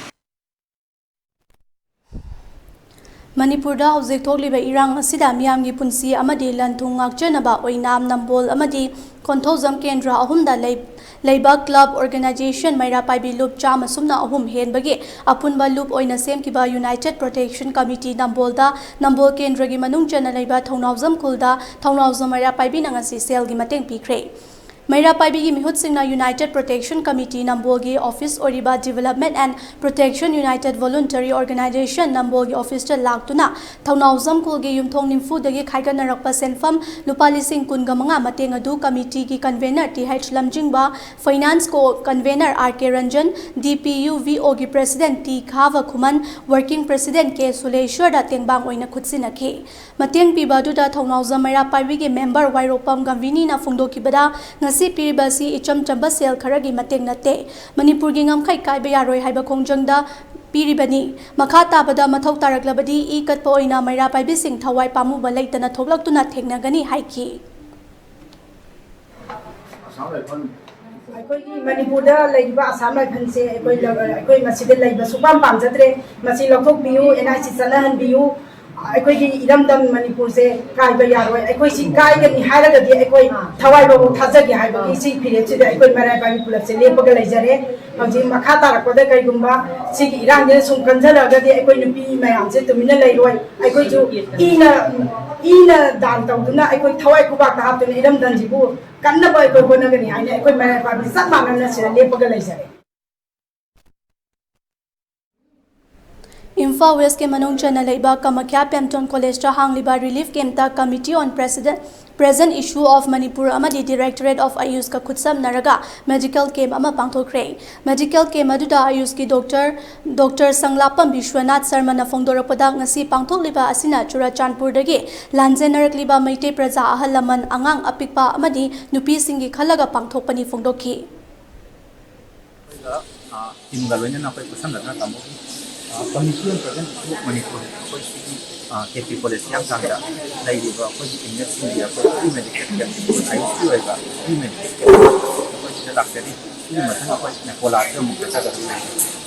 ꯃꯅꯤꯄꯨꯔꯗ ꯍꯧꯖꯤꯛ ꯊꯣꯛꯂꯤꯕ ꯏꯔꯥꯡ ꯑꯁꯤꯗ ꯃꯤꯌꯥꯝꯒꯤ ꯄꯨꯟꯁꯤ ꯑꯃꯗꯤ ꯂꯟ ꯊꯨꯝ ꯉꯥꯛꯆꯅꯕ ꯑꯣꯏꯅꯥꯝ, ꯅꯝꯕꯣꯜ ꯑꯃꯗꯤ ꯀꯣꯟꯊꯧꯖꯝ ꯀꯦꯟꯗ꯭ꯔ ꯑꯍꯨꯝꯗ ꯂꯩ-, ꯂꯩꯕ club, organisation, ꯃꯩꯔꯥ ꯄꯥꯏꯕꯤ ꯂꯨꯞ ꯆꯥꯝꯃ ꯁꯨꯞꯅ ꯑꯍꯨꯝ ꯍꯦꯟꯕꯒꯤ ꯑꯄꯨꯟꯕ ꯂꯨꯞ ꯑꯣꯏꯅ ꯁꯦꯝꯈꯤꯕ United Protection Committee ꯅꯝꯕꯣꯜꯗ, ꯅꯝꯕꯣꯜ ꯀꯦꯟꯗ꯭ꯔꯒꯤ ꯃꯅꯨꯡ ꯆꯟꯅ ꯂꯩꯕ ꯊꯧꯅꯥꯎꯖꯝ ꯈꯨꯜꯗ ꯊꯧꯅꯥꯎꯖꯝ ꯃꯩꯔꯥ ꯄꯥꯏꯕꯤꯅ ꯉꯁꯤ ꯁꯦꯜꯒꯤ ꯃꯇꯦꯡ ꯄꯤꯈ꯭ꯔꯦ꯫ ꯃꯩꯔꯥ ꯄꯥꯏꯕꯤꯒꯤ ꯃꯤꯍꯨꯠꯁꯤꯡꯅ United Protection Committee ꯅꯝꯕꯣꯜꯒꯤ office ꯑꯣꯏꯔꯤꯕ Development and Protection United Voluntary Organisation ꯅꯝꯕꯣꯜꯒꯤ officeꯇ ꯂꯥꯛꯇꯨꯅ ꯊꯧꯅꯥꯎꯖꯝ ꯈꯨꯜꯒꯤ ꯌꯨꯝꯊꯣꯡ ꯅꯤꯐꯨꯗꯒꯤ ꯈꯥꯏꯒꯠꯅꯔꯛꯄ ꯁꯦꯟꯐꯝ ꯂꯨꯄꯥ ꯂꯤꯁꯤꯡ ꯀꯨꯟꯒ ꯃꯉꯥ ꯃꯇꯦꯡ ꯑꯗꯨ committeeꯒꯤ convener ꯇꯤ ꯍꯩꯆ ꯂꯝꯖꯤꯡꯕ, finance co-convener ꯑꯥꯔ ꯀꯦ ꯔꯟꯖꯟ, ꯗꯤ ꯄꯤ ꯌꯨ ꯚꯤ ꯑꯣꯒꯤ president ꯇꯤ ꯈꯥꯕ ꯈꯨꯃꯟ, working president ꯀꯦ ꯁꯨꯂꯦꯁ꯭ꯋꯔꯗ ꯇꯦꯡꯕꯥꯡ ꯑꯣꯏꯅ ꯈꯨꯠꯁꯤꯟꯅꯈꯤ꯫ ꯃꯇꯦꯡ ꯄꯤꯕ ꯑꯗꯨꯗ ꯊꯧꯅꯥꯎꯖꯝ ꯃꯩꯔꯥ ꯄꯥꯏꯕꯤꯒꯤ member ꯋꯥꯏꯔꯣꯛꯄꯝ ꯒꯝꯚꯤꯅꯤꯅ ꯐꯣꯡꯗꯣꯛꯈꯤꯕꯗ, ꯉꯁꯤ ꯄꯤꯔꯤꯕ ꯑꯁꯤ ꯏꯆꯝ ꯆꯝꯕ ꯁꯦꯜ ꯈꯔꯒꯤ ꯃꯇꯦꯡ ꯅꯠꯇꯦ꯫ ꯃꯅꯤꯄꯨꯔꯒꯤ ꯉꯝꯈꯩ ꯀꯥꯏꯕ ꯌꯥꯔꯣꯏ ꯍꯥꯏꯕ ꯈꯣꯡꯖꯪꯗ ꯄꯤꯔꯤꯕꯅꯤ꯫ ꯃꯈꯥ ꯇꯥꯕꯗ ꯃꯊꯧ ꯇꯥꯔꯛꯂꯕꯗꯤ ꯏ ꯀꯠꯄ ꯑꯣꯏꯅ ꯃꯩꯔꯥ ꯄꯥꯏꯕꯤꯁꯤꯡ ꯊꯋꯥꯏ ꯄꯥꯝꯃꯨꯕ ꯂꯩꯇꯅ ꯊꯣꯛꯂꯛꯇꯨꯅ ꯊꯦꯡꯅꯒꯅꯤ ꯍꯥꯏꯈꯤ꯫ ꯑꯩꯈꯣꯏꯒꯤ ꯃꯅꯤꯄꯨꯔꯗ ꯂꯩꯔꯤꯕ ꯑꯁꯥꯝ ꯔꯥꯏꯐꯜꯁꯦ ꯑꯩꯈꯣꯏ ꯂ-, ꯑꯩꯈꯣꯏ ꯃꯁꯤꯗ ꯂꯩꯕ ꯁꯨꯡꯄꯥꯝ ꯄꯥꯝꯖꯗ꯭ꯔꯦ꯫ ꯃꯁꯤ ꯂꯧꯊꯣꯛꯄꯤꯌꯨ, ꯑꯦꯟ ꯑꯥꯏ ꯁꯤ ꯆꯠꯅꯍꯟꯕꯤꯌꯨ꯫ ꯑꯩꯈꯣꯏꯒꯤ ꯏꯔꯝꯗꯝ ꯃꯅꯤꯄꯨꯔꯁꯦ ꯀꯥꯏꯕ ꯌꯥꯔꯣꯏ꯫ ꯑꯩꯈꯣꯏ ꯁꯤ ꯀꯥꯏꯒꯅꯤ ꯍꯥꯏꯔꯒꯗꯤ ꯑꯩꯈꯣꯏ ꯊꯋꯥꯏ ꯐꯥꯎꯕ ꯊꯥꯖꯒꯦ ꯍꯥꯏꯕꯒꯤ ꯁꯤ ꯐꯤꯔꯦꯞꯁꯤꯗ ꯑꯩꯈꯣꯏ ꯃꯩꯔꯥ ꯄꯥꯏꯕꯤ ꯄꯨꯂꯞꯁꯦ ꯂꯦꯞꯄꯒ ꯂꯩꯖꯔꯦ꯫ ꯍꯧꯖꯤꯛ ꯃꯈꯥ ꯇꯥꯔꯛꯄꯗ ꯀꯔꯤꯒꯨꯝꯕ ꯁꯤꯒꯤ ꯏꯔꯥꯡꯁꯤꯅ ꯁꯨꯝ ꯀꯟꯖꯜꯂꯛꯑꯒꯗꯤ ꯑꯩꯈꯣꯏ ꯅꯨꯄꯤ ꯃꯌꯥꯝꯁꯦ ꯇꯨꯃꯤꯟꯅ ꯂꯩꯔꯣꯏ꯫ ꯑꯩꯈꯣꯏꯁꯨ ꯏꯅ, ꯏꯅ ꯗꯥꯟ ꯇꯧꯗꯨꯅ ꯑꯩꯈꯣꯏ ꯊꯋꯥꯏ ꯈꯨꯕꯥꯛꯇ ꯍꯥꯞꯇꯨꯅ ꯏꯔꯝꯗꯝꯁꯤꯕꯨ ꯀꯟꯅꯕ ꯑꯩꯈꯣꯏ ꯍꯣꯠꯅꯒꯅꯤ ꯍꯥꯏꯅ ꯑꯩꯈꯣꯏ ꯃꯩꯔꯥ ꯄꯥꯏꯕꯤ ꯆꯞ ꯃꯥꯟꯅꯅ ꯁꯤꯗ ꯂꯦꯞꯄꯒ ꯂꯩꯖꯔꯦ꯫ ꯏꯝꯐꯥꯜ ꯋꯦꯁꯀꯤ ꯃꯅꯨꯡ ꯆꯟꯅ ꯂꯩꯕ ꯀꯃꯈ꯭ꯌꯥ ꯄꯦꯝꯇꯣꯟ ꯀꯣꯂꯦꯖꯇ ꯍꯥꯡꯂꯤꯕ relief campꯇ Committee on President, Present Issue of Manipur ꯑꯃꯗꯤ Directorate of ꯑꯥꯌꯨꯁꯀ ꯈꯨꯠꯁꯝꯅꯔꯒ medical camp ꯑꯃ ꯄꯥꯡꯊꯣꯛꯈ꯭ꯔꯦ꯫ Medical camp ꯑꯗꯨꯗ ꯑꯥꯌꯨꯁꯀꯤ doctor, Doctor ꯁꯪꯂꯥꯞꯄꯝ ꯕꯤꯁ꯭ꯋꯅꯥꯊ ꯁꯔꯃꯅ ꯐꯣꯡꯗꯣꯔꯛꯄꯗ, ꯉꯁꯤ ꯄꯥꯡꯊꯣꯛꯂꯤꯕ ꯑꯁꯤꯅ ꯆꯨꯔꯆꯥꯟꯄꯨꯔꯗꯒꯤ ꯂꯥꯟꯖꯦꯟꯅꯔꯛꯂꯤꯕ ꯃꯩꯇꯩ ꯄ꯭ꯔꯖꯥ, ꯑꯍꯜ ꯂꯃꯟ, ꯑꯉꯥꯡ ꯑꯄꯤꯛꯄ ꯑꯃꯗꯤ ꯅꯨꯄꯤꯁꯤꯡꯒꯤ ꯈꯜꯂꯒ ꯄꯥꯡꯊꯣꯛꯄꯅꯤ ꯐꯣꯡꯗꯣꯛꯈꯤ꯫ ꯑꯩꯈꯣꯏꯒ, ꯑ, teamꯒ ꯂꯣꯏꯅꯅ ꯑꯩꯈꯣꯏ ꯈꯨꯠꯁꯝꯅꯗꯨꯅ ꯇꯝꯃꯨ꯫ ꯑ, Committee on Present Issue of Manipur, ꯑꯩꯈꯣꯏ ꯁꯤꯒꯤ, ꯑ, ꯀꯦ ꯄꯤ ꯀꯣꯂꯦꯖ ꯍꯤꯌꯥꯡꯊꯥꯡꯗ ꯂꯩꯔꯤꯕ ꯑꯩꯈꯣꯏꯒꯤ inmateꯁꯤꯡꯒꯤ ꯑꯩꯈꯣꯏ free medical camp, ꯑꯥꯌꯨꯁꯀꯤ ꯑꯣꯏꯕ free medical camp ꯑꯩꯈꯣꯏ ꯁꯤꯗ ꯂꯥꯛꯆꯔꯤ꯫ ꯁꯤꯒꯤ ꯃꯊꯪ ꯑꯩꯈꯣꯏ ꯅꯦꯄꯣꯂꯥꯗ ꯑꯃꯨꯛ ꯆꯠꯆꯒꯗꯕ ꯂꯩꯔꯤ꯫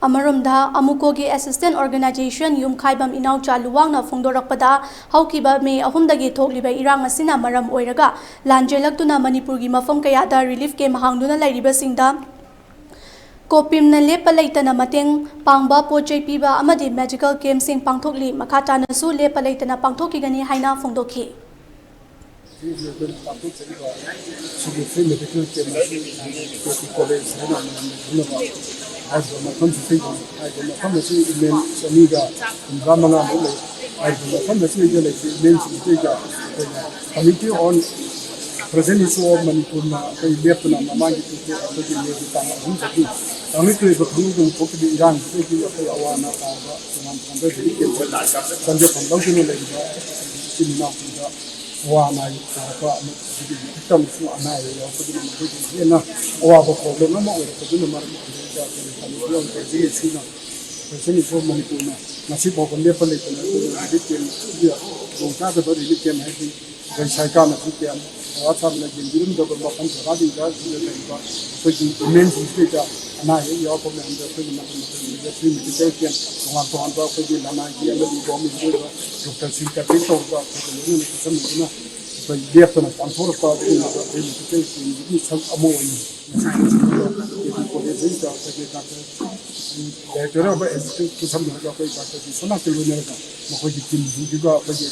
ꯑꯃꯔꯣꯝꯗ, ꯑꯃꯨꯀꯣꯒꯤ assistant organization ꯌꯨꯝꯈꯥꯏꯕꯝ ꯏꯅꯥꯎꯆꯥ ꯂꯨꯋꯥꯡꯅ ꯐꯣꯡꯗꯣꯔꯛꯄꯗ, ꯍꯧꯈꯤꯕ ꯃꯦ ꯑꯍꯨꯝꯗꯒꯤ ꯊꯣꯛꯂꯤꯕ ꯏꯔꯥꯡ ꯑꯁꯤꯅ ꯃꯔꯝ ꯑꯣꯏꯔꯒ ꯂꯥꯟꯖꯦꯜꯂꯛꯇꯨꯅ ꯃꯅꯤꯄꯨꯔꯒꯤ ꯃꯐꯝ ꯀꯌꯥꯗ relief camp ꯍꯥꯡꯗꯨꯅ ꯂꯩꯔꯤꯕꯁꯤꯡꯗ ꯀꯣꯄꯤꯝꯅ ꯂꯦꯞꯄ ꯂꯩꯇꯅ ꯃꯇꯦꯡ ꯄꯥꯡꯕ, ꯄꯣꯠ ꯆꯩ ꯄꯤꯕ ꯑꯃꯗꯤ medical campꯁꯤꯡ ꯄꯥꯡꯊꯣꯛꯂꯤ꯫ ꯃꯈꯥ ꯇꯥꯅꯁꯨ ꯂꯦꯞꯄ ꯂꯩꯇꯅ ꯄꯥꯡꯊꯣꯛꯈꯤꯒꯅꯤ ꯍꯥꯏꯅ ꯐꯣꯡꯗꯣꯛꯈꯤ꯫ ꯍꯧꯖꯤꯛ ꯍꯧꯖꯤꯛ ꯑꯩꯈꯣꯏꯅ ꯄꯥꯡꯊꯣꯛꯆꯔꯤꯕ ꯁꯤꯒꯤ free medical camp ꯑꯁꯤ ꯀꯣꯄꯤ ꯀꯣꯂꯦꯖ ꯍꯥꯏꯅ ꯃꯌꯥꯝꯅ ꯈꯪꯅꯕ ꯍꯥꯏꯔꯤꯕ ꯃꯐꯝꯁꯤꯗꯒꯤꯅꯤ꯫ ꯍꯥꯏꯔꯤꯕ ꯃꯐꯝ ꯑꯁꯤ ꯏꯃꯦꯟ ꯆꯅꯤꯒ ꯍꯨꯝꯗ꯭ꯔꯥ ꯃꯉꯥꯃꯨꯛ ꯂꯩ꯫ ꯍꯥꯏꯔꯤꯕ ꯃꯐꯝ ꯑꯁꯤꯗ ꯂꯩꯔꯤꯕ ꯏꯃꯦꯟꯁꯤꯡꯁꯤꯗꯩꯗ ꯑꯩꯈꯣꯏꯅ Committee on Preservation of ꯃꯅꯤꯄꯨꯔꯅ ꯑꯩꯈꯣꯏ ꯂꯦꯞꯇꯨꯅ ꯃꯃꯥꯡꯒꯤ ꯇꯨ ꯑꯩꯈꯣꯏꯒꯤ ꯃꯦꯒꯤ ꯇꯥꯡ ꯑꯍꯨꯝꯗꯒꯤ ꯇꯥꯡꯂꯛꯇ꯭ꯔꯤꯕ ꯈꯪꯍꯧꯗꯅ ꯊꯣꯛꯈꯤꯕ ꯏꯔꯥꯡꯁꯤꯗꯒꯤ ꯑꯩꯈꯣꯏ ꯑꯋꯥ ꯑꯅꯥ ꯇꯥꯔꯕ ꯇꯣꯉꯥꯟ ꯇꯣꯉꯥꯟꯕ ꯔꯤꯂꯤꯐ ꯀꯦꯝꯞꯇ ꯆꯪꯖꯐꯝ ꯂꯧꯗꯨꯅ ꯂꯩꯔꯤꯕ ꯏꯆꯤꯟ ꯏꯅꯥꯎꯁꯤꯡꯗ ꯑꯋꯥ ꯑꯅꯥ ꯇꯥꯔꯛꯄ ꯑꯃꯗꯤ ꯃꯊꯛꯇ ꯑꯃꯁꯨꯡ ꯑꯅꯥ ꯑꯌꯦꯛ ꯌꯥꯎꯔꯛꯄꯗꯨꯅ ꯃꯈꯣꯏꯒꯤ ꯍꯦꯟꯅ ꯑꯋꯥꯕ problem ꯑꯃ ꯑꯣꯏꯔꯛꯄꯗꯨꯅ ꯃꯔꯝ ꯑꯣꯏꯔꯒ ꯑꯩꯈꯣꯏꯒꯤ ꯀꯃꯤꯇꯤ ꯑꯃ ꯇꯧꯖꯔꯤ꯫ ꯁꯤꯅ Preservation of ꯃꯅꯤꯄꯨꯔꯅ ꯉꯁꯤ ꯐꯥꯎꯕ ꯂꯦꯞꯄ ꯂꯩꯇꯅ ꯑꯩꯈꯣꯏꯒꯤ ꯔꯤꯂꯤꯐ ꯀꯦꯝꯞ ꯑꯁꯤꯒꯤ ꯈꯨꯗꯣꯡꯆꯥꯗꯕ ꯔꯤꯂꯤꯐ ꯀꯦꯝꯞ ꯍꯥꯏꯗꯤ ꯑꯩꯈꯣꯏ ꯁꯔꯀꯥꯔꯅꯁꯨ ꯀꯌꯥꯝ ꯑꯋꯥ ꯊꯥꯗꯅ ꯌꯦꯡꯕꯤꯔꯝꯗꯕ ꯃꯐꯝ ꯖꯒꯥꯁꯤꯡꯗ ꯁꯤꯗ ꯂꯩꯔꯤꯕ ꯑꯩꯈꯣꯏꯒꯤ ꯏꯃꯦꯟꯁꯤꯡꯁꯤꯗꯩꯗ ꯑꯅꯥ ꯑꯌꯦꯛ ꯌꯥꯎꯔꯛꯄ ꯃꯌꯥꯝꯗ ꯑꯩꯈꯣꯏꯒꯤ ꯃꯇꯝ ꯃꯇꯝꯒꯤ free medical camp ꯇꯣꯉꯥꯟ ꯇꯣꯉꯥꯟꯕ ꯑꯩꯈꯣꯏꯒꯤ ꯂꯅꯥꯏꯒꯤ ꯑꯃꯗꯤ government ꯑꯣꯏꯕ ꯗꯣꯛꯇꯔꯁꯤꯡ ꯀꯟꯁꯜ ꯇꯧꯔꯒ ꯑꯩꯈꯣꯏꯒ ꯂꯣꯏꯅꯅ ꯈꯨꯠꯁꯝꯅꯗꯨꯅ ꯑꯩꯈꯣꯏ ꯂꯦꯞꯇꯅ ꯄꯥꯡꯊꯣꯔꯛꯄ ꯑꯗꯨꯒꯨꯝꯂꯕ free medical campꯒꯤ ꯁꯔꯨꯛ ꯑꯃ ꯑꯣꯏꯅ ꯉꯁꯤ ꯀꯣꯂꯦꯖꯁꯤꯗ ꯑꯩꯈꯣꯏꯒꯤ ꯗꯥꯛꯇꯔ director of institute ꯈꯨꯠꯁꯝꯅꯔꯒ ꯑꯩꯈꯣꯏ ꯗꯥꯛꯇꯔ ꯕꯤꯁ꯭ꯋꯅꯥꯊꯀ ꯂꯣꯏꯅꯔꯒ ꯃꯈꯣꯏꯒꯤ teamꯁꯤꯡꯁꯤꯒ ꯑꯩꯈꯣꯏꯒꯤ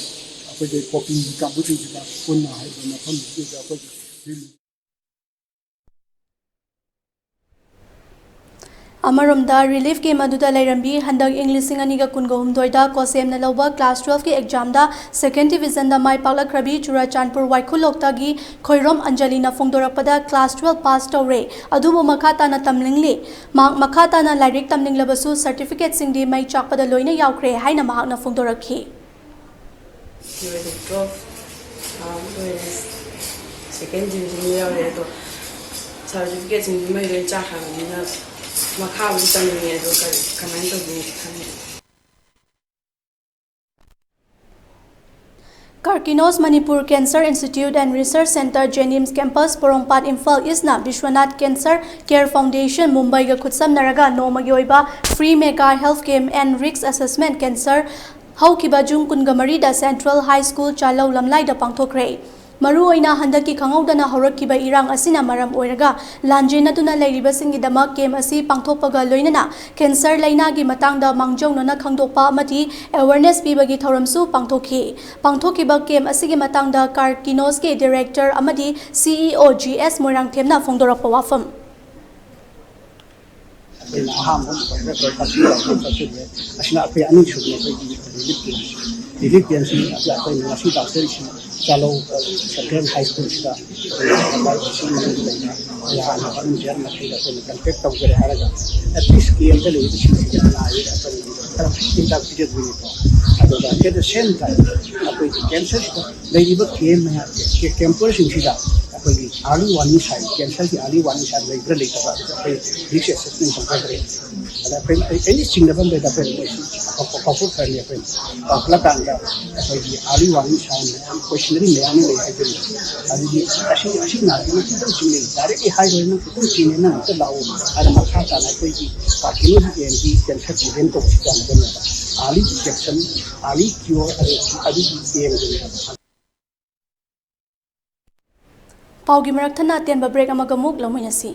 ꯑꯩꯈꯣꯏꯒꯤ ꯀꯣꯄꯤꯒꯤ ꯀꯥꯡꯕꯨꯁꯤꯡꯁꯤꯒ ꯄꯨꯟꯅ ꯍꯥꯏꯔꯤꯕ ꯃꯐꯝꯁꯤꯗ ꯑꯩꯈꯣꯏꯒꯤ ꯑꯃꯔꯣꯝꯗ, relief camp ꯑꯗꯨꯗ ꯂꯩꯔꯝꯕꯤ ꯍꯟꯗꯛ ꯏꯪ ꯂꯤꯁꯤꯡ ꯑꯅꯤꯒ ꯀꯨꯟꯒ ꯍꯨꯝꯗꯣꯏꯗ ꯀꯣꯁꯦꯝꯅ ꯂꯧꯕ class twelveꯀꯤ examꯗ second divisionꯗ ꯃꯥꯏ ꯄꯥꯛꯂꯛꯈ꯭ꯔꯕꯤ Churachandpur ꯋꯥꯏꯈꯨꯂꯣꯛꯇꯒꯤ Khoirom ꯑꯟꯖꯂꯤꯅ ꯐꯣꯡꯗꯣꯔꯛꯄꯗ class twelve pass ꯇꯧꯔꯦ, ꯑꯗꯨꯕꯨ ꯃꯈꯥ ꯇꯥꯅ ꯇꯝꯅꯤꯡꯂꯤ꯫ ꯃꯍꯥꯛ ꯃꯈꯥ ꯇꯥꯅ ꯂꯥꯏꯔꯤꯛ ꯇꯝꯅꯤꯡꯂꯕꯁꯨ certificateꯁꯤꯡꯗꯤ ꯃꯩ ꯆꯥꯛꯄꯗ ꯂꯣꯏꯅ ꯌꯥꯎꯈ꯭ꯔꯦ ꯍꯥꯏꯅ ꯃꯍꯥꯛꯅ ꯐꯣꯡꯗꯣꯔꯛꯈꯤ꯫ ꯂꯣꯏꯔꯦ, twelve, ꯑꯥ, ꯂꯣꯏꯔꯦ꯫ Second division ꯌꯥꯎꯔꯦ, ꯑꯗꯣ certificateꯁꯤꯡꯗꯤ ꯃꯩ ꯂꯣꯏ ꯆꯥꯛꯈ꯭ꯔꯕꯅꯤꯅ ꯃꯈꯥꯕꯨꯗꯤ ꯇꯝꯅꯤꯡꯉꯦ, ꯑꯗꯣ ꯀꯔꯤ, ꯀꯃꯥꯏꯅ ꯇꯧꯗꯣꯏꯅꯣ ꯈꯪꯗꯦ꯫ Karkinos Manipur Cancer Institute and Research Centre, JNIMS Campus, Porompat, Imphal ꯏꯁꯅ Vishwanath Cancer Care Foundation, ꯃꯨꯝꯕꯥꯏꯒ ꯈꯨꯠꯁꯝꯅꯔꯒ ꯅꯣꯡꯃꯒꯤ ꯑꯣꯏꯕ Free Mega Health Camp and Risk Assessment Cancer ꯍꯧꯈꯤꯕ ꯖꯨꯟ ꯀꯨꯟꯒ ꯃꯔꯤꯗ Central High School ꯆꯥꯂꯧ ꯂꯝꯂꯥꯏꯗ ꯄꯥꯡꯊꯣꯛꯈ꯭ꯔꯦ꯫ ꯃꯔꯨꯑꯣꯏꯅ ꯍꯟꯗꯛꯀꯤ ꯈꯪꯍꯧꯗꯅ ꯍꯧꯔꯛꯈꯤꯕ ꯏꯔꯥꯡ ꯑꯁꯤꯅ ꯃꯔꯝ ꯑꯣꯏꯔꯒ ꯂꯥꯟꯖꯦꯟꯅꯗꯨꯅ ꯂꯩꯔꯤꯕꯁꯤꯡꯒꯤꯗꯃꯛ camp ꯑꯁꯤ ꯄꯥꯡꯊꯣꯛꯄꯒ ꯂꯣꯏꯅꯅ cancer ꯂꯩꯅꯥꯒꯤ ꯃꯇꯥꯡꯗ ꯃꯥꯡꯖꯧꯅꯅ ꯈꯪꯗꯣꯛꯄ ꯑꯃꯗꯤ awareness ꯄꯤꯕꯒꯤ ꯊꯧꯔꯝꯁꯨ ꯄꯥꯡꯊꯣꯛꯈꯤ꯫ ꯄꯥꯡꯊꯣꯛꯈꯤꯕ camp ꯑꯁꯤꯒꯤ ꯃꯇꯥꯡꯗ Karkinosꯀꯤ Director ꯑꯃꯗꯤ CEO G S ꯃꯣꯏꯔꯥꯡꯊꯦꯝꯅ ꯐꯣꯡꯗꯣꯔꯛꯄ ꯋꯥꯐꯝ꯫ ꯑꯩꯈꯣꯏꯅ ꯑꯍꯥꯟꯕ ꯃꯇꯝꯗ ꯑꯩꯈꯣꯏ ꯀꯛꯆꯤꯡ ꯌꯧꯔꯛꯄ ꯆꯠꯈꯤꯕꯅꯦ꯫ ꯑꯁꯤꯅ ꯑꯩꯈꯣꯏ ꯑꯅꯤꯁꯨꯕꯅꯤ ꯑꯩꯈꯣꯏꯒꯤ relief camp꯫ Relief campꯁꯤ ꯑꯩꯈꯣꯏꯅ ꯉꯁꯤ ꯂꯥꯛꯆꯔꯤꯁꯤ ꯆꯥꯂꯧ, ꯑ, Central High Schoolꯁꯤꯗ ꯑꯩꯈꯣꯏ ꯃꯅꯤꯄꯨꯔ ꯃꯅꯨꯡꯗ ꯂꯩꯕ ꯏꯃꯥꯟꯅꯕ ꯑꯃ ꯖꯦꯜ ꯃꯈꯩꯗ ꯑꯩꯈꯣꯏꯅ contact ꯇꯧꯖꯔꯦ ꯍꯥꯏꯔꯒ at least campꯇ ꯂꯩꯔꯤꯕꯁꯤꯡꯁꯤꯒꯤ ꯑꯅꯥ ꯑꯌꯦꯛ ꯑꯩꯈꯣꯏꯅ ꯈꯔ ꯍꯤꯗꯥꯛ ꯄꯤꯖꯗꯣꯏꯅꯤꯀꯣ꯫ ꯑꯗꯨꯒ at the same time ꯑꯩꯈꯣꯏꯒꯤ cancerꯁꯤꯗ ꯂꯩꯔꯤꯕ camp ꯃꯌꯥꯝ, camperꯁꯤꯡꯁꯤꯗ ꯑꯩꯈꯣꯏꯒꯤ early warning sign, cancerꯒꯤ early warning sign ꯂꯩꯕ꯭ꯔꯥ ꯂꯩꯇꯕ꯭ꯔꯥ ꯑꯩꯈꯣꯏ risk assessment ꯇꯧꯖꯈ꯭ꯔꯦ꯫ ꯑꯗ ꯑꯩꯈꯣꯏ any ꯆꯤꯡꯅꯕ ꯑꯃ ꯂꯩꯇꯥ ꯑꯩꯈꯣꯏ ꯃꯣꯏꯁꯤ ꯀꯥꯎꯊꯣꯛꯈ꯭ꯔꯅꯤ꯫ ꯑꯩꯈꯣꯏ ꯀꯥꯎꯈꯠꯂꯀꯥꯟꯗ ꯑꯩꯈꯣꯏꯒꯤ early warning sign ꯃꯌꯥꯝ, cautionary ꯃꯌꯥꯝ ꯑꯃ ꯂꯩ ꯍꯥꯏꯖꯔꯤ꯫ ꯑꯗꯨꯗꯤ ꯑꯁꯤ, ꯑꯁꯤ ꯅꯥꯔꯛꯏꯅ ꯈꯤꯇꯪ ꯆꯤꯡꯅꯩ, directly ꯍꯥꯏꯔꯣꯏ, ꯅꯪ ꯈꯤꯇꯪ ꯆꯤꯡꯅꯩ, ꯅꯪ ꯑꯝꯇ ꯂꯥꯛꯑꯣ꯫ ꯑꯗ ꯃꯈꯥ ꯇꯥꯅ ꯑꯩꯈꯣꯏꯒꯤ Karkinosꯀꯤ aimꯗꯤ cancer prevent ꯇꯧꯕꯁꯤ ꯌꯥꯝ ꯀꯟꯅ early detection, early cure ꯑꯗꯨꯒꯤ aimꯗꯨꯅꯤ ꯍꯥꯏꯕ꯫ ꯄꯥꯎꯒꯤ ꯃꯔꯛ ꯊꯠꯅ ꯑꯇꯦꯟꯕ break ꯑꯃꯒ ꯑꯃꯨꯛ ꯂꯧꯃꯤꯟꯅꯁꯤ꯫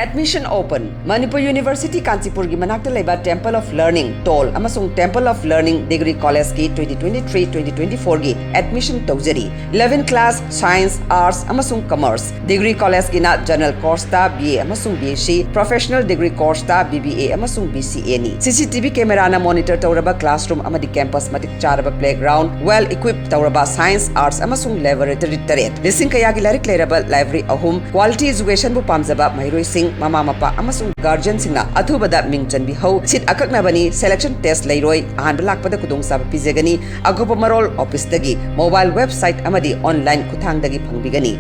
Admission open꯫ ꯃꯅꯤꯄꯨꯔ University ꯀꯥꯟꯆꯤꯄꯨꯔꯒꯤ ꯃꯅꯥꯛꯇ ꯂꯩꯕ Temple of Learning, ꯇꯣꯜ ꯑꯃꯁꯨꯡ Temple of Learning Degree Collegeꯀꯤ twenty twenty-three twenty twenty-fourꯒꯤ admission ꯇꯧꯖꯔꯤ꯫ Eleventh class, Science, Arts ꯑꯃꯁꯨꯡ Commerce, Degree Collegeꯀꯤꯅ General Courseꯇ B A ꯑꯃꯁꯨꯡ B S C, Professional Degree Courseꯇ B B A ꯑꯃꯁꯨꯡ B C Aꯅꯤ꯫ C C T V cameraꯅ monitor ꯇꯧꯔꯕ classroom ꯑꯃꯗꯤ campus ꯃꯇꯤꯛ ꯆꯥꯔꯕ playground, well equipped ꯇꯧꯔꯕ Science, Arts ꯑꯃꯁꯨꯡ Laboratory ꯇꯔꯦꯠ, ꯂꯤꯁꯤꯡ ꯀꯌꯥꯒꯤ ꯂꯥꯏꯔꯤꯛ ꯂꯩꯔꯕ library ꯑꯍꯨꯝ, quality educationꯕꯨ ꯄꯥꯝꯖꯕ ꯃꯍꯩꯔꯣꯏꯁꯤꯡ, ꯃꯃꯥ ꯃꯄꯥ ꯑꯃꯁꯨꯡ guardianꯁꯤꯡꯅ ꯑꯊꯨꯕꯗ ꯃꯤꯡ ꯆꯟꯕꯤꯍꯧ꯫ Seat ꯑꯀꯛꯅꯕꯅꯤ, selection test ꯂꯩꯔꯣꯏ, ꯑꯍꯥꯟꯕ ꯂꯥꯛꯄꯗ ꯈꯨꯗꯣꯡꯆꯥꯕ ꯄꯤꯖꯒꯅꯤ꯫ ꯑꯀꯨꯞꯄ ꯃꯔꯣꯜ officeꯇꯒꯤ, mobile website ꯑꯃꯗꯤ online ꯈꯨꯠꯊꯥꯡꯗꯒꯤ ꯐꯪꯕꯤꯒꯅꯤ꯫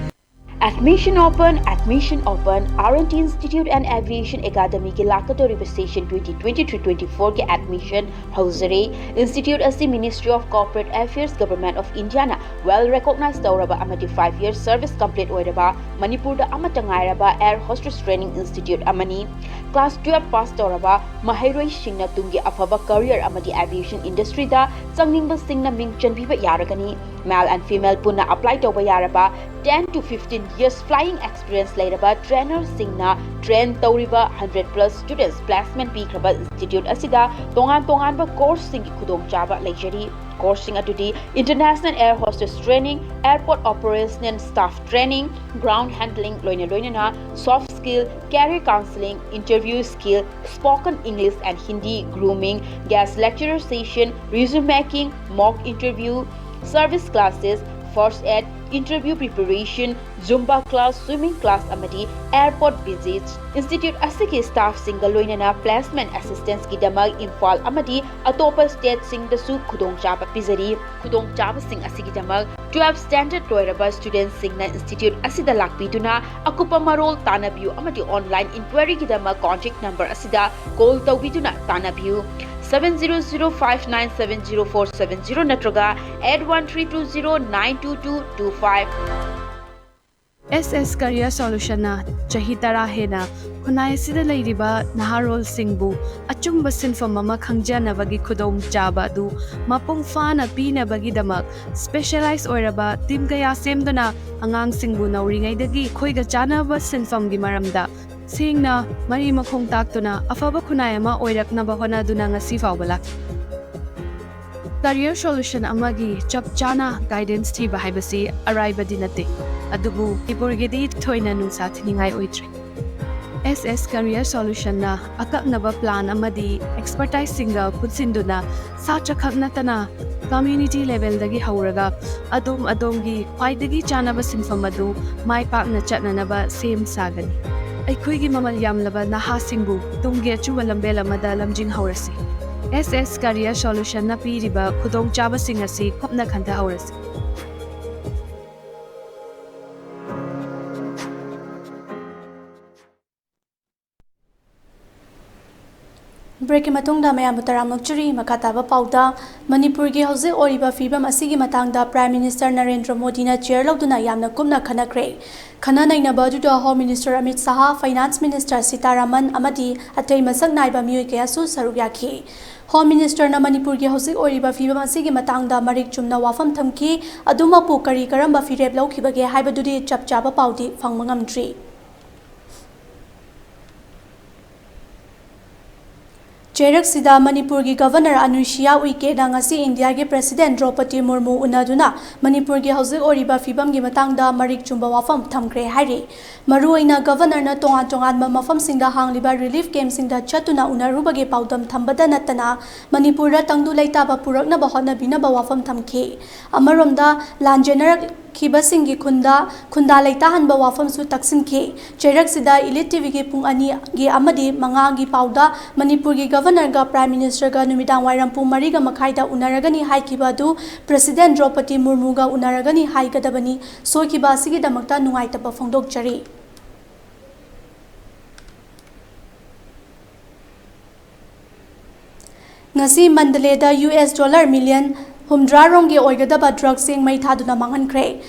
Admission open, admission open, R and T Institute and Aviation Academy ꯒꯤ ꯂꯥꯛꯀꯗꯧꯔꯤꯕ session twenty twenty-three twenty-four ꯒꯤ admission ꯍꯧꯖꯔꯦ꯫ Institute ꯑꯁꯤ Ministry of Corporate Affairs, Government of India ꯅ well recognized ꯇꯧꯔꯕ ꯑꯃꯗꯤ five years service complete ꯑꯣꯏꯔꯕ ꯃꯅꯤꯄꯨꯔꯗ ꯑꯃꯠꯇ ꯉꯥꯏꯔꯕ air hostess training institute ꯑꯃꯅꯤ꯫ Class twelve pass ꯇꯧꯔꯕ ꯃꯍꯩꯔꯣꯏꯁꯤꯡꯅ ꯇꯨꯡꯒꯤ ꯑꯐꯕ career ꯑꯃꯗꯤ aviation industry ꯗ ꯆꯪꯅꯤꯡꯕꯁꯤꯡꯅ ꯃꯤꯡ ꯆꯟꯕꯤꯕ ꯌꯥꯔꯒꯅꯤ꯫ Male and female ꯄꯨꯟꯅ apply ꯇꯧꯕ ꯌꯥꯔꯕ ten to fifteen years flying experience ꯂꯩꯔꯕ trainer ꯁꯤꯡꯅ train ꯇꯧꯔꯤꯕ hundred plus students placement ꯄꯤꯈ꯭ꯔꯕ institute ꯑꯁꯤꯗ ꯇꯣꯉꯥꯟ ꯇꯣꯉꯥꯟꯕ course ꯁꯤꯡꯒꯤ ꯈꯨꯗꯣꯡꯆꯥꯕ ꯂꯩꯖꯔꯤ꯫ Course ꯁꯤꯡ ꯑꯗꯨꯗꯤ International Air Hostess Training, Airport Operational Staff Training, Ground Handling ꯂꯣꯏꯅ ꯂꯣꯏꯅꯅ soft skill, career counseling, interview skill, spoken English and Hindi, grooming, guest lecturer session, resume making, mock interview, service classes, first aid, interview preparation, Zumba class, swimming class ꯑꯃꯗꯤ airport visits꯫ Institute ꯑꯁꯤꯒꯤ staff ꯁꯤꯡꯒ ꯂꯣꯏꯅꯅ placement assistance ꯀꯤꯗꯃꯛ ꯏꯝꯐꯥꯜ ꯑꯃꯗꯤ ꯑꯇꯣꯞꯄ state ꯁꯤꯡꯗꯁꯨ ꯈꯨꯗꯣꯡꯆꯥꯕ ꯄꯤꯖꯔꯤ꯫ ꯈꯨꯗꯣꯡꯆꯥꯕꯁꯤꯡ ꯑꯁꯤꯒꯤꯗꯃꯛ twelve standard ꯂꯣꯏꯔꯕ student ꯁꯤꯡꯅ institute ꯑꯁꯤꯗ ꯂꯥꯛꯄꯤꯗꯨꯅ ꯑꯀꯨꯞꯄ ꯃꯔꯣꯜ ꯇꯥꯟꯅꯕꯤꯌꯨ ꯑꯃꯗꯤ online inquiry ꯒꯤꯗꯃꯛ contact number ꯑꯁꯤꯗ call ꯇꯧꯕꯤꯗꯨꯅ ꯇꯥꯟꯅꯕꯤꯌꯨ꯫ Seven zero zero five nine seven zero four seven zero ꯅꯠꯇ꯭ꯔꯒ eight one three two zero nine two two two five꯫ S S Career Solution ꯅ ꯆꯍꯤ ꯇꯔꯥ ꯍꯦꯟꯅ ꯈꯨꯟꯅꯥꯏ ꯑꯁꯤꯗ ꯂꯩꯔꯤꯕ ꯅꯍꯥꯔꯣꯜꯁꯤꯡꯕꯨ ꯑꯆꯨꯝꯕ ꯁꯤꯟꯐꯝ ꯑꯃ ꯈꯪꯖꯅꯕꯒꯤ ꯈꯨꯗꯣꯡꯆꯥꯕ ꯑꯗꯨ ꯃꯄꯨꯡ ꯐꯥꯅ ꯄꯤꯅꯕꯒꯤꯗꯃꯛ specialize ꯑꯣꯏꯔꯕ team ꯀꯌꯥ ꯁꯦꯝꯗꯨꯅ ꯑꯉꯥꯡꯁꯤꯡꯕꯨ ꯅꯧꯔꯤꯉꯩꯗꯒꯤ ꯑꯩꯈꯣꯏꯒ ꯆꯥꯟꯅꯕ ꯁꯤꯟꯐꯝꯒꯤ ꯃꯔꯝꯗ ꯁꯦꯡꯅ ꯃꯔꯤ ꯃꯈꯣꯡ ꯇꯥꯛꯇꯨꯅ ꯑꯐꯕ ꯈꯨꯟꯅꯥꯏ ꯑꯃ ꯑꯣꯏꯔꯛꯅꯕ ꯍꯣꯠꯅꯗꯨꯅ ꯉꯁꯤ ꯐꯥꯎꯕ ꯂꯥꯛꯂꯤ꯫ Career Solution ꯑꯃꯒꯤ ꯆꯞ ꯆꯥꯅ guidance ꯊꯤꯕ ꯍꯥꯏꯕꯁꯤ ꯑꯔꯥꯏꯕꯗꯤ ꯅꯠꯇꯦ, ꯑꯗꯨꯕꯨ ꯃꯅꯤꯄꯨꯔꯒꯤꯗꯤ ꯊꯣꯏꯅ ꯅꯨꯡꯁꯥ ꯊꯤꯅꯤꯡꯉꯥꯏ ꯑꯣꯏꯗ꯭ꯔꯦ꯫ S S Career Solution ꯅ ꯑꯀꯛꯅꯕ plan ꯑꯃꯗꯤ expertise ꯁꯤꯡꯒ ꯄꯨꯟꯁꯤꯟꯗꯨꯅ ꯁꯥꯇ꯭ꯔ ꯈꯛ ꯅꯠꯇꯅ community level ꯗꯒꯤ ꯍꯧꯔꯒ ꯑꯗꯣꯝ ꯑꯗꯣꯝꯒꯤ ꯈ꯭ꯋꯥꯏꯗꯒꯤ ꯆꯥꯅꯕ ꯁꯤꯟꯐꯝ ꯑꯗꯨ ꯃꯥꯏ ꯄꯥꯛꯅ ꯆꯠꯅꯅꯕ ꯁꯦꯝ ꯁꯥꯒꯅꯤ꯫ ꯑꯩꯈꯣꯏꯒꯤ ꯃꯃꯜ ꯌꯥꯝꯂꯕ ꯅꯍꯥꯁꯤꯡꯕꯨ ꯇꯨꯡꯒꯤ ꯑꯆꯨꯝꯕ ꯂꯝꯕꯦꯜ ꯑꯃꯗ ꯂꯝꯖꯤꯡꯍꯧꯔꯁꯤ꯫ S S Career Solution ꯅ ꯄꯤꯔꯤꯕ ꯈꯨꯗꯣꯡꯆꯥꯕꯁꯤꯡ ꯑꯁꯤ ꯀꯨꯞꯅ ꯈꯟꯊꯍꯧꯔꯁꯤ꯫ Breakꯀꯤ ꯃꯇꯨꯡꯗ ꯃꯌꯥꯝꯕꯨ ꯇꯔꯥꯝꯅ ꯑꯣꯛꯆꯔꯤ꯫ ꯃꯈꯥ ꯇꯥꯕ ꯄꯥꯎꯗ, ꯃꯅꯤꯄꯨꯔꯒꯤ ꯍꯧꯖꯤꯛ ꯑꯣꯏꯔꯤꯕ ꯐꯤꯕꯝ ꯑꯁꯤꯒꯤ ꯃꯇꯥꯡꯗ Prime Minister ꯅꯔꯦꯟꯗ꯭ꯔ ꯃꯣꯗꯤꯅ chair ꯂꯧꯗꯨꯅ ꯌꯥꯝꯅ ꯀꯨꯞꯅ ꯈꯟꯅꯈ꯭ꯔꯦ꯫ ꯈꯟꯅ ꯅꯩꯅꯕ ꯑꯗꯨꯗ Home Minister Amit Shah, Finance Minister Sitharaman ꯑꯃꯗꯤ ꯑꯇꯩ ꯃꯁꯛ ꯅꯥꯏꯕ ꯃꯤꯑꯣꯏ ꯀꯌꯥꯁꯨ ꯁꯔꯨꯛ ꯌꯥꯈꯤ꯫ Home Ministerꯅ ꯃꯅꯤꯄꯨꯔꯒꯤ ꯍꯧꯖꯤꯛ ꯑꯣꯏꯔꯤꯕ ꯐꯤꯕꯝ ꯑꯁꯤꯒꯤ ꯃꯇꯥꯡꯗ ꯃꯔꯤꯛ ꯆꯨꯝꯅ ꯋꯥꯐꯝ ꯊꯝꯈꯤ꯫ ꯑꯗꯨꯃꯛꯄꯨ ꯀꯔꯤ ꯀꯔꯝꯕ ꯐꯤꯔꯦꯞ ꯂꯧꯈꯤꯕꯒꯦ ꯍꯥꯏꯕꯗꯨꯗꯤ ꯆꯞ ꯆꯥꯕ ꯄꯥꯎꯗꯤ ꯐꯪꯕ ꯉꯝꯗ꯭ꯔꯤ꯫ ꯆꯩꯔꯛꯁꯤꯗ ꯃꯅꯤꯄꯨꯔꯒꯤ Governor ꯑꯅꯨꯁꯤꯌꯥ ꯎꯏꯀꯦꯅ ꯉꯁꯤ ꯏꯟꯗꯤꯌꯥꯒꯤ President ꯗ꯭ꯔꯧꯄꯗꯤ ꯃꯨꯔꯃꯨ ꯎꯅꯗꯨꯅ ꯃꯅꯤꯄꯨꯔꯒꯤ ꯍꯧꯖꯤꯛ ꯑꯣꯏꯔꯤꯕ ꯐꯤꯕꯝꯒꯤ ꯃꯇꯥꯡꯗ ꯃꯔꯤꯛ ꯆꯨꯝꯕ ꯋꯥꯐꯝ ꯊꯝꯈ꯭ꯔꯦ ꯍꯥꯏꯔꯤ꯫ ꯃꯔꯨꯑꯣꯏꯅ Governorꯅ ꯇꯣꯉꯥꯟ ꯇꯣꯉꯥꯟꯕ ꯃꯐꯝꯁꯤꯡꯗ ꯍꯥꯡꯂꯤꯕ relief campꯁꯤꯡꯗ ꯆꯠꯇꯨꯅ ꯎꯅꯔꯨꯕꯒꯤ ꯄꯥꯎꯗꯝ ꯊꯝꯕꯗ ꯅꯠꯇꯅ ꯃꯅꯤꯄꯨꯔꯗ ꯇꯪꯗꯨ ꯂꯩꯇꯥꯕ ꯄꯨꯔꯛꯅꯕ ꯍꯣꯠꯅꯕꯤꯅꯕ ꯋꯥꯐꯝ ꯊꯝꯈꯤ꯫ ꯑꯃꯔꯣꯝꯗ ꯂꯥꯟꯖꯦꯟꯅꯔꯛ ꯈꯤꯕꯁꯤꯡꯒꯤ ꯈꯨꯟꯗ ꯈꯨꯟꯗꯥ ꯂꯩꯇꯥꯍꯟꯕ ꯋꯥꯐꯝꯁꯨ ꯇꯛꯁꯤꯟꯈꯤ꯫ ꯆꯩꯔꯛꯁꯤꯗ Elite TVꯒꯤ ꯄꯨꯡ ꯑꯅꯤꯒꯤ ꯑꯃꯗꯤ ꯃꯉꯥꯒꯤ ꯄꯥꯎꯗ ꯃꯅꯤꯄꯨꯔꯒꯤ Governorꯒ Prime Ministerꯒ ꯅꯨꯃꯤꯗꯥꯡ ꯋꯥꯏꯔꯝ ꯄꯨꯡ ꯃꯔꯤꯒ ꯃꯈꯥꯏꯗ ꯎꯅꯔꯒꯅꯤ ꯍꯥꯏꯈꯤꯕ ꯑꯗꯨ President ꯗ꯭ꯔꯧꯄꯗꯤ ꯃꯨꯔꯃꯨꯒ ꯎꯅꯔꯒꯅꯤ ꯍꯥꯏꯒꯗꯕꯅꯤ꯫ ꯁꯣꯏꯈꯤꯕ ꯑꯁꯤꯒꯤꯗꯃꯛꯇ ꯅꯨꯡꯉꯥꯏꯇꯕ ꯐꯣꯡꯗꯣꯛꯆꯔꯤ꯫ ꯉꯁꯤ ꯃꯟꯗꯂꯦꯗ US dollar million ꯍꯨꯝꯗ꯭ꯔꯥ ꯔꯣꯝꯒꯤ ꯑꯣꯏꯒꯗꯕ drugsꯁꯤꯡ ꯃꯩ ꯊꯥꯗꯨꯅ ꯃꯥꯡꯍꯟꯈ꯭ꯔꯦ꯫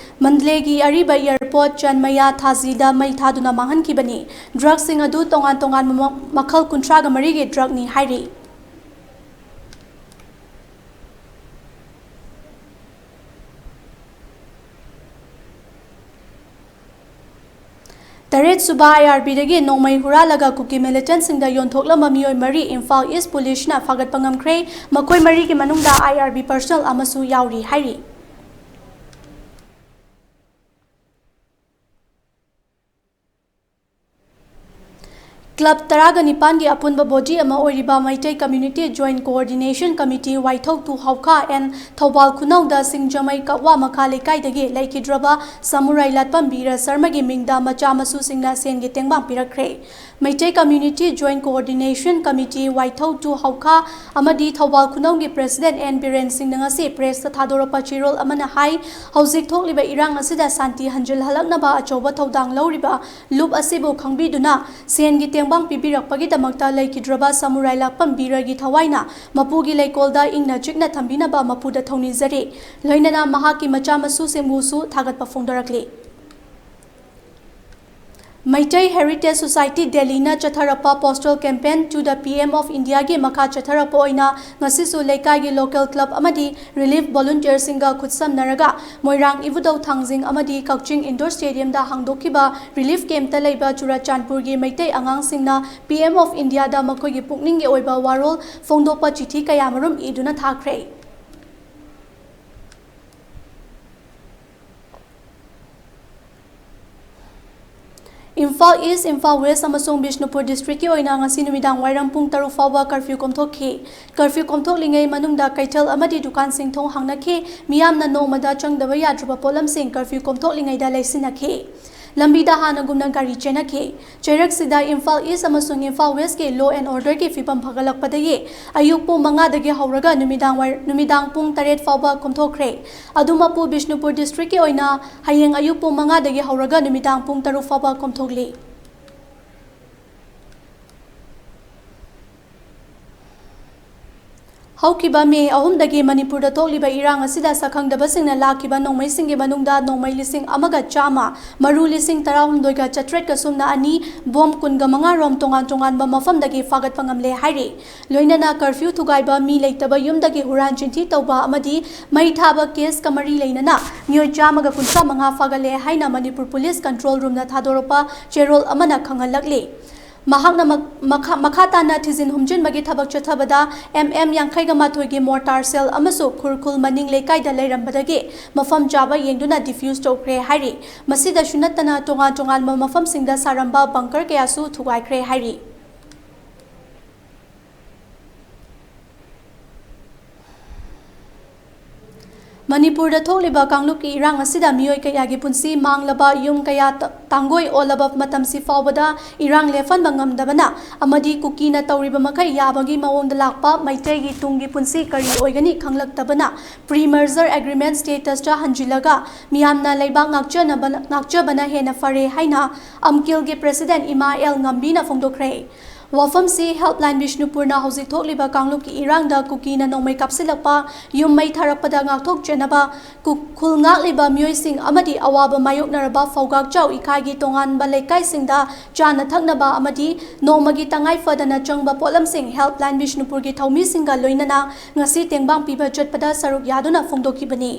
ꯃꯟꯗꯂꯦꯒꯤ ꯑꯔꯤꯕ airport ꯆꯟꯃꯌꯥ ꯊꯥꯖꯤꯗ ꯃꯩ ꯊꯥꯗꯨꯅ ꯃꯥꯡꯍꯟꯈꯤꯕꯅꯤ꯫ Drugsꯁꯤꯡ ꯑꯗꯨ ꯇꯣꯉꯥꯟ ꯇꯣꯉꯥꯟꯕ ꯃ-, ꯃꯈꯜ ꯀꯨꯟꯊ꯭ꯔꯥꯒ ꯃꯔꯤꯒꯤ drugꯅꯤ ꯍꯥꯏꯔꯤ꯫ ꯇꯔꯦꯠ ꯁꯨꯕ IRBꯗꯒꯤ ꯅꯣꯡꯃꯩ ꯍꯨꯔꯥꯜꯂꯒ ꯀꯨꯀꯤ militantꯁꯤꯡꯗ ꯌꯣꯟꯊꯣꯛꯂꯝꯕ ꯃꯤꯑꯣꯏ ꯃꯔꯤ ꯏꯝꯐꯥꯜ East Policeꯅ ꯐꯥꯒꯠꯄ ꯉꯝꯈ꯭ꯔꯦ꯫ ꯃꯈꯣꯏ ꯃꯔꯤꯒꯤ ꯃꯅꯨꯡꯗ IRB personnel ꯑꯃꯁꯨ ꯌꯥꯎꯔꯤ ꯍꯥꯏꯔꯤ꯫ Club ꯇꯔꯥꯒ ꯅꯤꯄꯥꯟꯒꯤ ꯑꯄꯨꯟꯕ body ꯑꯃ ꯑꯣꯏꯔꯤꯕ Meitei Community Joint Coordination Committee ꯋꯥꯏꯊꯧ two ꯍꯧꯈꯥ and Thoubal ꯈꯨꯅꯧꯗ ꯁꯤꯡꯖꯃꯩ ꯀꯛꯋꯥ ꯃꯈꯥ ꯂꯩꯀꯥꯏꯗꯒꯤ ꯂꯩꯈꯤꯗ꯭ꯔꯕ ꯁꯃꯨꯔꯥꯏ ꯂꯥꯠꯄꯝ ꯕꯤꯔ ꯁꯔꯃꯒꯤ ꯃꯤꯡꯗ ꯃꯆꯥ ꯃꯁꯨꯁꯤꯡꯅ ꯁꯦꯟꯒꯤ ꯇꯦꯡꯕꯥꯡ ꯄꯤꯔꯛꯈ꯭ꯔꯦ꯫ Meitei Community Joint Coordination Committee ꯋꯥꯏꯊꯧ two ꯍꯧꯈꯥ ꯑꯃꯗꯤ ꯊꯧꯕꯥꯜ ꯈꯨꯅꯧꯒꯤ President ꯑꯦꯟ ꯕꯤꯔꯦꯟ ꯁꯤꯡꯅ ꯉꯁꯤ pressꯇ ꯊꯥꯗꯣꯔꯛꯄ ꯆꯦꯔꯣꯜ ꯑꯃꯅ ꯍꯥꯏ, ꯍꯧꯖꯤꯛ ꯊꯣꯛꯂꯤꯕ ꯏꯔꯥꯡ ꯑꯁꯤꯗ ꯁꯥꯟꯇꯤ ꯍꯟꯖꯤꯜꯍꯜꯂꯛꯅꯕ ꯑꯆꯧꯕ ꯊꯧꯗꯥꯡ ꯂꯧꯔꯤꯕ ꯂꯨꯞ ꯑꯁꯤꯕꯨ ꯈꯪꯕꯤꯗꯨꯅ ꯁꯦꯟꯒꯤ ꯇꯦꯡ ꯇꯦꯡꯕꯥꯡ ꯄꯤꯕꯤꯔꯛꯄꯒꯤꯗꯃꯛꯇ ꯂꯩꯈꯤꯗ꯭ꯔꯕ ꯁꯃꯨꯔꯥꯏ ꯂꯥꯛꯄꯝ ꯕꯤꯔꯒꯤ ꯊꯋꯥꯏꯅ ꯃꯄꯨꯒꯤ ꯂꯩꯀꯣꯜꯗ ꯏꯪꯅ ꯆꯤꯛꯅ ꯊꯝꯕꯤꯅꯕ ꯃꯄꯨꯗ ꯊꯧꯅꯤꯖꯔꯤ꯫ ꯂꯣꯏꯅꯅ ꯃꯍꯥꯛꯀꯤ ꯃꯆꯥ ꯃꯁꯨꯁꯤꯡꯕꯨꯁꯨ ꯊꯥꯒꯠꯄ ꯐꯣꯡꯗꯣꯔꯛꯂꯤ꯫ Meitei Heritage Society ꯗꯦꯜꯂꯤꯅ ꯆꯠꯊꯔꯛꯄ Postal Campaign to the P M of Indiaꯒꯤ ꯃꯈꯥ ꯆꯠꯊꯔꯛꯄ ꯑꯣꯏꯅ ꯉꯁꯤꯁꯨ ꯂꯩꯀꯥꯏꯒꯤ local club ꯑꯃꯗꯤ relief volunteerꯁꯤꯡꯒ ꯈꯨꯠꯁꯝꯅꯔꯒ ꯃꯣꯏꯔꯥꯡ ꯏꯕꯨꯙꯧ ꯊꯥꯡꯖꯤꯡ ꯑꯃꯗꯤ ꯀꯛꯆꯤꯡ indoor stadiumꯗ ꯍꯥꯡꯗꯣꯛꯈꯤꯕ relief campꯇ ꯂꯩꯕ ꯆꯨꯔꯆꯥꯟꯄꯨꯔꯒꯤ ꯃꯩꯇꯩ ꯑꯉꯥꯡꯁꯤꯡꯅ P M of Indiaꯗ ꯃꯈꯣꯏꯒꯤ ꯄꯨꯛꯅꯤꯡꯒꯤ ꯑꯣꯏꯕ ꯋꯥꯔꯣꯜ ꯐꯣꯡꯗꯣꯛꯄ ꯆꯤꯊꯤ ꯀꯌꯥꯃꯔꯨꯝ ꯏꯗꯨꯅ ꯊꯥꯈ꯭ꯔꯦ꯫ ꯏꯝꯐꯥꯜ East, ꯏꯝꯐꯥꯜ West ꯑꯃꯁꯨꯡ ꯕꯤꯁꯅꯨꯄꯨꯔ districtꯀꯤ ꯑꯣꯏꯅ ꯉꯁꯤ ꯅꯨꯃꯤꯗꯥꯡ ꯋꯥꯏꯔꯝ ꯄꯨꯡ ꯇꯔꯨꯛ ꯐꯥꯎꯕ curfew ꯀꯣꯝꯊꯣꯛꯈꯤ꯫ Curfew ꯀꯣꯝꯊꯣꯛꯂꯤꯉꯩ ꯃꯅꯨꯡꯗ ꯀꯩꯊꯦꯜ ꯑꯃꯗꯤ ꯗꯨꯀꯥꯟꯁꯤꯡ ꯊꯣꯡ ꯍꯥꯡꯅꯈꯤ꯫ ꯃꯤꯌꯥꯝꯅ ꯅꯣꯡꯃꯗ ꯆꯪꯗꯕ ꯌꯥꯗ꯭ꯔꯕ ꯄꯣꯠꯂꯝꯁꯤꯡ curfew ꯀꯣꯝꯊꯣꯛꯂꯤꯉꯩꯗ ꯂꯩꯁꯤꯟꯅꯈꯤ꯫ ꯂꯝꯕꯤꯗ ꯍꯥꯟꯅꯒꯨꯝꯅ ꯒꯥꯔꯤ ꯆꯦꯟꯅꯈꯤ꯫ ꯆꯩꯔꯛꯁꯤꯗ ꯏꯝꯐꯥꯜ East ꯑꯃꯁꯨꯡ ꯏꯝꯐꯥꯜ Westꯀꯤ law and orderꯒꯤ ꯐꯤꯕꯝ ꯐꯒꯠꯂꯛꯄꯗꯒꯤ ꯑꯌꯨꯛ ꯄꯨꯡ ꯃꯉꯥꯗꯒꯤ ꯍꯧꯔꯒ ꯅꯨꯃꯤꯗꯥꯡ ꯋꯥꯏ-, ꯅꯨꯃꯤꯗꯥꯡ ꯄꯨꯡ ꯇꯔꯦꯠ ꯐꯥꯎꯕ ꯀꯣꯝꯊꯣꯛꯈ꯭ꯔꯦ꯫ ꯑꯗꯨꯃꯛꯄꯨ ꯕꯤꯁꯅꯨꯄꯨꯔ districtꯀꯤ ꯑꯣꯏꯅ ꯍꯌꯦꯡ ꯑꯌꯨꯛ ꯄꯨꯡ ꯃꯉꯥꯗꯒꯤ ꯍꯧꯔꯒ ꯅꯨꯃꯤꯗꯥꯡ ꯄꯨꯡ ꯇꯔꯨꯛ ꯐꯥꯎꯕ ꯀꯣꯝꯊꯣꯛꯂꯤ꯫ ꯍꯧꯈꯤꯕ ꯃꯦ ꯑꯍꯨꯝꯗꯒꯤ ꯃꯅꯤꯄꯨꯔꯗ ꯊꯣꯛꯂꯤꯕ ꯏꯔꯥꯡ ꯑꯁꯤꯗ ꯁꯛꯈꯪꯗꯕꯁꯤꯡꯅ ꯂꯥꯛꯈꯤꯕ ꯅꯣꯡꯃꯩꯁꯤꯡꯒꯤ ꯃꯅꯨꯡꯗ ꯅꯣꯡꯃꯩ ꯂꯤꯁꯤꯡ ꯑꯃꯒ ꯆꯥꯝꯃ, ꯃꯔꯨ ꯂꯤꯁꯤꯡ ꯇꯔꯥꯍꯨꯝꯗꯣꯏꯒ ꯆꯥꯇ꯭ꯔꯦꯠꯀ ꯁꯨꯞꯅ ꯑꯅꯤ, ꯕꯣꯝ ꯀꯨꯟꯒ ꯃꯉꯥ ꯔꯣꯝ ꯇꯣꯉꯥꯟ ꯇꯣꯉꯥꯟꯕ ꯃꯐꯝꯗꯒꯤ ꯐꯥꯒꯠꯄ ꯉꯝꯂꯦ ꯍꯥꯏꯔꯤ꯫ ꯂꯣꯏꯅꯅ curfew ꯊꯨꯒꯥꯏꯕ, ꯃꯤ ꯂꯩꯇꯕ ꯌꯨꯝꯗꯒꯤ ꯍꯨꯔꯥꯟ ꯆꯤꯟꯊꯤ ꯇꯧꯕ ꯑꯃꯗꯤ ꯃꯩ ꯊꯥꯕ caseꯀ ꯃꯔꯤ ꯂꯩꯅꯅ ꯃꯤꯑꯣꯏ ꯆꯥꯝꯃꯒ ꯀꯨꯟꯊ꯭ꯔꯥ ꯃꯉꯥ ꯐꯥꯒꯠꯂꯦ ꯍꯥꯏꯅ ꯃꯅꯤꯄꯨꯔ Police Control Roomꯅ ꯊꯥꯗꯣꯔꯛꯄ ꯆꯦꯔꯣꯜ ꯑꯃꯅ ꯈꯪꯍꯜꯂꯛꯂꯤ꯫ ꯃꯍꯥꯛꯅ ꯃꯛ-, ꯃꯈꯥ, ꯃꯈꯥ ꯇꯥꯅ ꯊꯤꯖꯤꯟ ꯍꯨꯝꯖꯤꯟꯕꯒꯤ ꯊꯕꯛ ꯆꯠꯊꯕꯗ M M ꯌꯥꯡꯈꯩꯒ ꯃꯥꯊꯣꯏꯒꯤ mortar shell ꯑꯃꯁꯨ ꯈꯨꯔꯈꯨꯜ ꯃꯅꯤꯡ ꯂꯩꯀꯥꯏꯗ ꯂꯩꯔꯝꯕꯗꯒꯤ ꯃꯐꯝ ꯆꯥꯕ ꯌꯦꯡꯗꯨꯅ defuse ꯇꯧꯈ꯭ꯔꯦ ꯍꯥꯏꯔꯤ꯫ ꯃꯁꯤꯗꯁꯨ ꯅꯠꯇꯅ ꯇꯣꯉꯥꯟ ꯇꯣꯉꯥꯟꯕ ꯃꯐꯝꯁꯤꯡꯗ ꯁꯥꯔꯝꯕ bunker ꯀꯌꯥꯁꯨ ꯊꯨꯒꯥꯏꯈ꯭ꯔꯦ ꯍꯥꯏꯔꯤ꯫ ꯃꯅꯤꯄꯨꯔꯗ ꯊꯣꯛꯂꯤꯕ ꯀꯥꯡꯂꯨꯞꯀꯤ ꯏꯔꯥꯡ ꯑꯁꯤꯗ ꯃꯤꯑꯣꯏ ꯀꯌꯥꯒꯤ ꯄꯨꯟꯁꯤ ꯃꯥꯡꯂꯕ, ꯌꯨꯝ ꯀꯌꯥ ꯇ-, ꯇꯥꯡꯒꯣꯏ ꯑꯣꯜꯂꯕ ꯃꯇꯝꯁꯤ ꯐꯥꯎꯕꯗ ꯏꯔꯥꯡ ꯂꯦꯞꯍꯟꯕ ꯉꯝꯗꯕꯅ ꯑꯃꯗꯤ ꯀꯨꯀꯤꯅ ꯇꯧꯔꯤꯕ ꯃꯈꯩ ꯌꯥꯕꯒꯤ ꯃꯑꯣꯡꯗ ꯂꯥꯛꯄ ꯃꯩꯇꯩꯒꯤ ꯇꯨꯡꯒꯤ ꯄꯨꯟꯁꯤ ꯀꯔꯤ ꯑꯣꯏꯒꯅꯤ ꯈꯪꯂꯛꯇꯕꯅ pre-merger agreement statusꯇ ꯍꯟꯖꯤꯜꯂꯒ ꯃꯤꯌꯥꯝꯅ ꯂꯩꯕꯥꯛ ꯉꯥꯛꯆꯅꯕ, ꯉꯥꯛꯆꯕꯅ ꯍꯦꯟꯅ ꯐꯔꯦ ꯍꯥꯏꯅ ꯑꯝꯀꯤꯜꯒꯤ president ꯏꯃꯥ ꯑꯦꯜ ꯉꯝꯕꯤꯅ ꯐꯣꯡꯗꯣꯛꯈ꯭ꯔꯦ꯫ ꯋꯥꯐꯝꯁꯤ Helpline ꯕꯤꯁꯅꯨꯄꯨꯔꯅ ꯍꯧꯖꯤꯛ ꯊꯣꯛꯂꯤꯕ ꯀꯥꯡꯂꯨꯞꯀꯤ ꯏꯔꯥꯡꯗ ꯀꯨꯀꯤꯅ ꯅꯣꯡꯃꯩ ꯀꯥꯞꯁꯤꯜꯂꯛꯄ, ꯌꯨꯝ ꯃꯩ ꯊꯥꯔꯛꯄꯗ ꯉꯥꯛꯊꯣꯛꯆꯅꯕ, ꯀꯨ-, ꯈꯨꯜ ꯉꯥꯛꯂꯤꯕ ꯃꯤꯑꯣꯏꯁꯤꯡ ꯑꯃꯗꯤ ꯑꯋꯥꯕ ꯃꯥꯌꯣꯛꯅꯔꯕ ꯐꯧꯒꯥꯛꯆꯥꯎ ꯏꯀꯥꯏꯒꯤ ꯇꯣꯉꯥꯟꯕ ꯂꯩꯀꯥꯏꯁꯤꯡꯗ ꯆꯥꯅ ꯊꯛꯅꯕ ꯑꯃꯗꯤ ꯅꯣꯡꯃꯒꯤ ꯇꯉꯥꯏ ꯐꯗꯅ ꯆꯪꯕ ꯄꯣꯠꯂꯝꯁꯤꯡ Helpline ꯕꯤꯁꯅꯨꯄꯨꯔꯒꯤ ꯊꯧꯃꯤꯁꯤꯡꯒ ꯂꯣꯏꯅꯅ ꯉꯁꯤ ꯇꯦꯡꯕꯥꯡ ꯄꯤꯕ ꯆꯠꯄꯗ ꯁꯔꯨꯛ ꯌꯥꯗꯨꯅ ꯐꯣꯡꯗꯣꯛꯈꯤꯕꯅꯤ꯫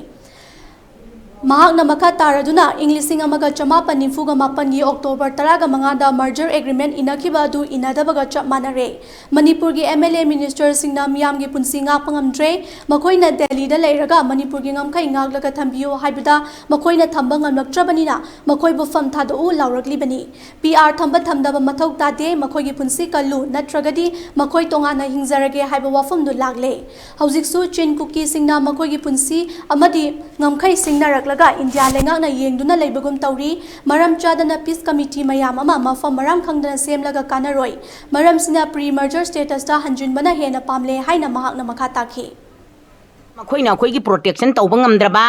ꯃꯍꯥꯛꯅ ꯃꯈꯥ ꯇꯥꯔꯗꯨꯅ ꯏꯪ ꯂꯤꯁꯤꯡ ꯑꯃꯒ ꯆꯃꯥꯄꯟ ꯅꯤꯐꯨꯒ ꯃꯥꯄꯟꯒꯤ October ꯇꯔꯥꯒ ꯃꯉꯥꯗ merger agreement ꯏꯅꯈꯤꯕ ꯑꯗꯨ ꯏꯅꯗꯕꯒ ꯆꯞ ꯃꯥꯟꯅꯔꯦ꯫ ꯃꯅꯤꯄꯨꯔꯒꯤ MLA ministerꯁꯤꯡꯅ ꯃꯤꯌꯥꯝꯒꯤ ꯄꯨꯟꯁꯤ ꯉꯥꯛꯄ ꯉꯝꯗ꯭ꯔꯦ꯫ ꯃꯈꯣꯏꯅ ꯗꯦꯜꯂꯤꯗ ꯂꯩꯔꯒ ꯃꯅꯤꯄꯨꯔꯒꯤ ꯉꯝꯈꯩ ꯉꯥꯛꯂꯒ ꯊꯝꯕꯤꯌꯨ ꯍꯥꯏꯕꯗ ꯃꯈꯣꯏꯅ ꯊꯝꯕ ꯉꯝꯂꯛꯇ꯭ꯔꯕꯅꯤꯅ ꯃꯈꯣꯏꯕꯨ ꯐꯝ ꯊꯥꯗꯣꯛꯎ ꯂꯥꯎꯔꯛꯂꯤꯕꯅꯤ꯫ PR ꯊꯝꯕ ꯊꯝꯗꯕ ꯃꯊꯧ ꯇꯥꯗꯦ, ꯃꯈꯣꯏꯒꯤ ꯄꯨꯟꯁꯤ ꯀꯜꯂꯨ, ꯅꯠꯇ꯭ꯔꯒꯗꯤ ꯃꯈꯣꯏ ꯇꯣꯉꯥꯟꯅ ꯍꯤꯡꯖꯔꯒꯦ ꯍꯥꯏꯕ ꯋꯥꯐꯝꯗꯨ ꯂꯥꯛꯂꯦ꯫ ꯍꯧꯖꯤꯛꯁꯨ ꯆꯤꯟ ꯀꯨꯀꯤꯁꯤꯡꯅ ꯃꯈꯣꯏꯒꯤ ꯄꯨꯟꯁꯤ ꯑꯃꯗꯤ ꯉꯝꯈꯩ ꯁꯤꯡꯅꯔꯛꯂꯒ ꯏꯟꯗꯤꯌꯥ ꯂꯩꯉꯥꯛꯅ ꯌꯦꯡꯗꯨꯅ ꯂꯩꯕꯒꯨꯝ ꯇꯧꯔꯤ꯫ ꯃꯔꯝ ꯆꯥꯗꯅ peace committee ꯃꯌꯥꯝ ꯑꯃ ꯃꯐꯝ ꯃꯔꯥꯡ ꯈꯪꯗꯅ ꯁꯦꯝꯂꯒ ꯀꯥꯟꯅꯔꯣꯏ꯫ ꯃꯔꯝꯁꯤꯅ pre-merger statusꯇ ꯍꯟꯖꯤꯟꯕꯅ ꯍꯦꯟꯅ ꯄꯥꯝꯂꯦ ꯍꯥꯏꯅ ꯃꯍꯥꯛꯅ ꯃꯈꯥ ꯇꯥꯈꯤ꯫ ꯃꯈꯣꯏꯅ ꯑꯩꯈꯣꯏꯒꯤ protection ꯇꯧꯕ ꯉꯝꯗ꯭ꯔꯕ,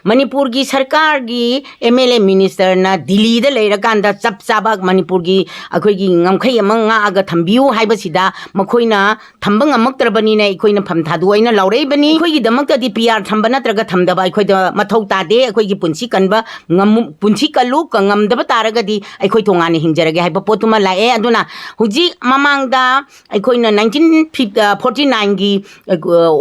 ꯃꯅꯤꯄꯨꯔꯒꯤ ꯁꯔꯀꯥꯔꯒꯤ MLA ministerꯅ ꯗꯤꯜꯂꯤꯗ ꯂꯩꯔꯀꯥꯟꯗ ꯆꯞ ꯆꯥꯕ ꯃꯅꯤꯄꯨꯔꯒꯤ ꯑꯩꯈꯣꯏꯒꯤ ꯉꯝꯈꯩ ꯑꯃ ꯉꯥꯛꯑꯒ ꯊꯝꯕꯤꯌꯨ ꯍꯥꯏꯕꯁꯤꯗ ꯃꯈꯣꯏꯅ ꯊꯝꯕ ꯉꯝꯃꯛꯇ꯭ꯔꯕꯅꯤꯅ ꯑꯩꯈꯣꯏꯅ ꯐꯝ ꯊꯥꯗꯣꯛ ꯍꯥꯏꯅ ꯂꯥꯎꯔꯛꯏꯕꯅꯤ꯫ ꯑꯩꯈꯣꯏꯒꯤꯗꯃꯛꯇꯗꯤ PR ꯊꯝꯕ ꯅꯠꯇ꯭ꯔꯒ ꯊꯝꯗꯕ ꯑꯩꯈꯣꯏꯗ ꯃꯊꯧ ꯇꯥꯗꯦ꯫ ꯑꯩꯈꯣꯏꯒꯤ ꯄꯨꯟꯁꯤ ꯀꯟꯕ ꯉꯝ-, ꯄꯨꯟꯁꯤ ꯀꯜꯂꯨ, ꯀ-, ꯉꯝꯗꯕ ꯇꯥꯔꯒꯗꯤ ꯑꯩꯈꯣꯏ ꯇꯣꯉꯥꯟꯅ ꯍꯤꯡꯖꯔꯒꯦ ꯍꯥꯏꯕ ꯄꯣꯠꯇꯨꯃ ꯂꯥꯛꯑꯦ꯫ ꯑꯗꯨꯅ ꯍꯧꯖꯤꯛ ꯃꯃꯥꯡꯗ ꯑꯩꯈꯣꯏꯅ nineteen forty nineꯒꯤ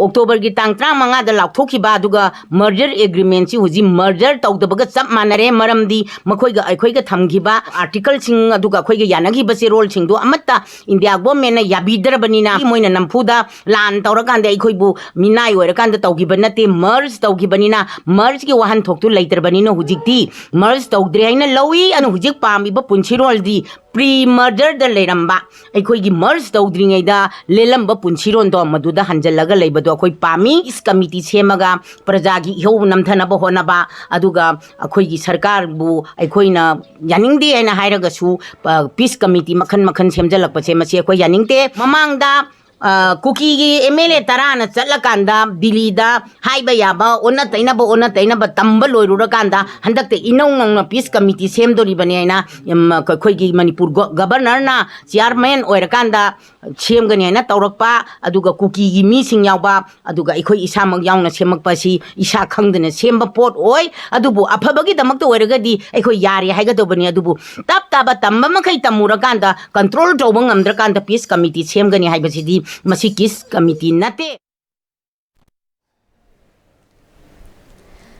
Octoberꯒꯤ ꯇꯥꯡ ꯇꯔꯥꯃꯉꯥꯗ ꯂꯥꯎꯊꯣꯛꯈꯤꯕ, ꯑꯗꯨꯒ merger agreementꯁꯤ ꯍꯧꯖꯤꯛ merger ꯇꯧꯗꯕꯒ ꯆꯞ ꯃꯥꯟꯅꯔꯦ꯫ ꯃꯔꯝꯗꯤ ꯃꯈꯣꯏꯒ ꯑꯩꯈꯣꯏꯒ ꯊꯝꯈꯤꯕ articleꯁꯤꯡ, ꯑꯗꯨꯒ ꯑꯩꯈꯣꯏꯒ ꯌꯥꯅꯈꯤꯕ ꯆꯦꯔꯣꯜꯁꯤꯡꯗꯣ ꯑꯃꯠꯇ ꯏꯟꯗꯤꯌꯥ governmentꯅ ꯌꯥꯕꯤꯗ꯭ꯔꯕꯅꯤꯅ, ꯃꯣꯏꯅ ꯅꯝꯐꯨꯗ ꯂꯥꯟ ꯇꯧꯔꯀꯥꯟꯗ ꯑꯩꯈꯣꯏꯕꯨ ꯃꯤꯅꯥꯏ ꯑꯣꯏꯔꯀꯥꯟꯗ ꯇꯧꯈꯤꯕ ꯅꯠꯇꯦ, merge ꯇꯧꯈꯤꯕꯅꯤꯅ mergeꯀꯤ ꯋꯥꯍꯟꯊꯣꯛꯇꯨ ꯂꯩꯇ꯭ꯔꯕꯅꯤꯅ ꯍꯧꯖꯤꯛꯇꯤ merge ꯇꯧꯗ꯭ꯔꯦ ꯍꯥꯏꯅ ꯂꯧꯏ꯫ ꯑꯗꯨꯅ ꯍꯧꯖꯤꯛ ꯄꯥꯝꯃꯤꯕ ꯄꯨꯟꯁꯤꯔꯣꯜꯗꯤ ꯄ꯭ꯔꯤ ꯃꯔꯗꯔꯗ ꯂꯩꯔꯝꯕ, ꯑꯩꯈꯣꯏꯒꯤ ꯃꯔꯖ ꯇꯧꯗ꯭ꯔꯤꯉꯩꯗ ꯂꯦꯜꯂꯝꯕ ꯄꯨꯟꯁꯤꯔꯣꯟꯗꯣ ꯃꯗꯨꯗ ꯍꯟꯖꯜꯂꯒ ꯂꯩꯕꯗꯣ ꯑꯩꯈꯣꯏ ꯄꯥꯝꯃꯤ꯫ ꯄꯤꯁ ꯀꯃꯤꯇꯤ ꯁꯦꯝꯃꯒ ꯄ꯭ꯔꯖꯥꯒꯤ ꯏꯍꯧ ꯅꯝꯊꯅꯕ ꯍꯣꯠꯅꯕ, ꯑꯗꯨꯒ ꯑꯩꯈꯣꯏꯒꯤ ꯁꯔꯀꯥꯔꯕꯨ ꯑꯩꯈꯣꯏꯅ ꯌꯥꯅꯤꯡꯗꯦ ꯍꯥꯏꯅ ꯍꯥꯏꯔꯒꯁꯨ, ꯑ, ꯄꯤꯁ ꯀꯃꯤꯇꯤ ꯃꯈꯜ ꯃꯈꯜ ꯁꯦꯝꯖꯤꯜꯂꯛꯄꯁꯦ ꯃꯁꯤ ꯑꯩꯈꯣꯏ ꯌꯥꯅꯤꯡꯗꯦ꯫ ꯃꯃꯥꯡꯗ ꯑ, ꯀꯨꯀꯤꯒꯤ ꯑꯦꯝ ꯑꯦꯜ ꯑꯦ ꯇꯔꯥꯅ ꯆꯠꯂꯀꯥꯟꯗ ꯗꯤꯜꯂꯤꯗ ꯍꯥꯏꯕ ꯌꯥꯕ ꯑꯣꯟꯅ ꯇꯩꯅꯕ, ꯑꯣꯟꯅ ꯇꯩꯅꯕ ꯇꯝꯕ ꯂꯣꯏꯔꯨꯔꯀꯥꯟꯗ ꯍꯟꯗꯛꯇ ꯏꯅꯧ ꯅꯧꯅ ꯄꯤꯁ ꯀꯃꯤꯇꯤ ꯁꯦꯝꯗꯣꯔꯤꯕꯅꯤ ꯍꯥꯏꯅ, ꯎꯝ, ꯑꯩꯈꯣꯏꯒꯤ ꯃꯅꯤꯄꯨꯔ ꯒꯣ-, ꯒꯕꯔꯅꯔꯅ ꯆꯤꯌꯥꯔꯃꯦꯟ ꯑꯣꯏꯔꯀꯥꯟꯗ ꯁꯦꯝꯒꯅꯤ ꯍꯥꯏꯅ ꯇꯧꯔꯛꯄ, ꯑꯗꯨꯒ ꯀꯨꯀꯤꯒꯤ ꯃꯤꯁꯤꯡ ꯌꯥꯎꯕ, ꯑꯗꯨꯒ ꯑꯩꯈꯣꯏ ꯏꯁꯥꯃꯛ ꯌꯥꯎꯅ ꯁꯦꯝꯃꯛꯄ ꯑꯁꯤ ꯏꯁꯥ ꯈꯪꯗꯅ ꯁꯦꯝꯕ ꯄꯣꯠ ꯑꯣꯏ꯫ ꯑꯗꯨꯕꯨ ꯑꯐꯕꯒꯤꯗꯃꯛꯇ ꯑꯣꯏꯔꯒꯗꯤ ꯑꯩꯈꯣꯏ ꯌꯥꯔꯦ ꯍꯥꯏꯒꯗꯧꯕꯅꯤ꯫ ꯑꯗꯨꯕꯨ ꯇꯞ ꯇꯥꯕ ꯇꯝꯕ ꯃꯈꯩ ꯇꯝꯃꯨꯔꯀꯥꯟꯗ ꯀꯟꯇ꯭ꯔꯣꯜ ꯇꯧꯕ ꯉꯝꯗ꯭ꯔꯀꯥꯟꯗ ꯄꯤꯁ ꯀꯃꯤꯇꯤ ꯁꯦꯝꯒꯅꯤ ꯍꯥꯏꯕꯁꯤꯗꯤ ꯃꯁꯤ ꯀꯤꯁ ꯀꯃꯤꯇꯤ ꯅꯠꯇꯦ꯫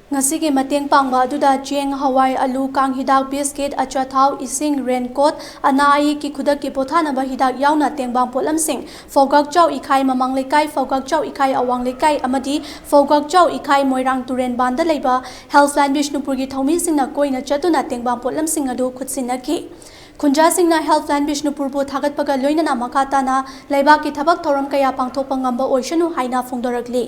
ꯉꯁꯤꯒꯤ ꯃꯇꯦꯡ ꯄꯥꯡꯕ ꯑꯗꯨꯗ ꯆꯦꯡ, ꯍꯋꯥꯏ, ꯑꯂꯨ, ꯀꯥꯡ ꯍꯤꯗꯥꯛ, ꯕꯤꯁꯀꯤꯠ, ꯑꯆꯥꯊꯥꯎ, ꯏꯁꯤꯡ, ꯔꯦꯟꯀꯣꯠ, ꯑꯅꯥ ꯑꯌꯦꯛꯀꯤ ꯈꯨꯗꯛꯀꯤ ꯄꯣꯊꯥꯅꯕ ꯍꯤꯗꯥꯛ ꯌꯥꯎꯅ ꯇꯦꯡꯕꯥꯡ ꯄꯣꯠꯂꯝꯁꯤꯡ ꯐꯧꯒꯥꯛꯆꯥꯎ ꯏꯈꯥꯏ ꯃꯃꯥꯡ ꯂꯩꯀꯥꯏ, ꯐꯧꯒꯥꯛꯆꯥꯎ ꯏꯈꯥꯏ ꯑꯋꯥꯡ ꯂꯩꯀꯥꯏ ꯑꯃꯗꯤ ꯐꯧꯒꯥꯛꯆꯥꯎ ꯏꯈꯥꯏ ꯃꯣꯏꯔꯥꯡ ꯇꯨꯔꯦꯟ ꯕꯥꯟꯗ ꯂꯩꯕ ꯍꯦꯜꯞꯂꯥꯏꯟ ꯕꯤꯁꯅꯨꯄꯨꯔꯒꯤ ꯊꯧꯃꯤꯁꯤꯡꯅ ꯀꯣꯏꯅ ꯆꯠꯇꯨꯅ ꯇꯦꯡꯕꯥꯡ ꯄꯣꯠꯂꯝꯁꯤꯡ ꯑꯗꯨ ꯈꯨꯠꯁꯤꯟꯅꯈꯤ꯫ ꯈꯨꯟꯖꯥꯁꯤꯡꯅ ꯍꯦꯜꯞꯂꯥꯏꯟ ꯕꯤꯁꯅꯨꯄꯨꯔꯕꯨ ꯊꯥꯒꯠꯄꯒ ꯂꯣꯏꯅꯅ ꯃꯈꯥ ꯇꯥꯅ ꯂꯩꯕꯥꯛꯀꯤ ꯊꯕꯛ ꯊꯧꯔꯝ ꯀꯌꯥ ꯄꯥꯡꯊꯣꯛꯄ ꯉꯝꯕ ꯑꯣꯏꯁꯅꯨ ꯍꯥꯏꯅ ꯐꯣꯡꯗꯣꯔꯛꯂꯤ꯫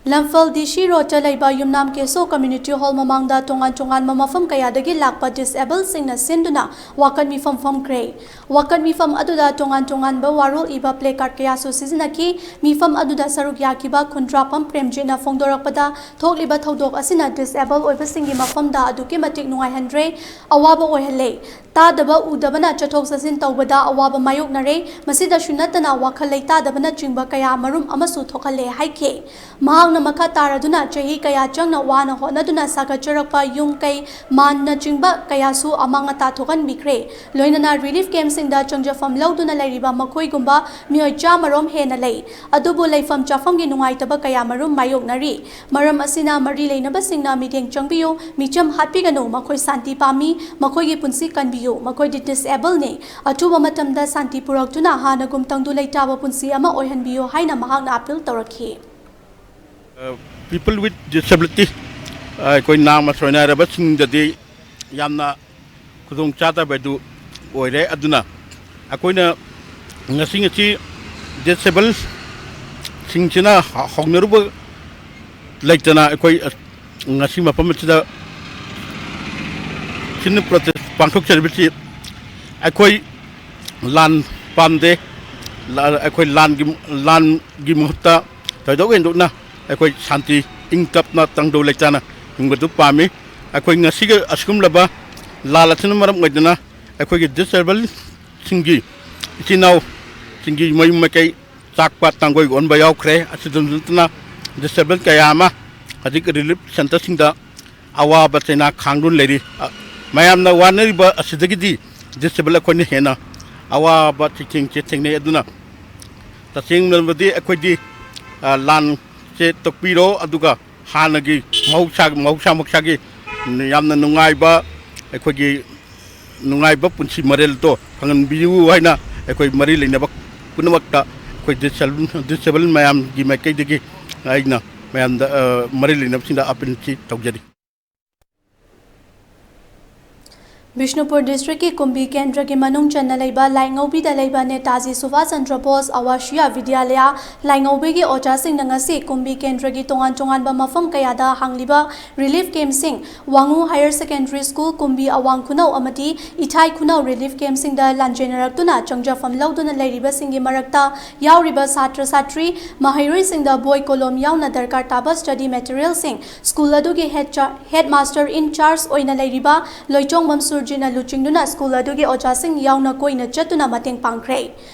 ꯂꯝꯐꯦꯜ ꯗꯤ ꯁꯤ ꯔꯣꯗꯇ ꯂꯩꯕ ꯌꯨꯝꯅꯥꯝ ꯀꯦꯁꯣ ꯀꯝꯃ꯭ꯌꯨꯅꯤꯇꯤ ꯍꯣꯜ ꯃꯃꯥꯡꯗ ꯇꯣꯉꯥꯟ ꯇꯣꯉꯥꯟꯕ ꯃꯐꯝ ꯀꯌꯥꯗꯒꯤ ꯂꯥꯛꯄ ꯗꯤꯁꯑꯦꯕꯜꯁꯤꯡꯅ ꯁꯤꯟꯗꯨꯅ ꯋꯥꯀꯠ ꯃꯤꯐꯝ ꯐꯝꯈ꯭ꯔꯦ꯫ ꯋꯥꯀꯠ ꯃꯤꯐꯝ ꯑꯗꯨꯗ ꯇꯣꯉꯥꯟ ꯇꯣꯉꯥꯟꯕ ꯋꯥꯔꯣꯜ ꯏꯕ ꯄ꯭ꯂꯦ ꯀꯥꯔꯗ ꯀꯌꯥꯁꯨ ꯁꯤꯖꯤꯟꯅꯈꯤ꯫ ꯃꯤꯐꯝ ꯑꯗꯨꯗ ꯁꯔꯨꯛ ꯌꯥꯈꯤꯕ ꯈꯨꯟꯗ꯭ꯔꯥꯄꯝ ꯄ꯭ꯔꯦꯝꯖꯤꯠꯅ ꯐꯣꯡꯗꯣꯔꯛꯄꯗ, ꯊꯣꯛꯂꯤꯕ ꯊꯧꯗꯣꯛ ꯑꯁꯤꯅ ꯗꯤꯁꯑꯦꯕꯜ ꯑꯣꯏꯕꯁꯤꯡꯒꯤ ꯃꯐꯝꯗ ꯑꯗꯨꯛꯀꯤ ꯃꯇꯤꯛ ꯅꯨꯡꯉꯥꯏꯍꯟꯗ꯭ꯔꯦ, ꯑꯋꯥꯕ ꯑꯣꯏꯍꯜꯂꯦ꯫ ꯇꯥꯗꯕ ꯎꯗꯕꯅ ꯆꯠꯊꯣꯛ ꯆꯠꯁꯤꯟ ꯇꯧꯕꯗ ꯑꯋꯥꯕ ꯃꯥꯌꯣꯛꯅꯔꯦ꯫ ꯃꯁꯤꯗꯁꯨ ꯅꯠꯇꯅ ꯋꯥꯈꯜ ꯂꯩꯇꯥꯗꯕꯅꯆꯤꯡꯕ ꯀꯌꯥ ꯃꯔꯨꯝ ꯑꯃꯁꯨ ꯊꯣꯛꯍꯜꯂꯦ ꯍꯥꯏꯈꯤ꯫ ꯃꯍꯥꯛꯅ ꯃꯈꯥ ꯇꯥꯔꯗꯨꯅ ꯆꯍꯤ ꯀꯌꯥ ꯆꯪꯅ ꯋꯥꯅ ꯍꯣꯠꯅꯗꯨꯅ ꯁꯥꯒꯠꯆꯔꯛꯄ ꯌꯨꯝ ꯀꯩ, ꯃꯥꯟꯅꯆꯤꯡꯕ ꯀꯌꯥꯁꯨ ꯑꯃꯥꯡ ꯑꯇꯥ ꯊꯣꯛꯍꯟꯕꯤꯈ꯭ꯔꯦ꯫ ꯂꯣꯏꯅꯅ ꯔꯤꯂꯤꯐ ꯀꯦꯝꯞꯁꯤꯡꯗ ꯆꯪꯖꯐꯝ ꯂꯧꯗꯨꯅ ꯂꯩꯔꯤꯕ ꯃꯈꯣꯏꯒꯨꯝꯕ ꯃꯤꯑꯣꯏ ꯆꯥꯃꯔꯣꯝ ꯍꯦꯟꯅ ꯂꯩ꯫ ꯑꯗꯨꯕꯨ ꯂꯩꯐꯝ ꯆꯥꯐꯝꯒꯤ ꯅꯨꯡꯉꯥꯏꯇꯕ ꯀꯌꯥ ꯃꯔꯨꯝ ꯃꯥꯌꯣꯛꯅꯔꯤ꯫ ꯃꯔꯝ ꯑꯁꯤꯅ ꯃꯔꯤ ꯂꯩꯅꯕꯁꯤꯡꯅ ꯃꯤꯠꯌꯦꯡ ꯆꯪꯕꯤꯌꯨ, ꯃꯤꯆꯝ ꯍꯥꯠꯄꯤꯒꯅꯨ, ꯃꯈꯣꯏ ꯁꯥꯟꯇꯤ ꯄꯥꯝꯃꯤ, ꯃꯈꯣꯏꯒꯤ ꯄꯨꯟꯁꯤ ꯀꯟꯕꯤꯌꯨ, ꯃꯈꯣꯏꯗꯤ ꯗꯤꯁꯑꯦꯕꯜꯅꯤ꯫ ꯑꯊꯨꯕ ꯃꯇꯝꯗ ꯁꯥꯟꯇꯤ ꯄꯨꯔꯛꯇꯨꯅ ꯍꯥꯟꯅꯒꯨꯝ ꯇꯪꯗꯨ ꯂꯩꯇꯥꯕ ꯄꯨꯟꯁꯤ ꯑꯃ ꯑꯣꯏꯍꯟꯕꯤꯌꯨ ꯍꯥꯏꯅ ꯃꯍꯥꯛꯅ ꯑꯥꯄꯤꯜ ꯇꯧꯔꯛꯈꯤ꯫ Uh, people with disability, ꯑꯩꯈꯣꯏ ꯅꯥꯝꯃ ꯁꯣꯏꯅꯥꯏꯔꯕꯁꯤꯡꯗꯗꯤ ꯌꯥꯝꯅ ꯈꯨꯗꯣꯡ ꯆꯥꯗꯕ ꯑꯗꯨ ꯑꯣꯏꯔꯦ꯫ ꯑꯗꯨꯅ ꯑꯩꯈꯣꯏꯅ ꯉꯁꯤ ꯉꯁꯤ ꯗꯤꯁꯦꯕꯜꯁꯤꯡꯁꯤꯅ ꯍꯧꯅꯔꯨꯕ ꯂꯩꯇꯅ ꯑꯩꯈꯣꯏ ꯉꯁꯤ ꯃꯐꯝ ꯑꯁꯤꯗ ꯁꯤꯟꯅ ꯄ꯭ꯔꯣꯇꯦꯁ ꯄꯥꯡꯊꯣꯛꯆꯔꯤꯕꯁꯤ ꯑꯩꯈꯣꯏ ꯂꯥꯟ ꯄꯥꯝꯗꯦ꯫ ꯂꯥ-, ꯑꯩꯈꯣꯏ ꯂꯥꯟꯒꯤ, ꯂꯥꯟꯒꯤ ꯃꯍꯨꯠꯇ ꯊꯣꯏꯗꯣꯛ ꯍꯦꯟꯗꯣꯛꯅ ꯑꯩꯈꯣꯏ ꯁꯥꯟꯇꯤ, ꯏꯪ ꯇꯞꯅ, ꯇꯪꯗꯨ ꯂꯩꯇꯥꯅ ꯍꯤꯡꯕꯗꯨ ꯄꯥꯝꯃꯤ꯫ ꯑꯩꯈꯣꯏ ꯉꯁꯤꯒꯤ ꯑꯁꯤꯒꯨꯝꯂꯕ ꯂꯥꯟ ꯑꯁꯤꯅ ꯃꯔꯝ ꯑꯣꯏꯗꯨꯅ ꯑꯩꯈꯣꯏꯒꯤ ꯗꯤꯁꯑꯦꯕꯜꯁꯤꯡꯒꯤ ꯏꯆꯤꯟ ꯏꯅꯥꯎꯁꯤꯡꯒꯤ ꯃꯌꯨꯝ ꯃꯀꯩ ꯆꯥꯛꯄ, ꯇꯥꯡꯒꯣꯏ ꯑꯣꯟꯕ ꯌꯥꯎꯈ꯭ꯔꯦ꯫ ꯑꯁꯤꯗ ꯅꯠꯇꯅ ꯗꯤꯁꯑꯦꯕꯜ ꯀꯌꯥ ꯑꯃ ꯍꯧꯖꯤꯛ ꯔꯤꯂꯤꯐ ꯁꯦꯟꯇꯔꯁꯤꯡꯗ ꯑꯋꯥꯕ ꯆꯩꯅꯥ ꯈꯥꯡꯗꯨꯅ ꯂꯩꯔꯤ꯫ ꯑ, ꯃꯌꯥꯝꯅ ꯋꯥꯅꯔꯤꯕ ꯑꯁꯤꯗꯒꯤꯗꯤ ꯗꯤꯁꯑꯦꯕꯜ ꯑꯩꯈꯣꯏꯅ ꯍꯦꯟꯅ ꯑꯋꯥꯕ ꯆꯩꯊꯦꯡꯁꯦ ꯊꯦꯡꯅꯩ꯫ ꯑꯗꯨꯅ ꯇꯁꯦꯡꯅꯕꯗꯤ ꯑꯩꯈꯣꯏꯗꯤ, ꯑ, ꯂꯥꯟꯁꯦ ꯇꯣꯛꯄꯤꯔꯣ, ꯑꯗꯨꯒ ꯍꯥꯟꯅꯒꯤ ꯃꯍꯧꯁꯥ, ꯃꯍꯧꯁꯥ ꯃꯍꯧꯁꯥꯒꯤ ꯌꯥꯝꯅ ꯅꯨꯡꯉꯥꯏꯕ, ꯑꯩꯈꯣꯏꯒꯤ ꯅꯨꯡꯉꯥꯏꯕ ꯄꯨꯟꯁꯤ ꯃꯔꯦꯜꯗꯣ ꯐꯪꯍꯟꯕꯤꯌꯨ ꯍꯥꯏꯅ ꯑꯩꯈꯣꯏ ꯃꯔꯤ ꯂꯩꯅꯕ ꯄꯨꯝꯅꯃꯛꯇ ꯑꯩꯈꯣꯏ ꯗꯤꯁꯑꯦꯕꯜ, ꯗꯤꯁꯑꯦꯕꯜ ꯃꯌꯥꯝꯒꯤ ꯃꯥꯏꯀꯩꯗꯒꯤ ꯑꯩꯅ ꯃꯌꯥꯝꯗ, ꯑ, ꯃꯔꯤ ꯂꯩꯅꯕꯁꯤꯡꯗ ꯑꯥꯄꯤꯜꯁꯤ ꯇꯧꯖꯔꯤ꯫ ꯕꯤꯁꯅꯨꯄꯨꯔ ꯗꯤꯁꯇ꯭ꯔꯤꯛꯀꯤ ꯀꯨꯝꯕꯤ ꯀꯦꯟꯗ꯭ꯔꯒꯤ ꯃꯅꯨꯡ ꯆꯟꯅ ꯂꯩꯕ ꯂꯥꯏꯉꯧꯕꯤꯗ ꯂꯩꯕ ꯅꯦꯇꯥꯖꯤ ꯁꯨꯚꯥꯁ ꯆꯟꯗ꯭ꯔ ꯕꯣꯁ ꯑꯋꯥꯁꯤꯌꯥ ꯚꯤꯗ꯭ꯌꯥꯂꯌꯥ ꯂꯥꯏꯉꯧꯕꯤꯒꯤ ꯑꯣꯖꯥꯁꯤꯡꯅ ꯉꯁꯤ ꯀꯨꯝꯕꯤ ꯀꯦꯟꯗ꯭ꯔꯒꯤ ꯇꯣꯉꯥꯟ ꯇꯣꯉꯥꯟꯕ ꯃꯐꯝ ꯀꯌꯥꯗ ꯍꯥꯡꯂꯤꯕ ꯔꯤꯂꯤꯐ ꯀꯦꯝꯞꯁꯤꯡ, ꯋꯥꯉꯨ ꯍꯥꯌꯔ ꯁꯦꯀꯦꯟꯗꯔꯤ ꯁ꯭ꯀꯨꯜ, ꯀꯨꯝꯕꯤ ꯑꯋꯥꯡ ꯈꯨꯅꯧ ꯑꯃꯗꯤ ꯏꯊꯥꯏ ꯈꯨꯅꯧ ꯔꯤꯂꯤꯐ ꯀꯦꯝꯞꯁꯤꯡꯗ ꯂꯥꯟꯖꯦꯟꯅꯔꯛꯇꯨꯅ ꯆꯪꯖꯐꯝ ꯂꯧꯗꯨꯅ ꯂꯩꯔꯤꯕꯁꯤꯡꯒꯤ ꯃꯔꯛꯇ ꯌꯥꯎꯔꯤꯕ ꯁꯥꯇ꯭ꯔ ꯁꯥꯇ꯭ꯔꯤ, ꯃꯍꯩꯔꯣꯏꯁꯤꯡꯗ ꯕꯣꯏ ꯀꯣꯂꯣꯝ ꯌꯥꯎꯅ ꯗꯔꯀꯥꯔ ꯇꯥꯕ ꯁ꯭ꯇꯗꯤ ꯃꯦꯇꯔꯤꯌꯦꯜꯁꯤꯡ, ꯁ꯭ꯀꯨꯜ ꯑꯗꯨꯒꯤ ꯍꯦꯗ ꯆꯥ-, ꯍꯦꯗ ꯃꯥꯁꯇꯔ ꯏꯟ ꯆꯥꯔꯖ ꯑꯣꯏꯅ ꯂꯩꯔꯤꯕ ꯂꯣꯏꯆꯣꯡꯕꯝ ꯁꯨꯔꯖꯤꯠꯅ ꯂꯨꯆꯤꯡꯗꯨꯅ ꯁ꯭ꯀꯨꯜ ꯑꯗꯨꯒꯤ ꯑꯣꯖꯥꯁꯤꯡ ꯌꯥꯎꯅ ꯀꯣꯏꯅ ꯆꯠꯇꯨꯅ ꯃꯇꯦꯡ ꯄꯥꯡꯈ꯭ꯔꯦ꯫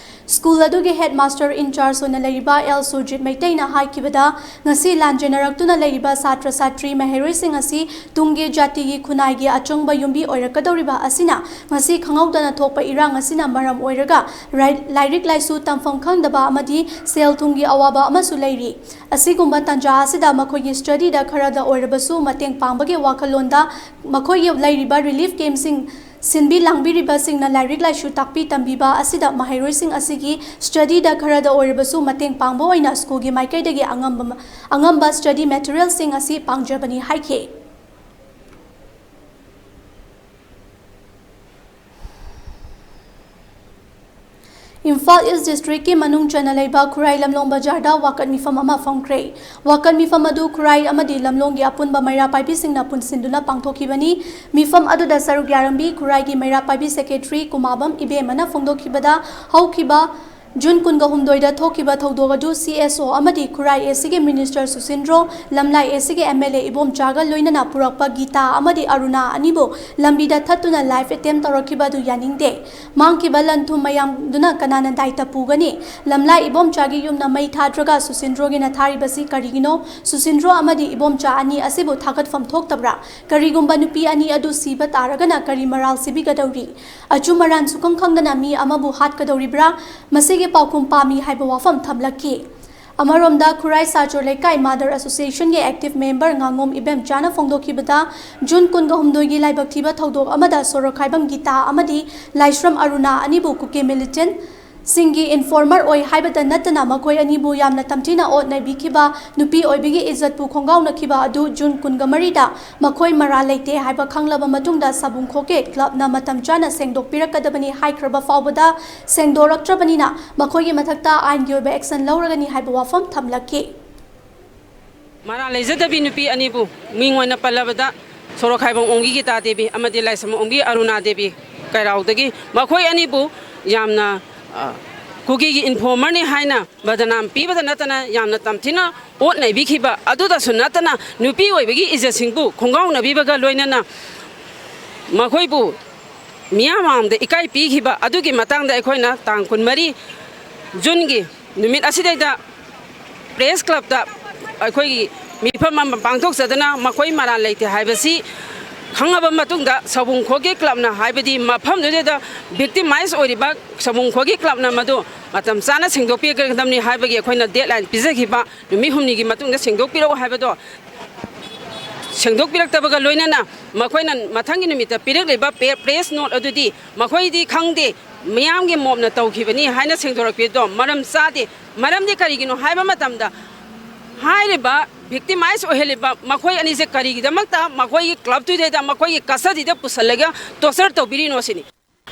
ꯁ꯭ꯀꯨꯜ ꯑꯗꯨꯒꯤ ꯍꯦꯗ ꯃꯥꯁꯇꯔ ꯏꯟ ꯆꯥꯔꯖ ꯑꯣꯏꯅ ꯂꯩꯔꯤꯕ ꯑꯦꯜ ꯁꯨꯔꯖꯤꯠ ꯃꯩꯇꯩꯅ ꯍꯥꯏꯈꯤꯕꯗ, ꯉꯁꯤ ꯂꯥꯟꯖꯦꯟꯅꯔꯛꯇꯨꯅ ꯂꯩꯔꯤꯕ ꯁꯥꯇ꯭ꯔ ꯁꯥꯇ꯭ꯔꯤ ꯃꯍꯩꯔꯣꯏꯁꯤꯡ ꯑꯁꯤ ꯇꯨꯡꯒꯤ ꯖꯥꯇꯤꯒꯤ ꯈꯨꯟꯅꯥꯏꯒꯤ ꯑꯆꯪꯕ ꯌꯨꯝꯕꯤ ꯑꯣꯏꯔꯛꯀꯗꯧꯔꯤꯕ ꯑꯁꯤꯅ ꯉꯁꯤ ꯈꯪꯍꯧꯗꯅ ꯊꯣꯛꯄ ꯏꯔꯥꯡ ꯑꯁꯤꯅ ꯃꯔꯝ ꯑꯣꯏꯔꯒ ꯔꯥꯏ-, ꯂꯥꯏꯔꯤꯛ ꯂꯥꯏꯁꯨ ꯇꯝꯐꯝ ꯈꯪꯗꯕ ꯑꯃꯗꯤ ꯁꯦꯜ ꯊꯨꯝꯒꯤ ꯑꯋꯥꯕ ꯑꯃꯁꯨ ꯂꯩꯔꯤ꯫ ꯑꯁꯤꯒꯨꯝꯕ ꯇꯥꯟꯖꯥ ꯑꯁꯤꯗ ꯃꯈꯣꯏꯒꯤ ꯁ꯭ꯇꯗꯤꯗ ꯈꯔꯗ ꯑꯣꯏꯔꯕꯁꯨ ꯃꯇꯦꯡ ꯄꯥꯡꯕꯒꯤ ꯋꯥꯈꯜꯂꯣꯟꯗ ꯃꯈꯣꯏꯒꯤ ꯂꯩꯔꯤꯕ ꯔꯤꯂꯤꯐ ꯀꯦꯝꯞꯁꯤꯡ ꯁꯤꯟꯕꯤ ꯂꯥꯡꯕꯤꯔꯤꯕꯁꯤꯡꯅ ꯂꯥꯏꯔꯤꯛ ꯂꯥꯏꯁꯨ ꯇꯥꯛꯄꯤ ꯇꯝꯕꯤꯕ ꯑꯁꯤꯗ ꯃꯍꯩꯔꯣꯏꯁꯤꯡ ꯑꯁꯤꯒꯤ studyꯗ ꯈꯔꯗ ꯑꯣꯏꯔꯕꯁꯨ ꯃꯇꯦꯡ ꯄꯥꯡꯕ ꯑꯣꯏꯅ schoolꯒꯤ ꯃꯥꯏꯀꯩꯗꯒꯤ ꯑꯉꯝꯕ, ꯑꯉꯝꯕ study materialꯁꯤꯡ ꯑꯁꯤ ꯄꯥꯡꯖꯕꯅꯤ ꯍꯥꯏꯈꯤ꯫ ꯏꯝꯐꯥꯜ East Districtꯀꯤ ꯃꯅꯨꯡ ꯆꯟꯅ ꯂꯩꯕ ꯈꯨꯔꯥꯏ ꯂꯝꯂꯣꯡ ꯕꯖꯥꯔꯗ ꯋꯥꯀꯠ ꯃꯤꯐꯝ ꯑꯃ ꯐꯝꯈ꯭ꯔꯦ꯫ ꯋꯥꯀꯠ ꯃꯤꯐꯝ ꯑꯗꯨ ꯈꯨꯔꯥꯏ ꯑꯃꯗꯤ ꯂꯝꯂꯣꯡꯒꯤ ꯑꯄꯨꯟꯕ ꯃꯩꯔꯥ ꯄꯥꯏꯕꯤꯁꯤꯡꯅ ꯄꯨꯟꯁꯤꯟꯗꯨꯅ ꯄꯥꯡꯊꯣꯛꯈꯤꯕꯅꯤ꯫ ꯃꯤꯐꯝ ꯑꯗꯨꯗ ꯁꯔꯨꯛ ꯌꯥꯔꯝꯕꯤ ꯈꯨꯔꯥꯏꯒꯤ ꯃꯩꯔꯥ ꯄꯥꯏꯕꯤ secretary ꯀꯨꯃꯥꯕꯝ ꯏꯕꯦꯝꯃꯅ ꯐꯣꯡꯗꯣꯛꯈꯤꯕꯗ, ꯍꯧꯈꯤꯕ June ꯀꯨꯟꯒ ꯍꯨꯝꯗꯣꯏꯗ ꯊꯣꯛꯈꯤꯕ ꯊꯧꯗꯣꯛ ꯑꯗꯨ C S O ꯑꯃꯗꯤ ꯈꯨꯔꯥꯏ ACꯒꯤ minister ꯁꯨꯁꯤꯟꯗ꯭ꯔꯣ, ꯂꯝꯂꯥꯏ ACꯒꯤ MLA ꯏꯕꯣꯝꯆꯥꯒ ꯂꯣꯏꯅꯅ ꯄꯨꯔꯛꯄ ꯒꯤꯇꯥ ꯑꯃꯗꯤ ꯑꯔꯨꯅꯥ ꯑꯅꯤꯕꯨ ꯂꯝꯕꯤꯗ ꯊꯠꯇꯨꯅ live attempt ꯇꯧꯔꯛꯈꯤꯕ ꯑꯗꯨ ꯌꯥꯅꯤꯡꯗꯦ꯫ ꯃꯥꯡꯈꯤꯕ ꯂꯟ ꯊꯨꯝ ꯃꯌꯥꯝꯗꯨꯅ ꯀꯅꯥꯅ ꯗꯥꯏꯇ ꯄꯨꯒꯅꯤ? ꯂꯝꯂꯥꯏ ꯏꯕꯣꯝꯆꯥꯒꯤ ꯌꯨꯝꯅ ꯃꯩ ꯊꯥꯗ꯭ꯔꯒ ꯁꯨꯁꯤꯟꯗ꯭ꯔꯣꯒꯤꯅ ꯊꯥꯔꯤꯕꯁꯤ ꯀꯔꯤꯒꯤꯅꯣ? ꯁꯨꯁꯤꯟꯗ꯭ꯔꯣ ꯑꯃꯗꯤ ꯏꯕꯣꯝꯆꯥ ꯑꯅꯤ ꯑꯁꯤꯕꯨ ꯊꯥꯒꯠꯐꯝ ꯊꯣꯛꯇꯕ꯭ꯔꯥ? ꯀꯔꯤꯒꯨꯝꯕ ꯅꯨꯄꯤ ꯑꯅꯤ ꯑꯗꯨ ꯁꯤꯕ ꯇꯥꯔꯒꯅ ꯀꯔꯤ ꯃꯔꯥꯜ ꯁꯤꯕꯤꯒꯗꯧꯔꯤ? ꯑꯆꯨꯝ ꯑꯔꯥꯟ ꯁꯨꯈꯪ ꯈꯪꯗꯅ ꯃꯤ ꯑꯃꯕꯨ ꯍꯥꯠꯀꯗꯧꯔꯤꯕ꯭ꯔꯥ? ꯃꯁꯤꯒꯤ ꯄꯥꯎꯈꯨꯝ ꯄꯥꯝꯃꯤ ꯍꯥꯏꯕ ꯋꯥꯐꯝ ꯊꯝꯂꯛꯈꯤ꯫ ꯑꯃꯔꯣꯝꯗ ꯈꯨꯔꯥꯏ ꯁꯥꯇ꯭ꯔ ꯂꯩꯀꯥꯏ Mother Associationꯒꯤ active member ꯉꯥꯉꯣꯝ ꯏꯕꯦꯝꯆꯥꯅ ꯐꯣꯡꯗꯣꯛꯈꯤꯕꯗ, June ꯀꯨꯟꯒ ꯍꯨꯝꯗꯣꯏꯒꯤ ꯂꯥꯏꯕꯛ ꯊꯤꯕ ꯊꯧꯗꯣꯛ ꯑꯃꯗ ꯁꯣꯔꯣꯛꯈꯥꯏꯕꯝ ꯒꯤꯇꯥ ꯑꯃꯗꯤ ꯂꯥꯏꯁ꯭ꯔꯝ ꯑꯔꯨꯅꯥ ꯑꯅꯤꯕꯨ ꯀꯨꯀꯤ militantꯁꯤꯡꯒꯤ informer ꯑꯣꯏ ꯍꯥꯏꯕꯇ ꯅꯠꯇꯅ ꯃꯈꯣꯏ ꯑꯅꯤꯕꯨ ꯌꯥꯝꯅ ꯇꯝꯊꯤꯅ ꯑꯣꯠ ꯅꯩꯕꯤꯈꯤꯕ, ꯅꯨꯄꯤ ꯑꯣꯏꯕꯒꯤ ꯏꯖꯠꯄꯨ ꯈꯣꯡꯒꯥꯎꯅꯈꯤꯕ ꯑꯗꯨ June ꯀꯨꯟꯒ ꯃꯔꯤꯗ ꯃꯈꯣꯏ ꯃꯔꯥꯜ ꯂꯩꯇꯦ ꯍꯥꯏꯕ ꯈꯪꯂꯕ ꯃꯇꯨꯡꯗ ꯁꯥꯕꯨꯡꯈꯣꯛꯀꯤ clubꯅ ꯃꯇꯝ ꯆꯥꯅ ꯁꯦꯡꯗꯣꯛꯄꯤꯔꯛꯀꯗꯕꯅꯤ ꯍꯥꯏꯈ꯭ꯔꯕ ꯐꯥꯎꯕꯗ ꯁꯦꯡꯗꯣꯔꯛꯇ꯭ꯔꯕꯅꯤꯅ ꯃꯈꯣꯏꯒꯤ ꯃꯊꯛꯇ ꯑꯥꯏꯟꯒꯤ ꯑꯣꯏꯕ action ꯂꯧꯔꯒꯅꯤ ꯍꯥꯏꯕ ꯋꯥꯐꯝ ꯊꯝꯂꯛꯈꯤ꯫ ꯃꯔꯥꯜ ꯂꯩꯖꯗꯕꯤ ꯅꯨꯄꯤ ꯑꯅꯤꯕꯨ ꯃꯤꯡ ꯑꯣꯏꯅ ꯄꯜꯂꯕꯗ ꯁꯣꯔꯣꯛꯈꯥꯏꯕꯝ ꯑꯣꯡꯒꯤ ꯒꯤꯇꯥ ꯗꯦꯕꯤ ꯑꯃꯗꯤ ꯂꯥꯏꯁ꯭ꯔꯝ ꯑꯣꯡꯒꯤ ꯑꯔꯨꯅꯥ ꯗꯦꯕꯤ ꯀꯩꯔꯥꯎꯗꯒꯤ ꯃꯈꯣꯏ ꯑꯅꯤꯕꯨ ꯌꯥꯝꯅ, ꯑ, ꯀꯨꯀꯤꯒꯤ informerꯅꯤ ꯍꯥꯏꯅ ꯕꯗꯅꯥꯝ ꯄꯤꯕꯗ ꯅꯠꯇꯅ ꯌꯥꯝꯅ ꯇꯝꯊꯤꯅ ꯑꯣꯠ ꯅꯩꯕꯤꯈꯤꯕ ꯑꯗꯨꯗꯁꯨ ꯅꯠꯇꯅ ꯅꯨꯄꯤ ꯑꯣꯏꯕꯒꯤ ꯏꯖꯠꯁꯤꯡꯕꯨ ꯈꯣꯡꯒꯥꯎꯅꯕꯤꯕꯒ ꯂꯣꯏꯅꯅ ꯃꯈꯣꯏꯕꯨ ꯃꯤꯌꯥꯝ ꯃꯥꯡꯗ ꯏꯀꯥꯏ ꯄꯤꯈꯤꯕ ꯑꯗꯨꯒꯤ ꯃꯇꯥꯡꯗ ꯑꯩꯈꯣꯏꯅ ꯇꯥꯡ ꯀꯨꯟꯃꯔꯤ Juneꯒꯤ ꯅꯨꯃꯤꯠ ꯑꯁꯤꯗꯩꯗ press clubꯇ ꯑꯩꯈꯣꯏꯒꯤ ꯃꯤꯐꯝ ꯑꯃ ꯄꯥꯡꯊꯣꯛꯆꯗꯨꯅ ꯃꯈꯣꯏ ꯃꯔꯥꯜ ꯂꯩꯇꯦ ꯍꯥꯏꯕꯁꯤ ꯈꯪꯉꯕ ꯃꯇꯨꯡꯗ ꯁꯥꯕꯨꯡꯈꯣꯛꯀꯤ clubꯅ, ꯍꯥꯏꯕꯗꯤ ꯃꯐꯝꯗꯨꯗ victimize ꯑꯣꯏꯔꯤꯕ ꯁꯥꯕꯨꯡꯈꯣꯛꯀꯤ clubꯅ ꯃꯗꯨ ꯃꯇꯝ ꯆꯥꯅ ꯁꯦꯡꯗꯣꯛꯄꯤꯒꯗꯕꯅꯤ ꯍꯥꯏꯕꯒꯤ ꯑꯩꯈꯣꯏꯅ deadline ꯄꯤꯖꯈꯤꯕ, ꯅꯨꯃꯤꯠ ꯍꯨꯝꯅꯤꯒꯤ ꯃꯇꯨꯡꯗ ꯁꯦꯡꯗꯣꯛꯄꯤꯔꯛꯎ ꯍꯥꯏꯕꯗꯣ ꯁꯦꯡꯗꯣꯛꯄꯤꯔꯛꯇꯕꯒ ꯂꯣꯏꯅꯅ ꯃꯈꯣꯏꯅ ꯃꯊꯪꯒꯤ ꯅꯨꯃꯤꯠꯇ ꯄꯤꯔꯛꯂꯤꯕ ꯄꯦ-, ꯄ꯭ꯔꯦꯁ ꯅꯣꯠ ꯑꯗꯨꯗꯤ ꯃꯈꯣꯏꯗꯤ ꯈꯪꯗꯦ, ꯃꯤꯌꯥꯝꯒꯤ ꯃꯣꯞꯅ ꯇꯧꯈꯤꯕꯅꯤ ꯍꯥꯏꯅ ꯁꯦꯡꯗꯣꯔꯛꯄꯤꯕꯗꯣ ꯃꯔꯝ ꯆꯥꯗꯦ꯫ ꯃꯔꯝꯗꯤ ꯀꯔꯤꯒꯤꯅꯣ ꯍꯥꯏꯕ ꯃꯇꯝꯗ, ꯍꯥꯏꯔꯤꯕ ꯚꯤꯛꯇꯤꯃꯥꯏꯖ ꯑꯣꯏꯍꯜꯂꯤꯕ ꯃꯈꯣꯏ ꯑꯅꯤꯁꯦ ꯀꯔꯤꯒꯤꯗꯃꯛꯇ ꯃꯈꯣꯏꯒꯤ ꯀ꯭ꯂꯕꯇꯨꯗꯩꯗ ꯃꯈꯣꯏꯒꯤ ꯀꯁꯇꯗꯤꯗ ꯄꯨꯁꯜꯂꯒ ꯇꯣꯔꯆꯔ ꯇꯧꯕꯤꯔꯤꯅꯣ ꯁꯤꯅꯤ꯫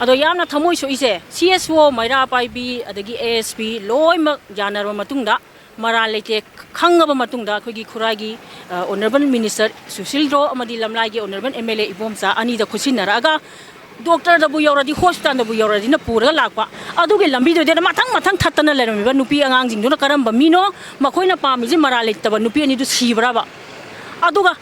ꯑꯗꯣ ꯌꯥꯝꯅ ꯊꯃꯣꯏ ꯁꯣꯛꯏꯁꯦ, ꯁꯤ ꯑꯦꯁ ꯑꯣ, ꯃꯩꯔꯥ ꯄꯥꯏꯕꯤ, ꯑꯗꯒꯤ ꯑꯦ ꯑꯦꯁ ꯄꯤ ꯂꯣꯏꯅꯃꯛ ꯌꯥꯅꯔꯕ ꯃꯇꯨꯡꯗ, ꯃꯔꯥꯜ ꯂꯩꯇꯦ ꯈꯪꯉꯕ ꯃꯇꯨꯡꯗ, ꯑꯩꯈꯣꯏꯒꯤ ꯈꯨꯔꯥꯏꯒꯤ, ꯑ, ꯑꯣꯅꯔꯦꯕꯜ ꯃꯤꯅꯤꯁꯇꯔ ꯁꯨꯁꯤꯜꯗ꯭ꯔꯣ ꯑꯃꯗꯤ ꯂꯝꯂꯥꯏꯒꯤ honourable M L A Ibomcha ꯑꯅꯤꯗ ꯈꯨꯠꯁꯤꯟꯅꯔꯛꯑꯒ ꯗꯣꯛꯇꯔꯗꯕꯨ ꯌꯧꯔꯗꯤ, ꯍꯣꯁꯄꯤꯇꯥꯜꯗꯕꯨ ꯌꯧꯔꯗꯤꯅ ꯄꯨꯔꯒ ꯂꯥꯛꯄ꯫ ꯑꯗꯨꯒꯤ ꯂꯝꯕꯤꯗꯨꯗ ꯃꯊꯪ ꯃꯊꯪ ꯊꯠꯇꯅ ꯂꯩꯔꯝꯃꯤꯕ ꯅꯨꯄꯤ ꯑꯉꯥꯡꯁꯤꯡꯗꯨꯅ ꯀꯔꯝꯕ ꯃꯤꯅꯣ? ꯃꯈꯣꯏꯅ ꯄꯥꯝꯃꯤꯁꯤ ꯃꯔꯥꯜ ꯂꯩꯇꯕ ꯅꯨꯄꯤ ꯑꯅꯤꯗꯨ ꯁꯤꯕ꯭ꯔꯕ? ꯑꯗꯨꯒ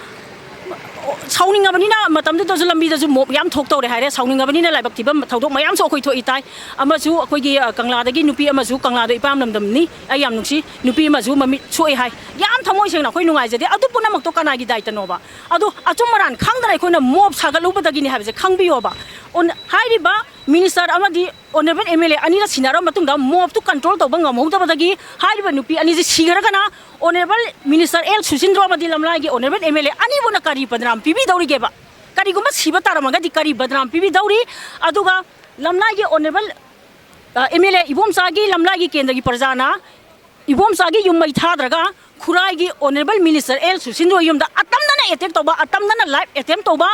ꯁꯥꯎꯅꯤꯡꯉꯕꯅꯤꯅ ꯃꯇꯝꯗꯨꯗꯁꯨ ꯂꯝꯕꯤꯗꯁꯨ ꯃꯣꯞ ꯌꯥꯝ ꯊꯣꯛꯇꯧꯔꯦ ꯍꯥꯏꯔꯦ꯫ ꯁꯥꯎꯅꯤꯡꯉꯕꯅꯤꯅ ꯂꯥꯏꯕꯛ ꯊꯤꯕ ꯊꯧꯗꯣꯛ ꯃꯌꯥꯝꯁꯨ ꯑꯩꯈꯣꯏ ꯊꯣꯛꯏ ꯇꯥꯏ꯫ ꯑꯃꯁꯨ ꯑꯩꯈꯣꯏꯒꯤ, ꯑ, ꯀꯪꯂꯥꯗꯒꯤ ꯅꯨꯄꯤ ꯑꯃꯁꯨ, ꯀꯪꯂꯥꯗꯣ ꯏꯄꯥꯝ ꯂꯝꯗꯝꯅꯤ, ꯑꯩ ꯌꯥꯝ ꯅꯨꯡꯁꯤ, ꯅꯨꯄꯤ ꯑꯃꯁꯨ ꯃꯃꯤꯠ ꯁꯣꯛꯑꯦ ꯍꯥꯏ꯫ ꯌꯥꯝ ꯊꯃꯣꯏ ꯁꯦꯡꯅ ꯑꯩꯈꯣꯏ ꯅꯨꯡꯉꯥꯏꯖꯗꯦ꯫ ꯑꯗꯨ ꯄꯨꯝꯅꯃꯛꯇꯣ ꯀꯅꯥꯒꯤ ꯗꯥꯏꯇꯅꯣꯕ? ꯑꯗꯣ ꯑꯆꯨꯝ ꯑꯔꯥꯟ ꯈꯪꯗꯅ ꯑꯩꯈꯣꯏꯅ ꯃꯣꯞ ꯁꯥꯒꯠꯂꯨꯕꯗꯒꯤꯅꯤ ꯍꯥꯏꯕꯁꯦ ꯈꯪꯕꯤꯌꯣꯕ꯫ ꯑꯣꯟ-, ꯍꯥꯏꯔꯤꯕ ꯃꯤꯅꯤꯁꯇꯔ ꯑꯃꯗꯤ ꯑꯣꯅꯔꯦꯕꯜ ꯑꯦꯝ ꯑꯦꯜ ꯑꯦ ꯑꯅꯤꯔꯛ ꯁꯤꯟꯅꯔꯕ ꯃꯇꯨꯡꯗ ꯃꯣꯞꯇꯨ ꯀꯟꯇ꯭ꯔꯣꯜ ꯇꯧꯕ ꯉꯝꯍꯧꯗꯕꯗꯒꯤ ꯍꯥꯏꯔꯤꯕ ꯅꯨꯄꯤ ꯑꯅꯤꯁꯤ ꯁꯤꯈ꯭ꯔꯒꯅ ꯑꯣꯅꯔꯦꯕꯜ ꯃꯤꯅꯤꯁꯇꯔ ꯑꯦꯜ ꯁꯨꯁꯤꯟꯗ꯭ꯔꯣ ꯑꯃꯗꯤ ꯂꯝꯂꯥꯏꯒꯤ ꯑꯣꯅꯔꯦꯕꯜ ꯑꯦꯝ ꯑꯦꯜ ꯑꯦ ꯑꯅꯤꯕꯨꯅ ꯀꯔꯤ ꯕꯗꯅꯥꯝ ꯄꯤꯕꯤꯗꯧꯔꯤꯒꯦꯕ? ꯀꯔꯤꯒꯨꯝꯕ ꯁꯤꯕ ꯇꯥꯔꯝꯃꯒꯗꯤ ꯀꯔꯤ ꯕꯗꯅꯥꯝ ꯄꯤꯕꯤꯗꯧꯔꯤ? ꯑꯗꯨꯒ ꯂꯝꯂꯥꯏꯒꯤ ꯑꯣꯅꯔꯦꯕꯜ, ꯑ, ꯑꯦꯝ ꯑꯦꯜ ꯑꯦ ꯏꯕꯣꯝꯆꯥꯒꯤ ꯂꯝꯂꯥꯏꯒꯤ ꯀꯦꯟꯗ꯭ꯔꯒꯤ ꯄ꯭ꯔꯖꯥꯅ ꯏꯕꯣꯝꯆꯥꯒꯤ ꯌꯨꯝ ꯃꯩ ꯊꯥꯗ꯭ꯔꯒ ꯈꯨꯔꯥꯏꯒꯤ ꯑꯣꯅꯔꯦꯕꯜ ꯃꯤꯅꯤꯁꯇꯔ ꯑꯦꯜ ꯁꯨꯁꯤꯟꯗ꯭ꯔꯣ ꯌꯨꯝꯗ ꯑꯇꯝꯅꯅ ꯑꯦꯇꯦꯛ ꯇꯧꯕ, ꯑꯇꯝꯅꯅ ꯂꯥꯏꯐ ꯑꯦꯇꯦꯝ ꯇꯧꯕ,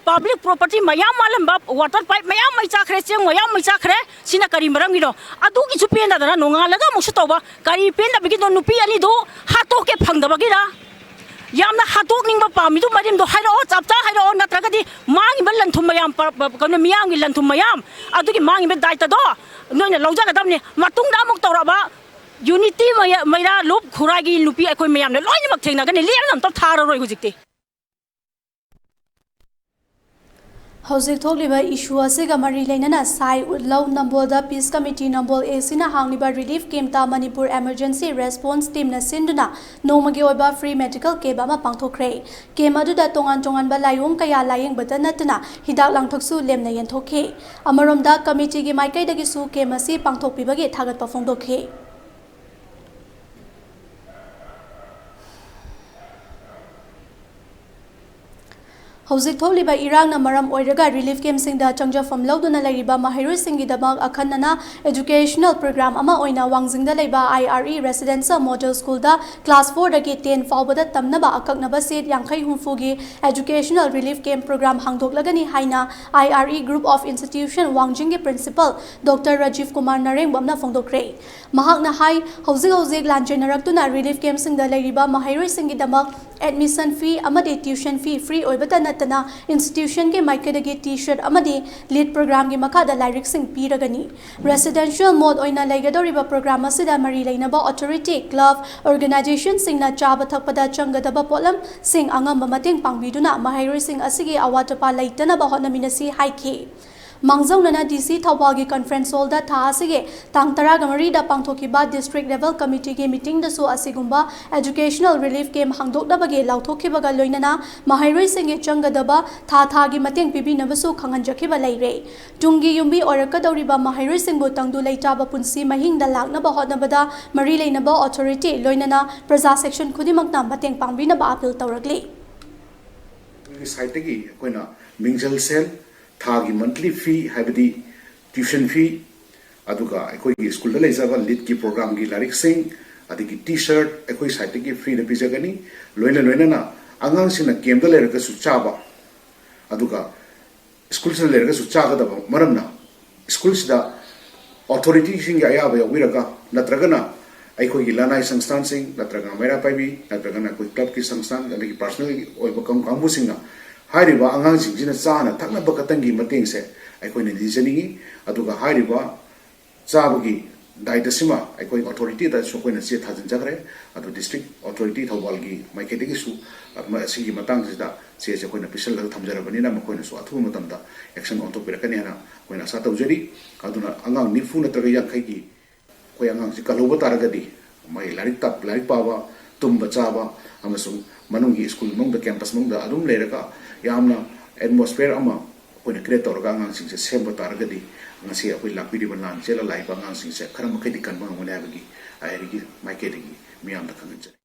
ꯄꯕ꯭ꯂꯤꯛ ꯄ꯭ꯔꯣꯄꯔꯇꯤ ꯃꯌꯥꯝ ꯃꯥꯜꯂꯝꯕ, ꯋꯥꯇꯔ ꯄꯥꯏꯞ ꯃꯌꯥꯝ ꯃꯩ ꯆꯥꯈ꯭ꯔꯦ, ꯆꯦꯡ ꯃꯌꯥꯝ ꯃꯩ ꯆꯥꯈ꯭ꯔꯦ꯫ ꯁꯤꯅ ꯀꯔꯤ ꯃꯔꯝꯒꯤꯅꯣ? ꯑꯗꯨꯒꯤꯁꯨ ꯄꯦꯟꯗꯗꯅ ꯅꯣꯡꯉꯥꯜꯂꯒ ꯑꯃꯨꯛꯁꯨ ꯇꯧꯕ꯫ ꯀꯔꯤ ꯄꯦꯟꯗꯕꯒꯤꯅꯣ? ꯅꯨꯄꯤ ꯑꯅꯤꯗꯨ ꯍꯥꯠꯇꯣꯛꯀꯦ ꯐꯪꯗꯕꯒꯤꯔ? ꯌꯥꯝꯅ ꯍꯥꯠꯇꯣꯛꯅꯤꯡꯕ ꯄꯥꯝꯃꯤꯗꯨ ꯃꯔꯤꯝꯗꯣ ꯍꯥꯏꯔꯛꯑꯣ, ꯆꯞ ꯆꯥ ꯍꯥꯏꯔꯛꯑꯣ, ꯅꯠꯇ꯭ꯔꯒꯗꯤ ꯃꯥꯡꯉꯤꯕ ꯂꯟꯊꯨꯝ ꯃꯌꯥꯝ, ꯄ-, ꯄ-, ꯀꯩꯅꯣ, ꯃꯤꯌꯥꯝꯒꯤ ꯂꯟꯊꯨꯝ ꯃꯌꯥꯝ, ꯑꯗꯨꯒꯤ ꯃꯥꯡꯉꯤꯕ ꯗꯥꯏꯇꯗꯣ ꯅꯣꯏꯅ ꯂꯧꯖꯒꯗꯕꯅꯤ꯫ ꯃꯇꯨꯡꯗ ꯑꯃꯨꯛ ꯇꯧꯔꯕ ꯌꯨꯅꯤꯇꯤ ꯃꯩ-, ꯃꯩꯔꯥ ꯂꯨꯞ ꯈꯨꯔꯥꯏꯒꯤ ꯅꯨꯄꯤ ꯑꯩꯈꯣꯏ ꯃꯌꯥꯝꯅ ꯂꯣꯏꯅꯃꯛ ꯊꯦꯡꯅꯒꯅꯤ, ꯂꯦꯝꯅ ꯑꯝꯇ ꯊꯥꯔꯔꯣꯏ ꯍꯧꯖꯤꯛꯇꯤ꯫ ꯍꯧꯖꯤꯛ ꯊꯣꯛꯂꯤꯕ ꯏꯁꯨ ꯑꯁꯤꯒ ꯃꯔꯤ ꯂꯩꯅꯅ ꯁꯥꯏ ꯎꯠꯂꯧ ꯅꯝꯕꯣꯜꯗ ꯄꯤꯁ ꯀꯃꯤꯇꯤ ꯅꯝꯕꯣꯜ ꯑꯦ ꯁꯤꯅ ꯍꯥꯡꯂꯤꯕ ꯔꯤꯂꯤꯐ ꯀꯦꯝꯞꯇ ꯃꯅꯤꯄꯨꯔ ꯑꯦꯃꯔꯖꯦꯟꯁꯤ ꯔꯦꯁꯄꯣꯟꯁ ꯇꯤꯝꯅ ꯁꯤꯟꯗꯨꯅ ꯅꯣꯡꯃꯒꯤ ꯑꯣꯏꯕ ꯐ꯭ꯔꯤ ꯃꯦꯗꯤꯀꯦꯜ ꯀꯦꯝꯞ ꯑꯃ ꯄꯥꯡꯊꯣꯛꯈ꯭ꯔꯦ꯫ ꯀꯦꯝꯞ ꯑꯗꯨꯗ ꯇꯣꯉꯥꯟ ꯇꯣꯉꯥꯟꯕ ꯂꯥꯏꯑꯣꯡ ꯀꯌꯥ ꯂꯥꯌꯦꯡꯕꯇ ꯅꯠꯇꯅ ꯍꯤꯗꯥꯛ ꯂꯥꯡꯊꯛꯁꯨ ꯂꯦꯝꯅ ꯌꯦꯟꯊꯣꯛꯈꯤ꯫ ꯑꯃꯔꯣꯝꯗ ꯀꯃꯤꯇꯤꯒꯤ ꯃꯥꯏꯀꯩꯗꯒꯤꯁꯨ ꯀꯦꯝꯞ ꯑꯁꯤ ꯄꯥꯡꯊꯣꯛꯄꯤꯕꯒꯤ ꯊꯥꯒꯠꯄ ꯐꯣꯡꯗꯣꯛꯈꯤ꯫ ꯍꯧꯖꯤꯛ ꯊꯣꯛꯂꯤꯕ ꯏꯔꯥꯡꯅ ꯃꯔꯝ ꯑꯣꯏꯔꯒ ꯔꯤꯂꯤꯐ ꯀꯦꯝꯞꯁꯤꯡꯗ ꯆꯪꯖꯐꯝ ꯂꯧꯗꯨꯅ ꯂꯩꯔꯤꯕ ꯃꯍꯩꯔꯣꯏꯁꯤꯡꯒꯤꯗꯃꯛ ꯑꯈꯟꯅꯅ ꯏꯗꯨꯀꯦꯁꯅꯦꯜ ꯄ꯭ꯔꯣꯒ꯭ꯔꯥꯝ ꯑꯃ ꯑꯣꯏꯅ ꯋꯥꯡꯖꯤꯡꯗ ꯂꯩꯕ I R E Residential Model Schoolꯗ class fourꯗꯒꯤ ten ꯐꯥꯎꯕꯗ ꯇꯝꯅꯕ ꯑꯀꯛꯅꯕ seat ꯌꯥꯡꯈꯩ ꯍꯨꯝꯐꯨꯒꯤ educational relief camp program ꯍꯥꯡꯗꯣꯛꯂꯒꯅꯤ ꯍꯥꯏꯅ I R E Group of Institution ꯋꯥꯡꯖꯤꯡꯒꯤ principal Doctor Rajiv Kumar ꯅꯔꯦꯡꯕꯝꯅ ꯐꯣꯡꯗꯣꯛꯈ꯭ꯔꯦ꯫ ꯃꯍꯥꯛꯅ ꯍꯥꯏ, ꯍꯧꯖꯤꯛ ꯍꯧꯖꯤꯛ ꯂꯥꯟ ꯆꯦꯟꯅꯔꯛꯇꯨꯅ ꯔꯤꯂꯤꯐ ꯀꯦꯝꯞꯁꯤꯡꯗ ꯂꯩꯔꯤꯕ ꯃꯍꯩꯔꯣꯏꯁꯤꯡꯒꯤꯗꯃꯛ admission fee ꯑꯃꯗꯤ tuition fee free ꯑꯣꯏꯕꯇ ꯅꯠꯇꯅ institutionꯒꯤ ꯃꯥꯏꯀꯩꯗꯒꯤ T-shirt ꯑꯃꯗꯤ lead programꯒꯤ ꯃꯈꯥꯗ ꯂꯥꯏꯔꯤꯛꯁꯤꯡ ꯄꯤꯔꯒꯅꯤ꯫ Residential mode ꯑꯣꯏꯅ ꯂꯩꯒꯗꯧꯔꯤꯕ program ꯑꯁꯤꯗ ꯃꯔꯤ ꯂꯩꯅꯕ authority, club, organizationꯁꯤꯡꯅ ꯆꯥꯕ ꯊꯛꯄꯗ ꯆꯪꯒꯗꯕ ꯄꯣꯠꯂꯝꯁꯤꯡ ꯑꯉꯝꯕ ꯃꯇꯦꯡ ꯄꯥꯡꯕꯤꯗꯨꯅ ꯃꯍꯩꯔꯣꯏꯁꯤꯡ ꯑꯁꯤꯒꯤ ꯑꯋꯥꯠ ꯑꯄꯥ ꯂꯩꯇꯅꯕ ꯍꯣꯠꯅꯃꯤꯟꯅꯁꯤ ꯍꯥꯏꯈꯤ꯫ ꯃꯥꯡꯖꯧꯅꯅ D C ꯊꯧꯕꯥꯜꯒꯤ conference hallꯗ ꯊꯥ ꯑꯁꯤꯒꯤ ꯇꯥꯡ ꯇꯔꯥꯒ ꯃꯔꯤꯗ ꯄꯥꯡꯊꯣꯛꯈꯤꯕ district level committeeꯒꯤ meetingꯗꯁꯨ ꯑꯁꯤꯒꯨꯝꯕ educational relief camp ꯍꯥꯡꯗꯣꯛꯅꯕꯒꯤ ꯂꯥꯎꯊꯣꯛꯈꯤꯕꯒ ꯂꯣꯏꯅꯅ ꯃꯍꯩꯔꯣꯏꯁꯤꯡꯒꯤ ꯆꯪꯒꯗꯕ ꯊꯥ ꯊꯥꯒꯤ ꯃꯇꯦꯡ ꯄꯤꯕꯤꯅꯕꯁꯨ ꯈꯪꯍꯟꯖꯈꯤꯕ ꯂꯩꯔꯦ꯫ ꯇꯨꯡꯒꯤ ꯌꯨꯝꯕꯤ ꯑꯣꯏꯔꯛꯀꯗꯧꯔꯤꯕ ꯃꯍꯩꯔꯣꯏꯁꯤꯡꯕꯨ ꯇꯪꯗꯨ ꯂꯩꯇꯥꯕ ꯄꯨꯟꯁꯤ ꯃꯍꯤꯡꯗ ꯂꯥꯛꯅꯕ ꯍꯣꯠꯅꯕꯗ ꯃꯔꯤ ꯂꯩꯅꯕ authority ꯂꯣꯏꯅꯅ ꯄ꯭ꯔꯖꯥ section ꯈꯨꯗꯤꯡꯃꯛꯅ ꯃꯇꯦꯡ ꯄꯥꯡꯕꯤꯅꯕ appeal ꯇꯧꯔꯛꯂꯤ꯫ ꯑꯩꯈꯣꯏꯒꯤ ꯁꯥꯏꯠꯇꯒꯤ ꯑꯩꯈꯣꯏꯅ ꯃꯤꯡꯖꯜ ꯁꯦꯜ, ꯊꯥꯒꯤ monthly fee, ꯍꯥꯏꯕꯗꯤ tuition fee, ꯑꯗꯨꯒ ꯑꯩꯈꯣꯏꯒꯤ ꯁ꯭ꯀꯨꯜꯗ ꯂꯩꯖꯕ ꯂꯤꯠꯀꯤ ꯄ꯭ꯔꯣꯒ꯭ꯔꯥꯝꯒꯤ ꯂꯥꯏꯔꯤꯛꯁꯤꯡ, ꯑꯗꯒꯤ T-shirt ꯑꯩꯈꯣꯏ ꯁꯥꯏꯠꯇꯒꯤ ꯐ꯭ꯔꯤꯗ ꯄꯤꯖꯒꯅꯤ꯫ ꯂꯣꯏꯅ ꯂꯣꯏꯅꯅ ꯑꯉꯥꯡꯁꯤꯡꯅ ꯀꯦꯝꯞꯇ ꯂꯩꯔꯒꯁꯨ ꯆꯥꯕ, ꯑꯗꯨꯒ ꯁ꯭ꯀꯨꯜꯁꯤꯗ ꯂꯩꯔꯒꯁꯨ ꯆꯥꯒꯗꯕ ꯃꯔꯝꯅ, ꯁ꯭ꯀꯨꯜꯁꯤꯗ ꯑꯣꯊꯣꯔꯤꯇꯤꯁꯤꯡꯒꯤ ꯑꯌꯥꯕ ꯌꯥꯎꯕꯤꯔꯒ, ꯅꯠꯇ꯭ꯔꯒꯅ ꯑꯩꯈꯣꯏꯒꯤ ꯂꯅꯥꯏ ꯁꯪꯁꯊꯥꯟꯁꯤꯡ, ꯅꯠꯇ꯭ꯔꯒ ꯃꯩꯔꯥ ꯄꯥꯏꯕꯤ, ꯅꯠꯇ꯭ꯔꯒꯅ ꯑꯩꯈꯣꯏ ꯀ꯭ꯂꯕꯀꯤ ꯁꯪꯁꯊꯥꯟ, ꯑꯗꯒꯤ ꯄꯥꯔꯁꯅꯦꯜ ꯑꯣꯏꯕ ꯀꯥꯡ-, ꯀꯥꯡꯕꯨꯁꯤꯡꯅ ꯍꯥꯏꯔꯤꯕ ꯑꯉꯥꯡꯁꯤꯡꯁꯤꯅ ꯆꯥꯅ ꯊꯛꯅꯕ ꯈꯛꯇꯪꯒꯤ ꯃꯇꯦꯡꯁꯦ ꯑꯩꯈꯣꯏꯅ ꯅꯤꯖꯅꯤꯡꯏ꯫ ꯑꯗꯨꯒ ꯍꯥꯏꯔꯤꯕ ꯆꯥꯕꯒꯤ ꯗꯥꯏꯠ ꯑꯁꯤꯃ ꯑꯩꯈꯣꯏ ꯑꯣꯊꯣꯔꯤꯇꯤꯗꯁꯨ ꯑꯩꯈꯣꯏꯅ ꯆꯦ ꯊꯥꯖꯤꯟꯖꯈ꯭ꯔꯦ꯫ ꯑꯗꯨ ꯗꯤꯁꯇ꯭ꯔꯤꯛ ꯑꯣꯊꯣꯔꯤꯇꯤ ꯊꯧꯕꯥꯜꯒꯤ ꯃꯥꯏꯀꯩꯗꯒꯤꯁꯨ ꯑꯁꯤꯒꯤ ꯃꯇꯥꯡꯁꯤꯗ ꯆꯦꯁꯦ ꯑꯩꯈꯣꯏꯅ ꯄꯤꯁꯤꯜꯂꯒ ꯊꯝꯖꯔꯕꯅꯤꯅ, ꯃꯈꯣꯏꯅꯁꯨ ꯑꯊꯨꯕ ꯃꯇꯝꯗ ꯑꯦꯛꯁꯟ ꯑꯣꯟꯊꯣꯛꯄꯤꯔꯛꯀꯅꯤ ꯍꯥꯏꯅ ꯑꯩꯈꯣꯏꯅ ꯑꯥꯁꯥ ꯇꯧꯖꯔꯤ꯫ ꯑꯗꯨꯅ ꯑꯉꯥꯡ ꯅꯤꯐꯨ ꯅꯠꯇ꯭ꯔꯒ ꯌꯥꯡꯈꯩꯒꯤ ꯑꯩꯈꯣꯏ ꯑꯉꯥꯡꯁꯤ ꯀꯜꯍꯧꯕ ꯇꯥꯔꯒꯗꯤ, ꯃꯥꯒꯤ ꯂꯥꯏꯔꯤꯛ ꯇꯝ-, ꯂꯥꯏꯔꯤꯛ ꯄꯥꯕ, ꯇꯨꯝꯕ ꯆꯥꯕ, ꯑꯃꯁꯨꯡ ꯃꯅꯨꯡꯒꯤ ꯁ꯭ꯀꯨꯜ ꯃꯅꯨꯡꯗ, ꯀꯦꯝꯄꯁ ꯃꯅꯨꯡꯗ ꯑꯗꯨꯝ ꯂꯩꯔꯒ ꯌꯥꯝꯅ ꯑꯦꯠꯃꯣꯁꯐꯤꯌꯔ ꯑꯃ ꯑꯩꯈꯣꯏꯅ ꯀ꯭ꯔꯤꯌꯦꯠ ꯇꯧꯔꯒ ꯑꯉꯥꯡꯁꯤꯡꯁꯦ ꯁꯦꯝꯕ ꯇꯥꯔꯒꯗꯤ, ꯉꯁꯤ ꯑꯩꯈꯣꯏ ꯂꯥꯛꯄꯤꯔꯤꯕ ꯂꯥꯟ ꯆꯦꯜꯂ ꯂꯥꯛꯏꯕ ꯑꯉꯥꯡꯁꯤꯡꯁꯦ ꯈꯔ ꯃꯈꯩꯗꯤ ꯀꯟꯕ ꯉꯝꯒꯅꯤ ꯍꯥꯏꯕꯒꯤ ꯑꯥꯏ ꯑꯥꯔ ꯏꯒꯤ ꯃꯥꯏꯀꯩꯗꯒꯤ ꯃꯤꯌꯥꯝꯗ ꯈꯪꯍꯟꯖꯔꯤ꯫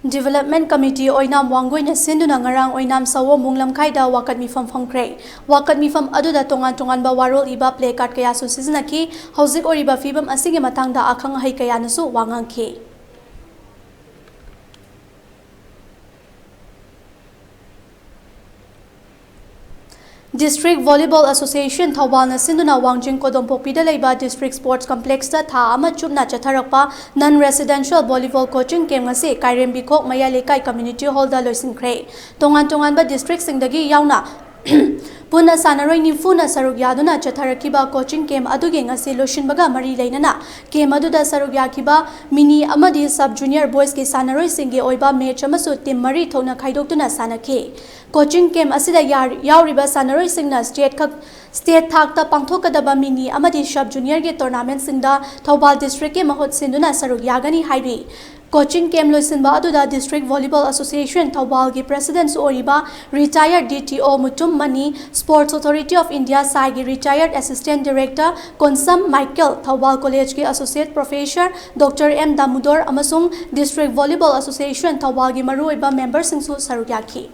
Development Committee ꯑꯣꯏꯅꯥꯝ ꯋꯥꯡꯒꯣꯏꯅ ꯁꯤꯟꯗꯨꯅ ꯉꯔꯥꯡ ꯑꯣꯏꯅꯥꯝ ꯁꯑꯣꯝꯕꯨꯡ ꯂꯝꯈꯥꯏꯗ ꯋꯥꯀꯠ ꯃꯤꯐꯝ ꯐꯝꯈ꯭ꯔꯦ꯫ ꯋꯥꯀꯠ ꯃꯤꯐꯝ ꯑꯗꯨꯗ ꯇꯣꯉꯥꯟ ꯇꯣꯉꯥꯟꯕ ꯋꯥꯔꯣꯜ ꯏꯕ placard ꯀꯌꯥꯁꯨ ꯁꯤꯖꯤꯟꯅꯈꯤ꯫ ꯍꯧꯖꯤꯛ ꯑꯣꯏꯔꯤꯕ ꯐꯤꯕꯝ ꯑꯁꯤꯒꯤ ꯃꯇꯥꯡꯗ ꯑꯈꯪ ꯑꯍꯩ ꯀꯌꯥꯅꯁꯨ ꯋꯥ ꯉꯥꯡꯈꯤ꯫ District Volleyball Association ꯊꯧꯕꯥꯜꯅ ꯁꯤꯟꯗꯨꯅ ꯋꯥꯡꯖꯤꯡ ꯀꯣꯗꯣꯝꯄꯣꯛꯄꯤꯗ ꯂꯩꯕ District Sports Complexꯇ ꯊꯥ ꯑꯃ ꯆꯨꯞꯅ ꯆꯠꯊꯔꯛꯄ non residential volleyball coaching camp ꯉꯁꯤ ꯀꯥꯏꯔꯦꯝꯕꯤꯈꯣꯛ ꯃꯌꯥꯏ ꯂꯩꯀꯥꯏ community hallꯗ ꯂꯣꯏꯁꯤꯟꯈ꯭ꯔꯦ꯫ ꯇꯣꯉꯥꯟ ꯇꯣꯉꯥꯟꯕ districtꯁꯤꯡꯗꯒꯤ ꯌꯥꯎꯅ ꯄꯨꯟꯅ ꯁꯥꯟꯅꯔꯣꯏ ꯅꯤꯐꯨꯅ ꯁꯔꯨꯛ ꯌꯥꯗꯨꯅ ꯆꯠꯊꯔꯛꯈꯤꯕ coaching camp ꯑꯗꯨꯒꯤ ꯉꯁꯤ ꯂꯣꯏꯁꯤꯟꯕꯒ ꯃꯔꯤ ꯂꯩꯅꯅ camp ꯑꯗꯨꯗ ꯁꯔꯨꯛ ꯌꯥꯈꯤꯕ mini ꯑꯃꯗꯤ sub junior boysꯀꯤ ꯁꯥꯟꯅꯔꯣꯏꯁꯤꯡꯒꯤ ꯑꯣꯏꯕ match ꯑꯃꯁꯨ team ꯃꯔꯤ ꯊꯣꯛꯅ ꯈꯥꯏꯗꯣꯛꯇꯨꯅ ꯁꯥꯟꯅꯈꯤ꯫ Coaching camp ꯑꯁꯤꯗ ꯌꯥ-, ꯌꯥꯎꯔꯤꯕ ꯁꯥꯟꯅꯔꯣꯏꯁꯤꯡꯅ state ꯈꯛ, state ꯊꯥꯛꯇ ꯄꯥꯡꯊꯣꯛꯀꯗꯕ mini ꯑꯃꯗꯤ sub juniorꯒꯤ tournamentꯁꯤꯡꯗ ꯊꯧꯕꯥꯜ districtꯀꯤ ꯃꯍꯨꯠ ꯁꯤꯟꯗꯨꯅ ꯁꯔꯨꯛ ꯌꯥꯒꯅꯤ ꯍꯥꯏꯔꯤ꯫ Coaching camp ꯂꯣꯏꯁꯤꯟꯕ ꯑꯗꯨꯗ District Volleyball Association ꯊꯧꯕꯥꯜꯒꯤ presidentꯁꯨ ꯑꯣꯏꯔꯤꯕ retired D T O Mutum Mani, Sports Authority of India, SAIꯒꯤ retired assistant director Konsam Michael, Thoubal collegeꯀꯤ associate professor Doctor M Damodar ꯑꯃꯁꯨꯡ District Volleyball Association ꯊꯧꯕꯥꯜꯒꯤ ꯃꯔꯨꯑꯣꯏꯕ memberꯁꯤꯡꯁꯨ ꯁꯔꯨꯛ ꯌꯥꯈꯤ꯫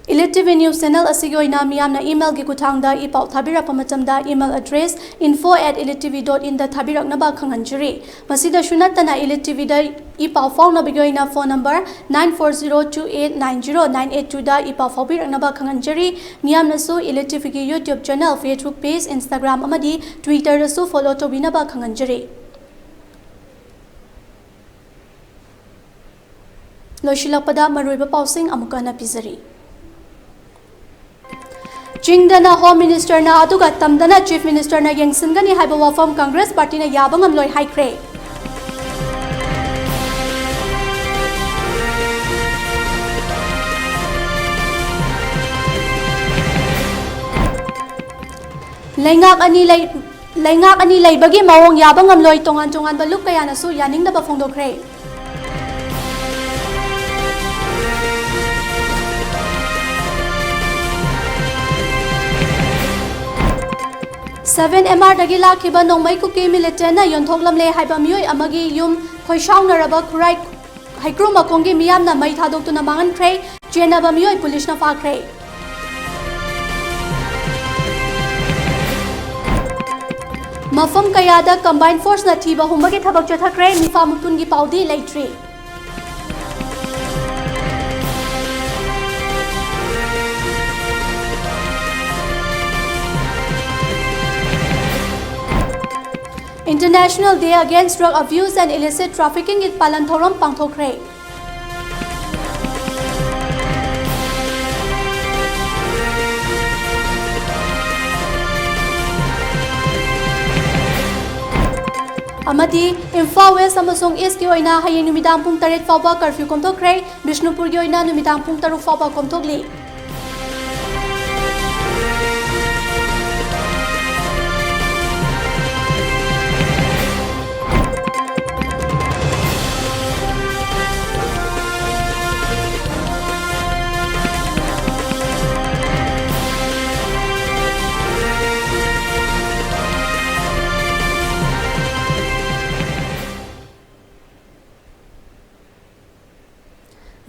Elite TV news channel ꯑꯁꯤꯒꯤ ꯑꯣꯏꯅ ꯃꯤꯌꯥꯝꯅ emailꯒꯤ ꯈꯨꯠꯊꯥꯡꯗ ꯏ ꯄꯥꯎ ꯊꯥꯕꯤꯔꯛꯄ ꯃꯇꯝꯗ email address info at elitetv dot inꯗ ꯊꯥꯕꯤꯔꯛꯅꯕ ꯈꯪꯍꯟꯖꯔꯤ꯫ ꯃꯁꯤꯗꯁꯨ ꯅꯠꯇꯅ Elite TVꯗ ꯏ ꯄꯥꯎ ꯐꯥꯎꯅꯕꯒꯤ ꯑꯣꯏꯅ phone number nine four zero two eight nine zero nine eight twoꯗ E ꯄꯥꯎ ꯐꯥꯎꯕꯤꯔꯛꯅꯕ ꯈꯪꯍꯟꯖꯔꯤ꯫ ꯃꯤꯌꯥꯝꯅꯁꯨ Elite TVꯒꯤ YouTube channel, Facebook page, Instagram ꯑꯃꯗꯤ Twitterꯗꯁꯨ follow ꯇꯧꯕꯤꯅꯕ ꯈꯪꯍꯟꯖꯔꯤ꯫ ꯂꯣꯏꯁꯤꯜꯂꯛꯄꯗ ꯃꯔꯨꯑꯣꯏꯕ ꯄꯥꯎꯁꯤꯡ ꯑꯃꯨꯛꯀ ꯍꯟꯅ ꯄꯤꯖꯔꯤ꯫ ꯆꯤꯡꯗꯅ Home Ministerꯅ ꯑꯗꯨꯒ ꯇꯝꯗꯅ Chief Ministerꯅ ꯌꯦꯡꯁꯤꯟꯒꯅꯤ ꯍꯥꯏꯕ ꯋꯥꯐꯝ Congress partyꯅ ꯌꯥꯕ ꯉꯝꯂꯣꯏ ꯍꯥꯏꯈ꯭ꯔꯦ꯫ ꯂꯩꯉꯥꯛ ꯑꯅꯤ ꯂꯩ-, ꯂꯩꯉꯥꯛ ꯑꯅꯤ ꯂꯩꯕꯒꯤ ꯃꯑꯣꯡ ꯌꯥꯕ ꯉꯝꯂꯣꯏ, ꯇꯣꯉꯥꯟ ꯇꯣꯉꯥꯟꯕ ꯂꯨꯞ ꯀꯌꯥꯅꯁꯨ ꯌꯥꯅꯤꯡꯗꯕ ꯐꯣꯡꯗꯣꯛꯈ꯭ꯔꯦ꯫ ꯁꯚꯦꯟ ꯑꯦꯝ ꯑꯥꯔꯗꯒꯤ ꯂꯥꯛꯈꯤꯕ ꯅꯣꯡꯃꯩ ꯀꯨꯀꯤ ꯃꯤꯂꯤꯇꯦꯟꯅ ꯌꯣꯟꯊꯣꯛꯂꯝꯂꯦ ꯍꯥꯏꯕ ꯃꯤꯑꯣꯏ ꯑꯃꯒꯤ ꯌꯨꯝ ꯈꯣꯏꯁꯥꯎꯅꯔꯕ ꯈꯨꯔꯥꯏ ꯍꯩꯀ꯭ꯔꯨ ꯃꯈꯣꯡꯒꯤ ꯃꯤꯌꯥꯝꯅ ꯃꯩ ꯊꯥꯗꯣꯛꯇꯨꯅ ꯃꯥꯡꯍꯟꯈ꯭ꯔꯦ꯫ ꯆꯦꯟꯅꯕ ꯃꯤꯑꯣꯏ ꯄꯨꯂꯤꯁꯅ ꯐꯥꯈ꯭ꯔꯦ꯫ ꯃꯐꯝ ꯀꯌꯥꯗ ꯀꯝꯕꯥꯏꯟ ꯐꯣꯔꯁꯅ ꯊꯤꯕ ꯍꯨꯝꯕꯒꯤ ꯊꯕꯛ ꯆꯠꯊꯈ꯭ꯔꯦ꯫ ꯃꯤꯐꯥ ꯃꯄꯨꯟꯒꯤ ꯄꯥꯎꯗꯤ ꯂꯩꯇ꯭ꯔꯤ꯫ International Day Against Drug Abuse and Illicit Trafficking ꯒꯤ ꯄꯥꯂꯟ ꯊꯧꯔꯝ ꯄꯥꯡꯊꯣꯛꯈ꯭ꯔꯦ꯫ ꯑꯃꯗꯤ ꯏꯝꯐꯥꯜ ꯋꯦꯁ ꯑꯃꯁꯨꯡ ꯏꯁꯀꯤ ꯑꯣꯏꯅ ꯍꯌꯦꯡ ꯅꯨꯃꯤꯗꯥꯡ ꯄꯨꯡ ꯇꯔꯦꯠ ꯐꯥꯎꯕ ꯀꯔꯐ꯭ꯌꯨ ꯀꯣꯝꯊꯣꯛꯈ꯭ꯔꯦ꯫ ꯕꯤꯁꯅꯨꯄꯨꯔꯒꯤ ꯑꯣꯏꯅ ꯅꯨꯃꯤꯗꯥꯡ ꯄꯨꯡ ꯇꯔꯨꯛ ꯐꯥꯎꯕ ꯀꯣꯝꯊꯣꯛꯂꯤ꯫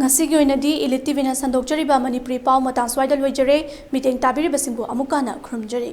ꯉꯁꯤꯒꯤ ꯑꯣꯏꯅꯗꯤ ꯏꯂꯤꯠ ꯇꯤꯚꯤꯅ ꯁꯟꯗꯣꯛꯆꯔꯤꯕ ꯃꯅꯤꯄꯨꯔꯤ ꯄꯥꯎ ꯃꯇꯥꯡ ꯁ꯭ꯋꯥꯏꯗ ꯂꯣꯏꯖꯔꯦ꯫ ꯃꯤꯠꯌꯦꯡ ꯇꯥꯕꯤꯔꯤꯕꯁꯤꯡꯕꯨ ꯑꯃꯨꯛꯀ ꯍꯟꯅ ꯈꯨꯔꯨꯝꯖꯔꯤ꯫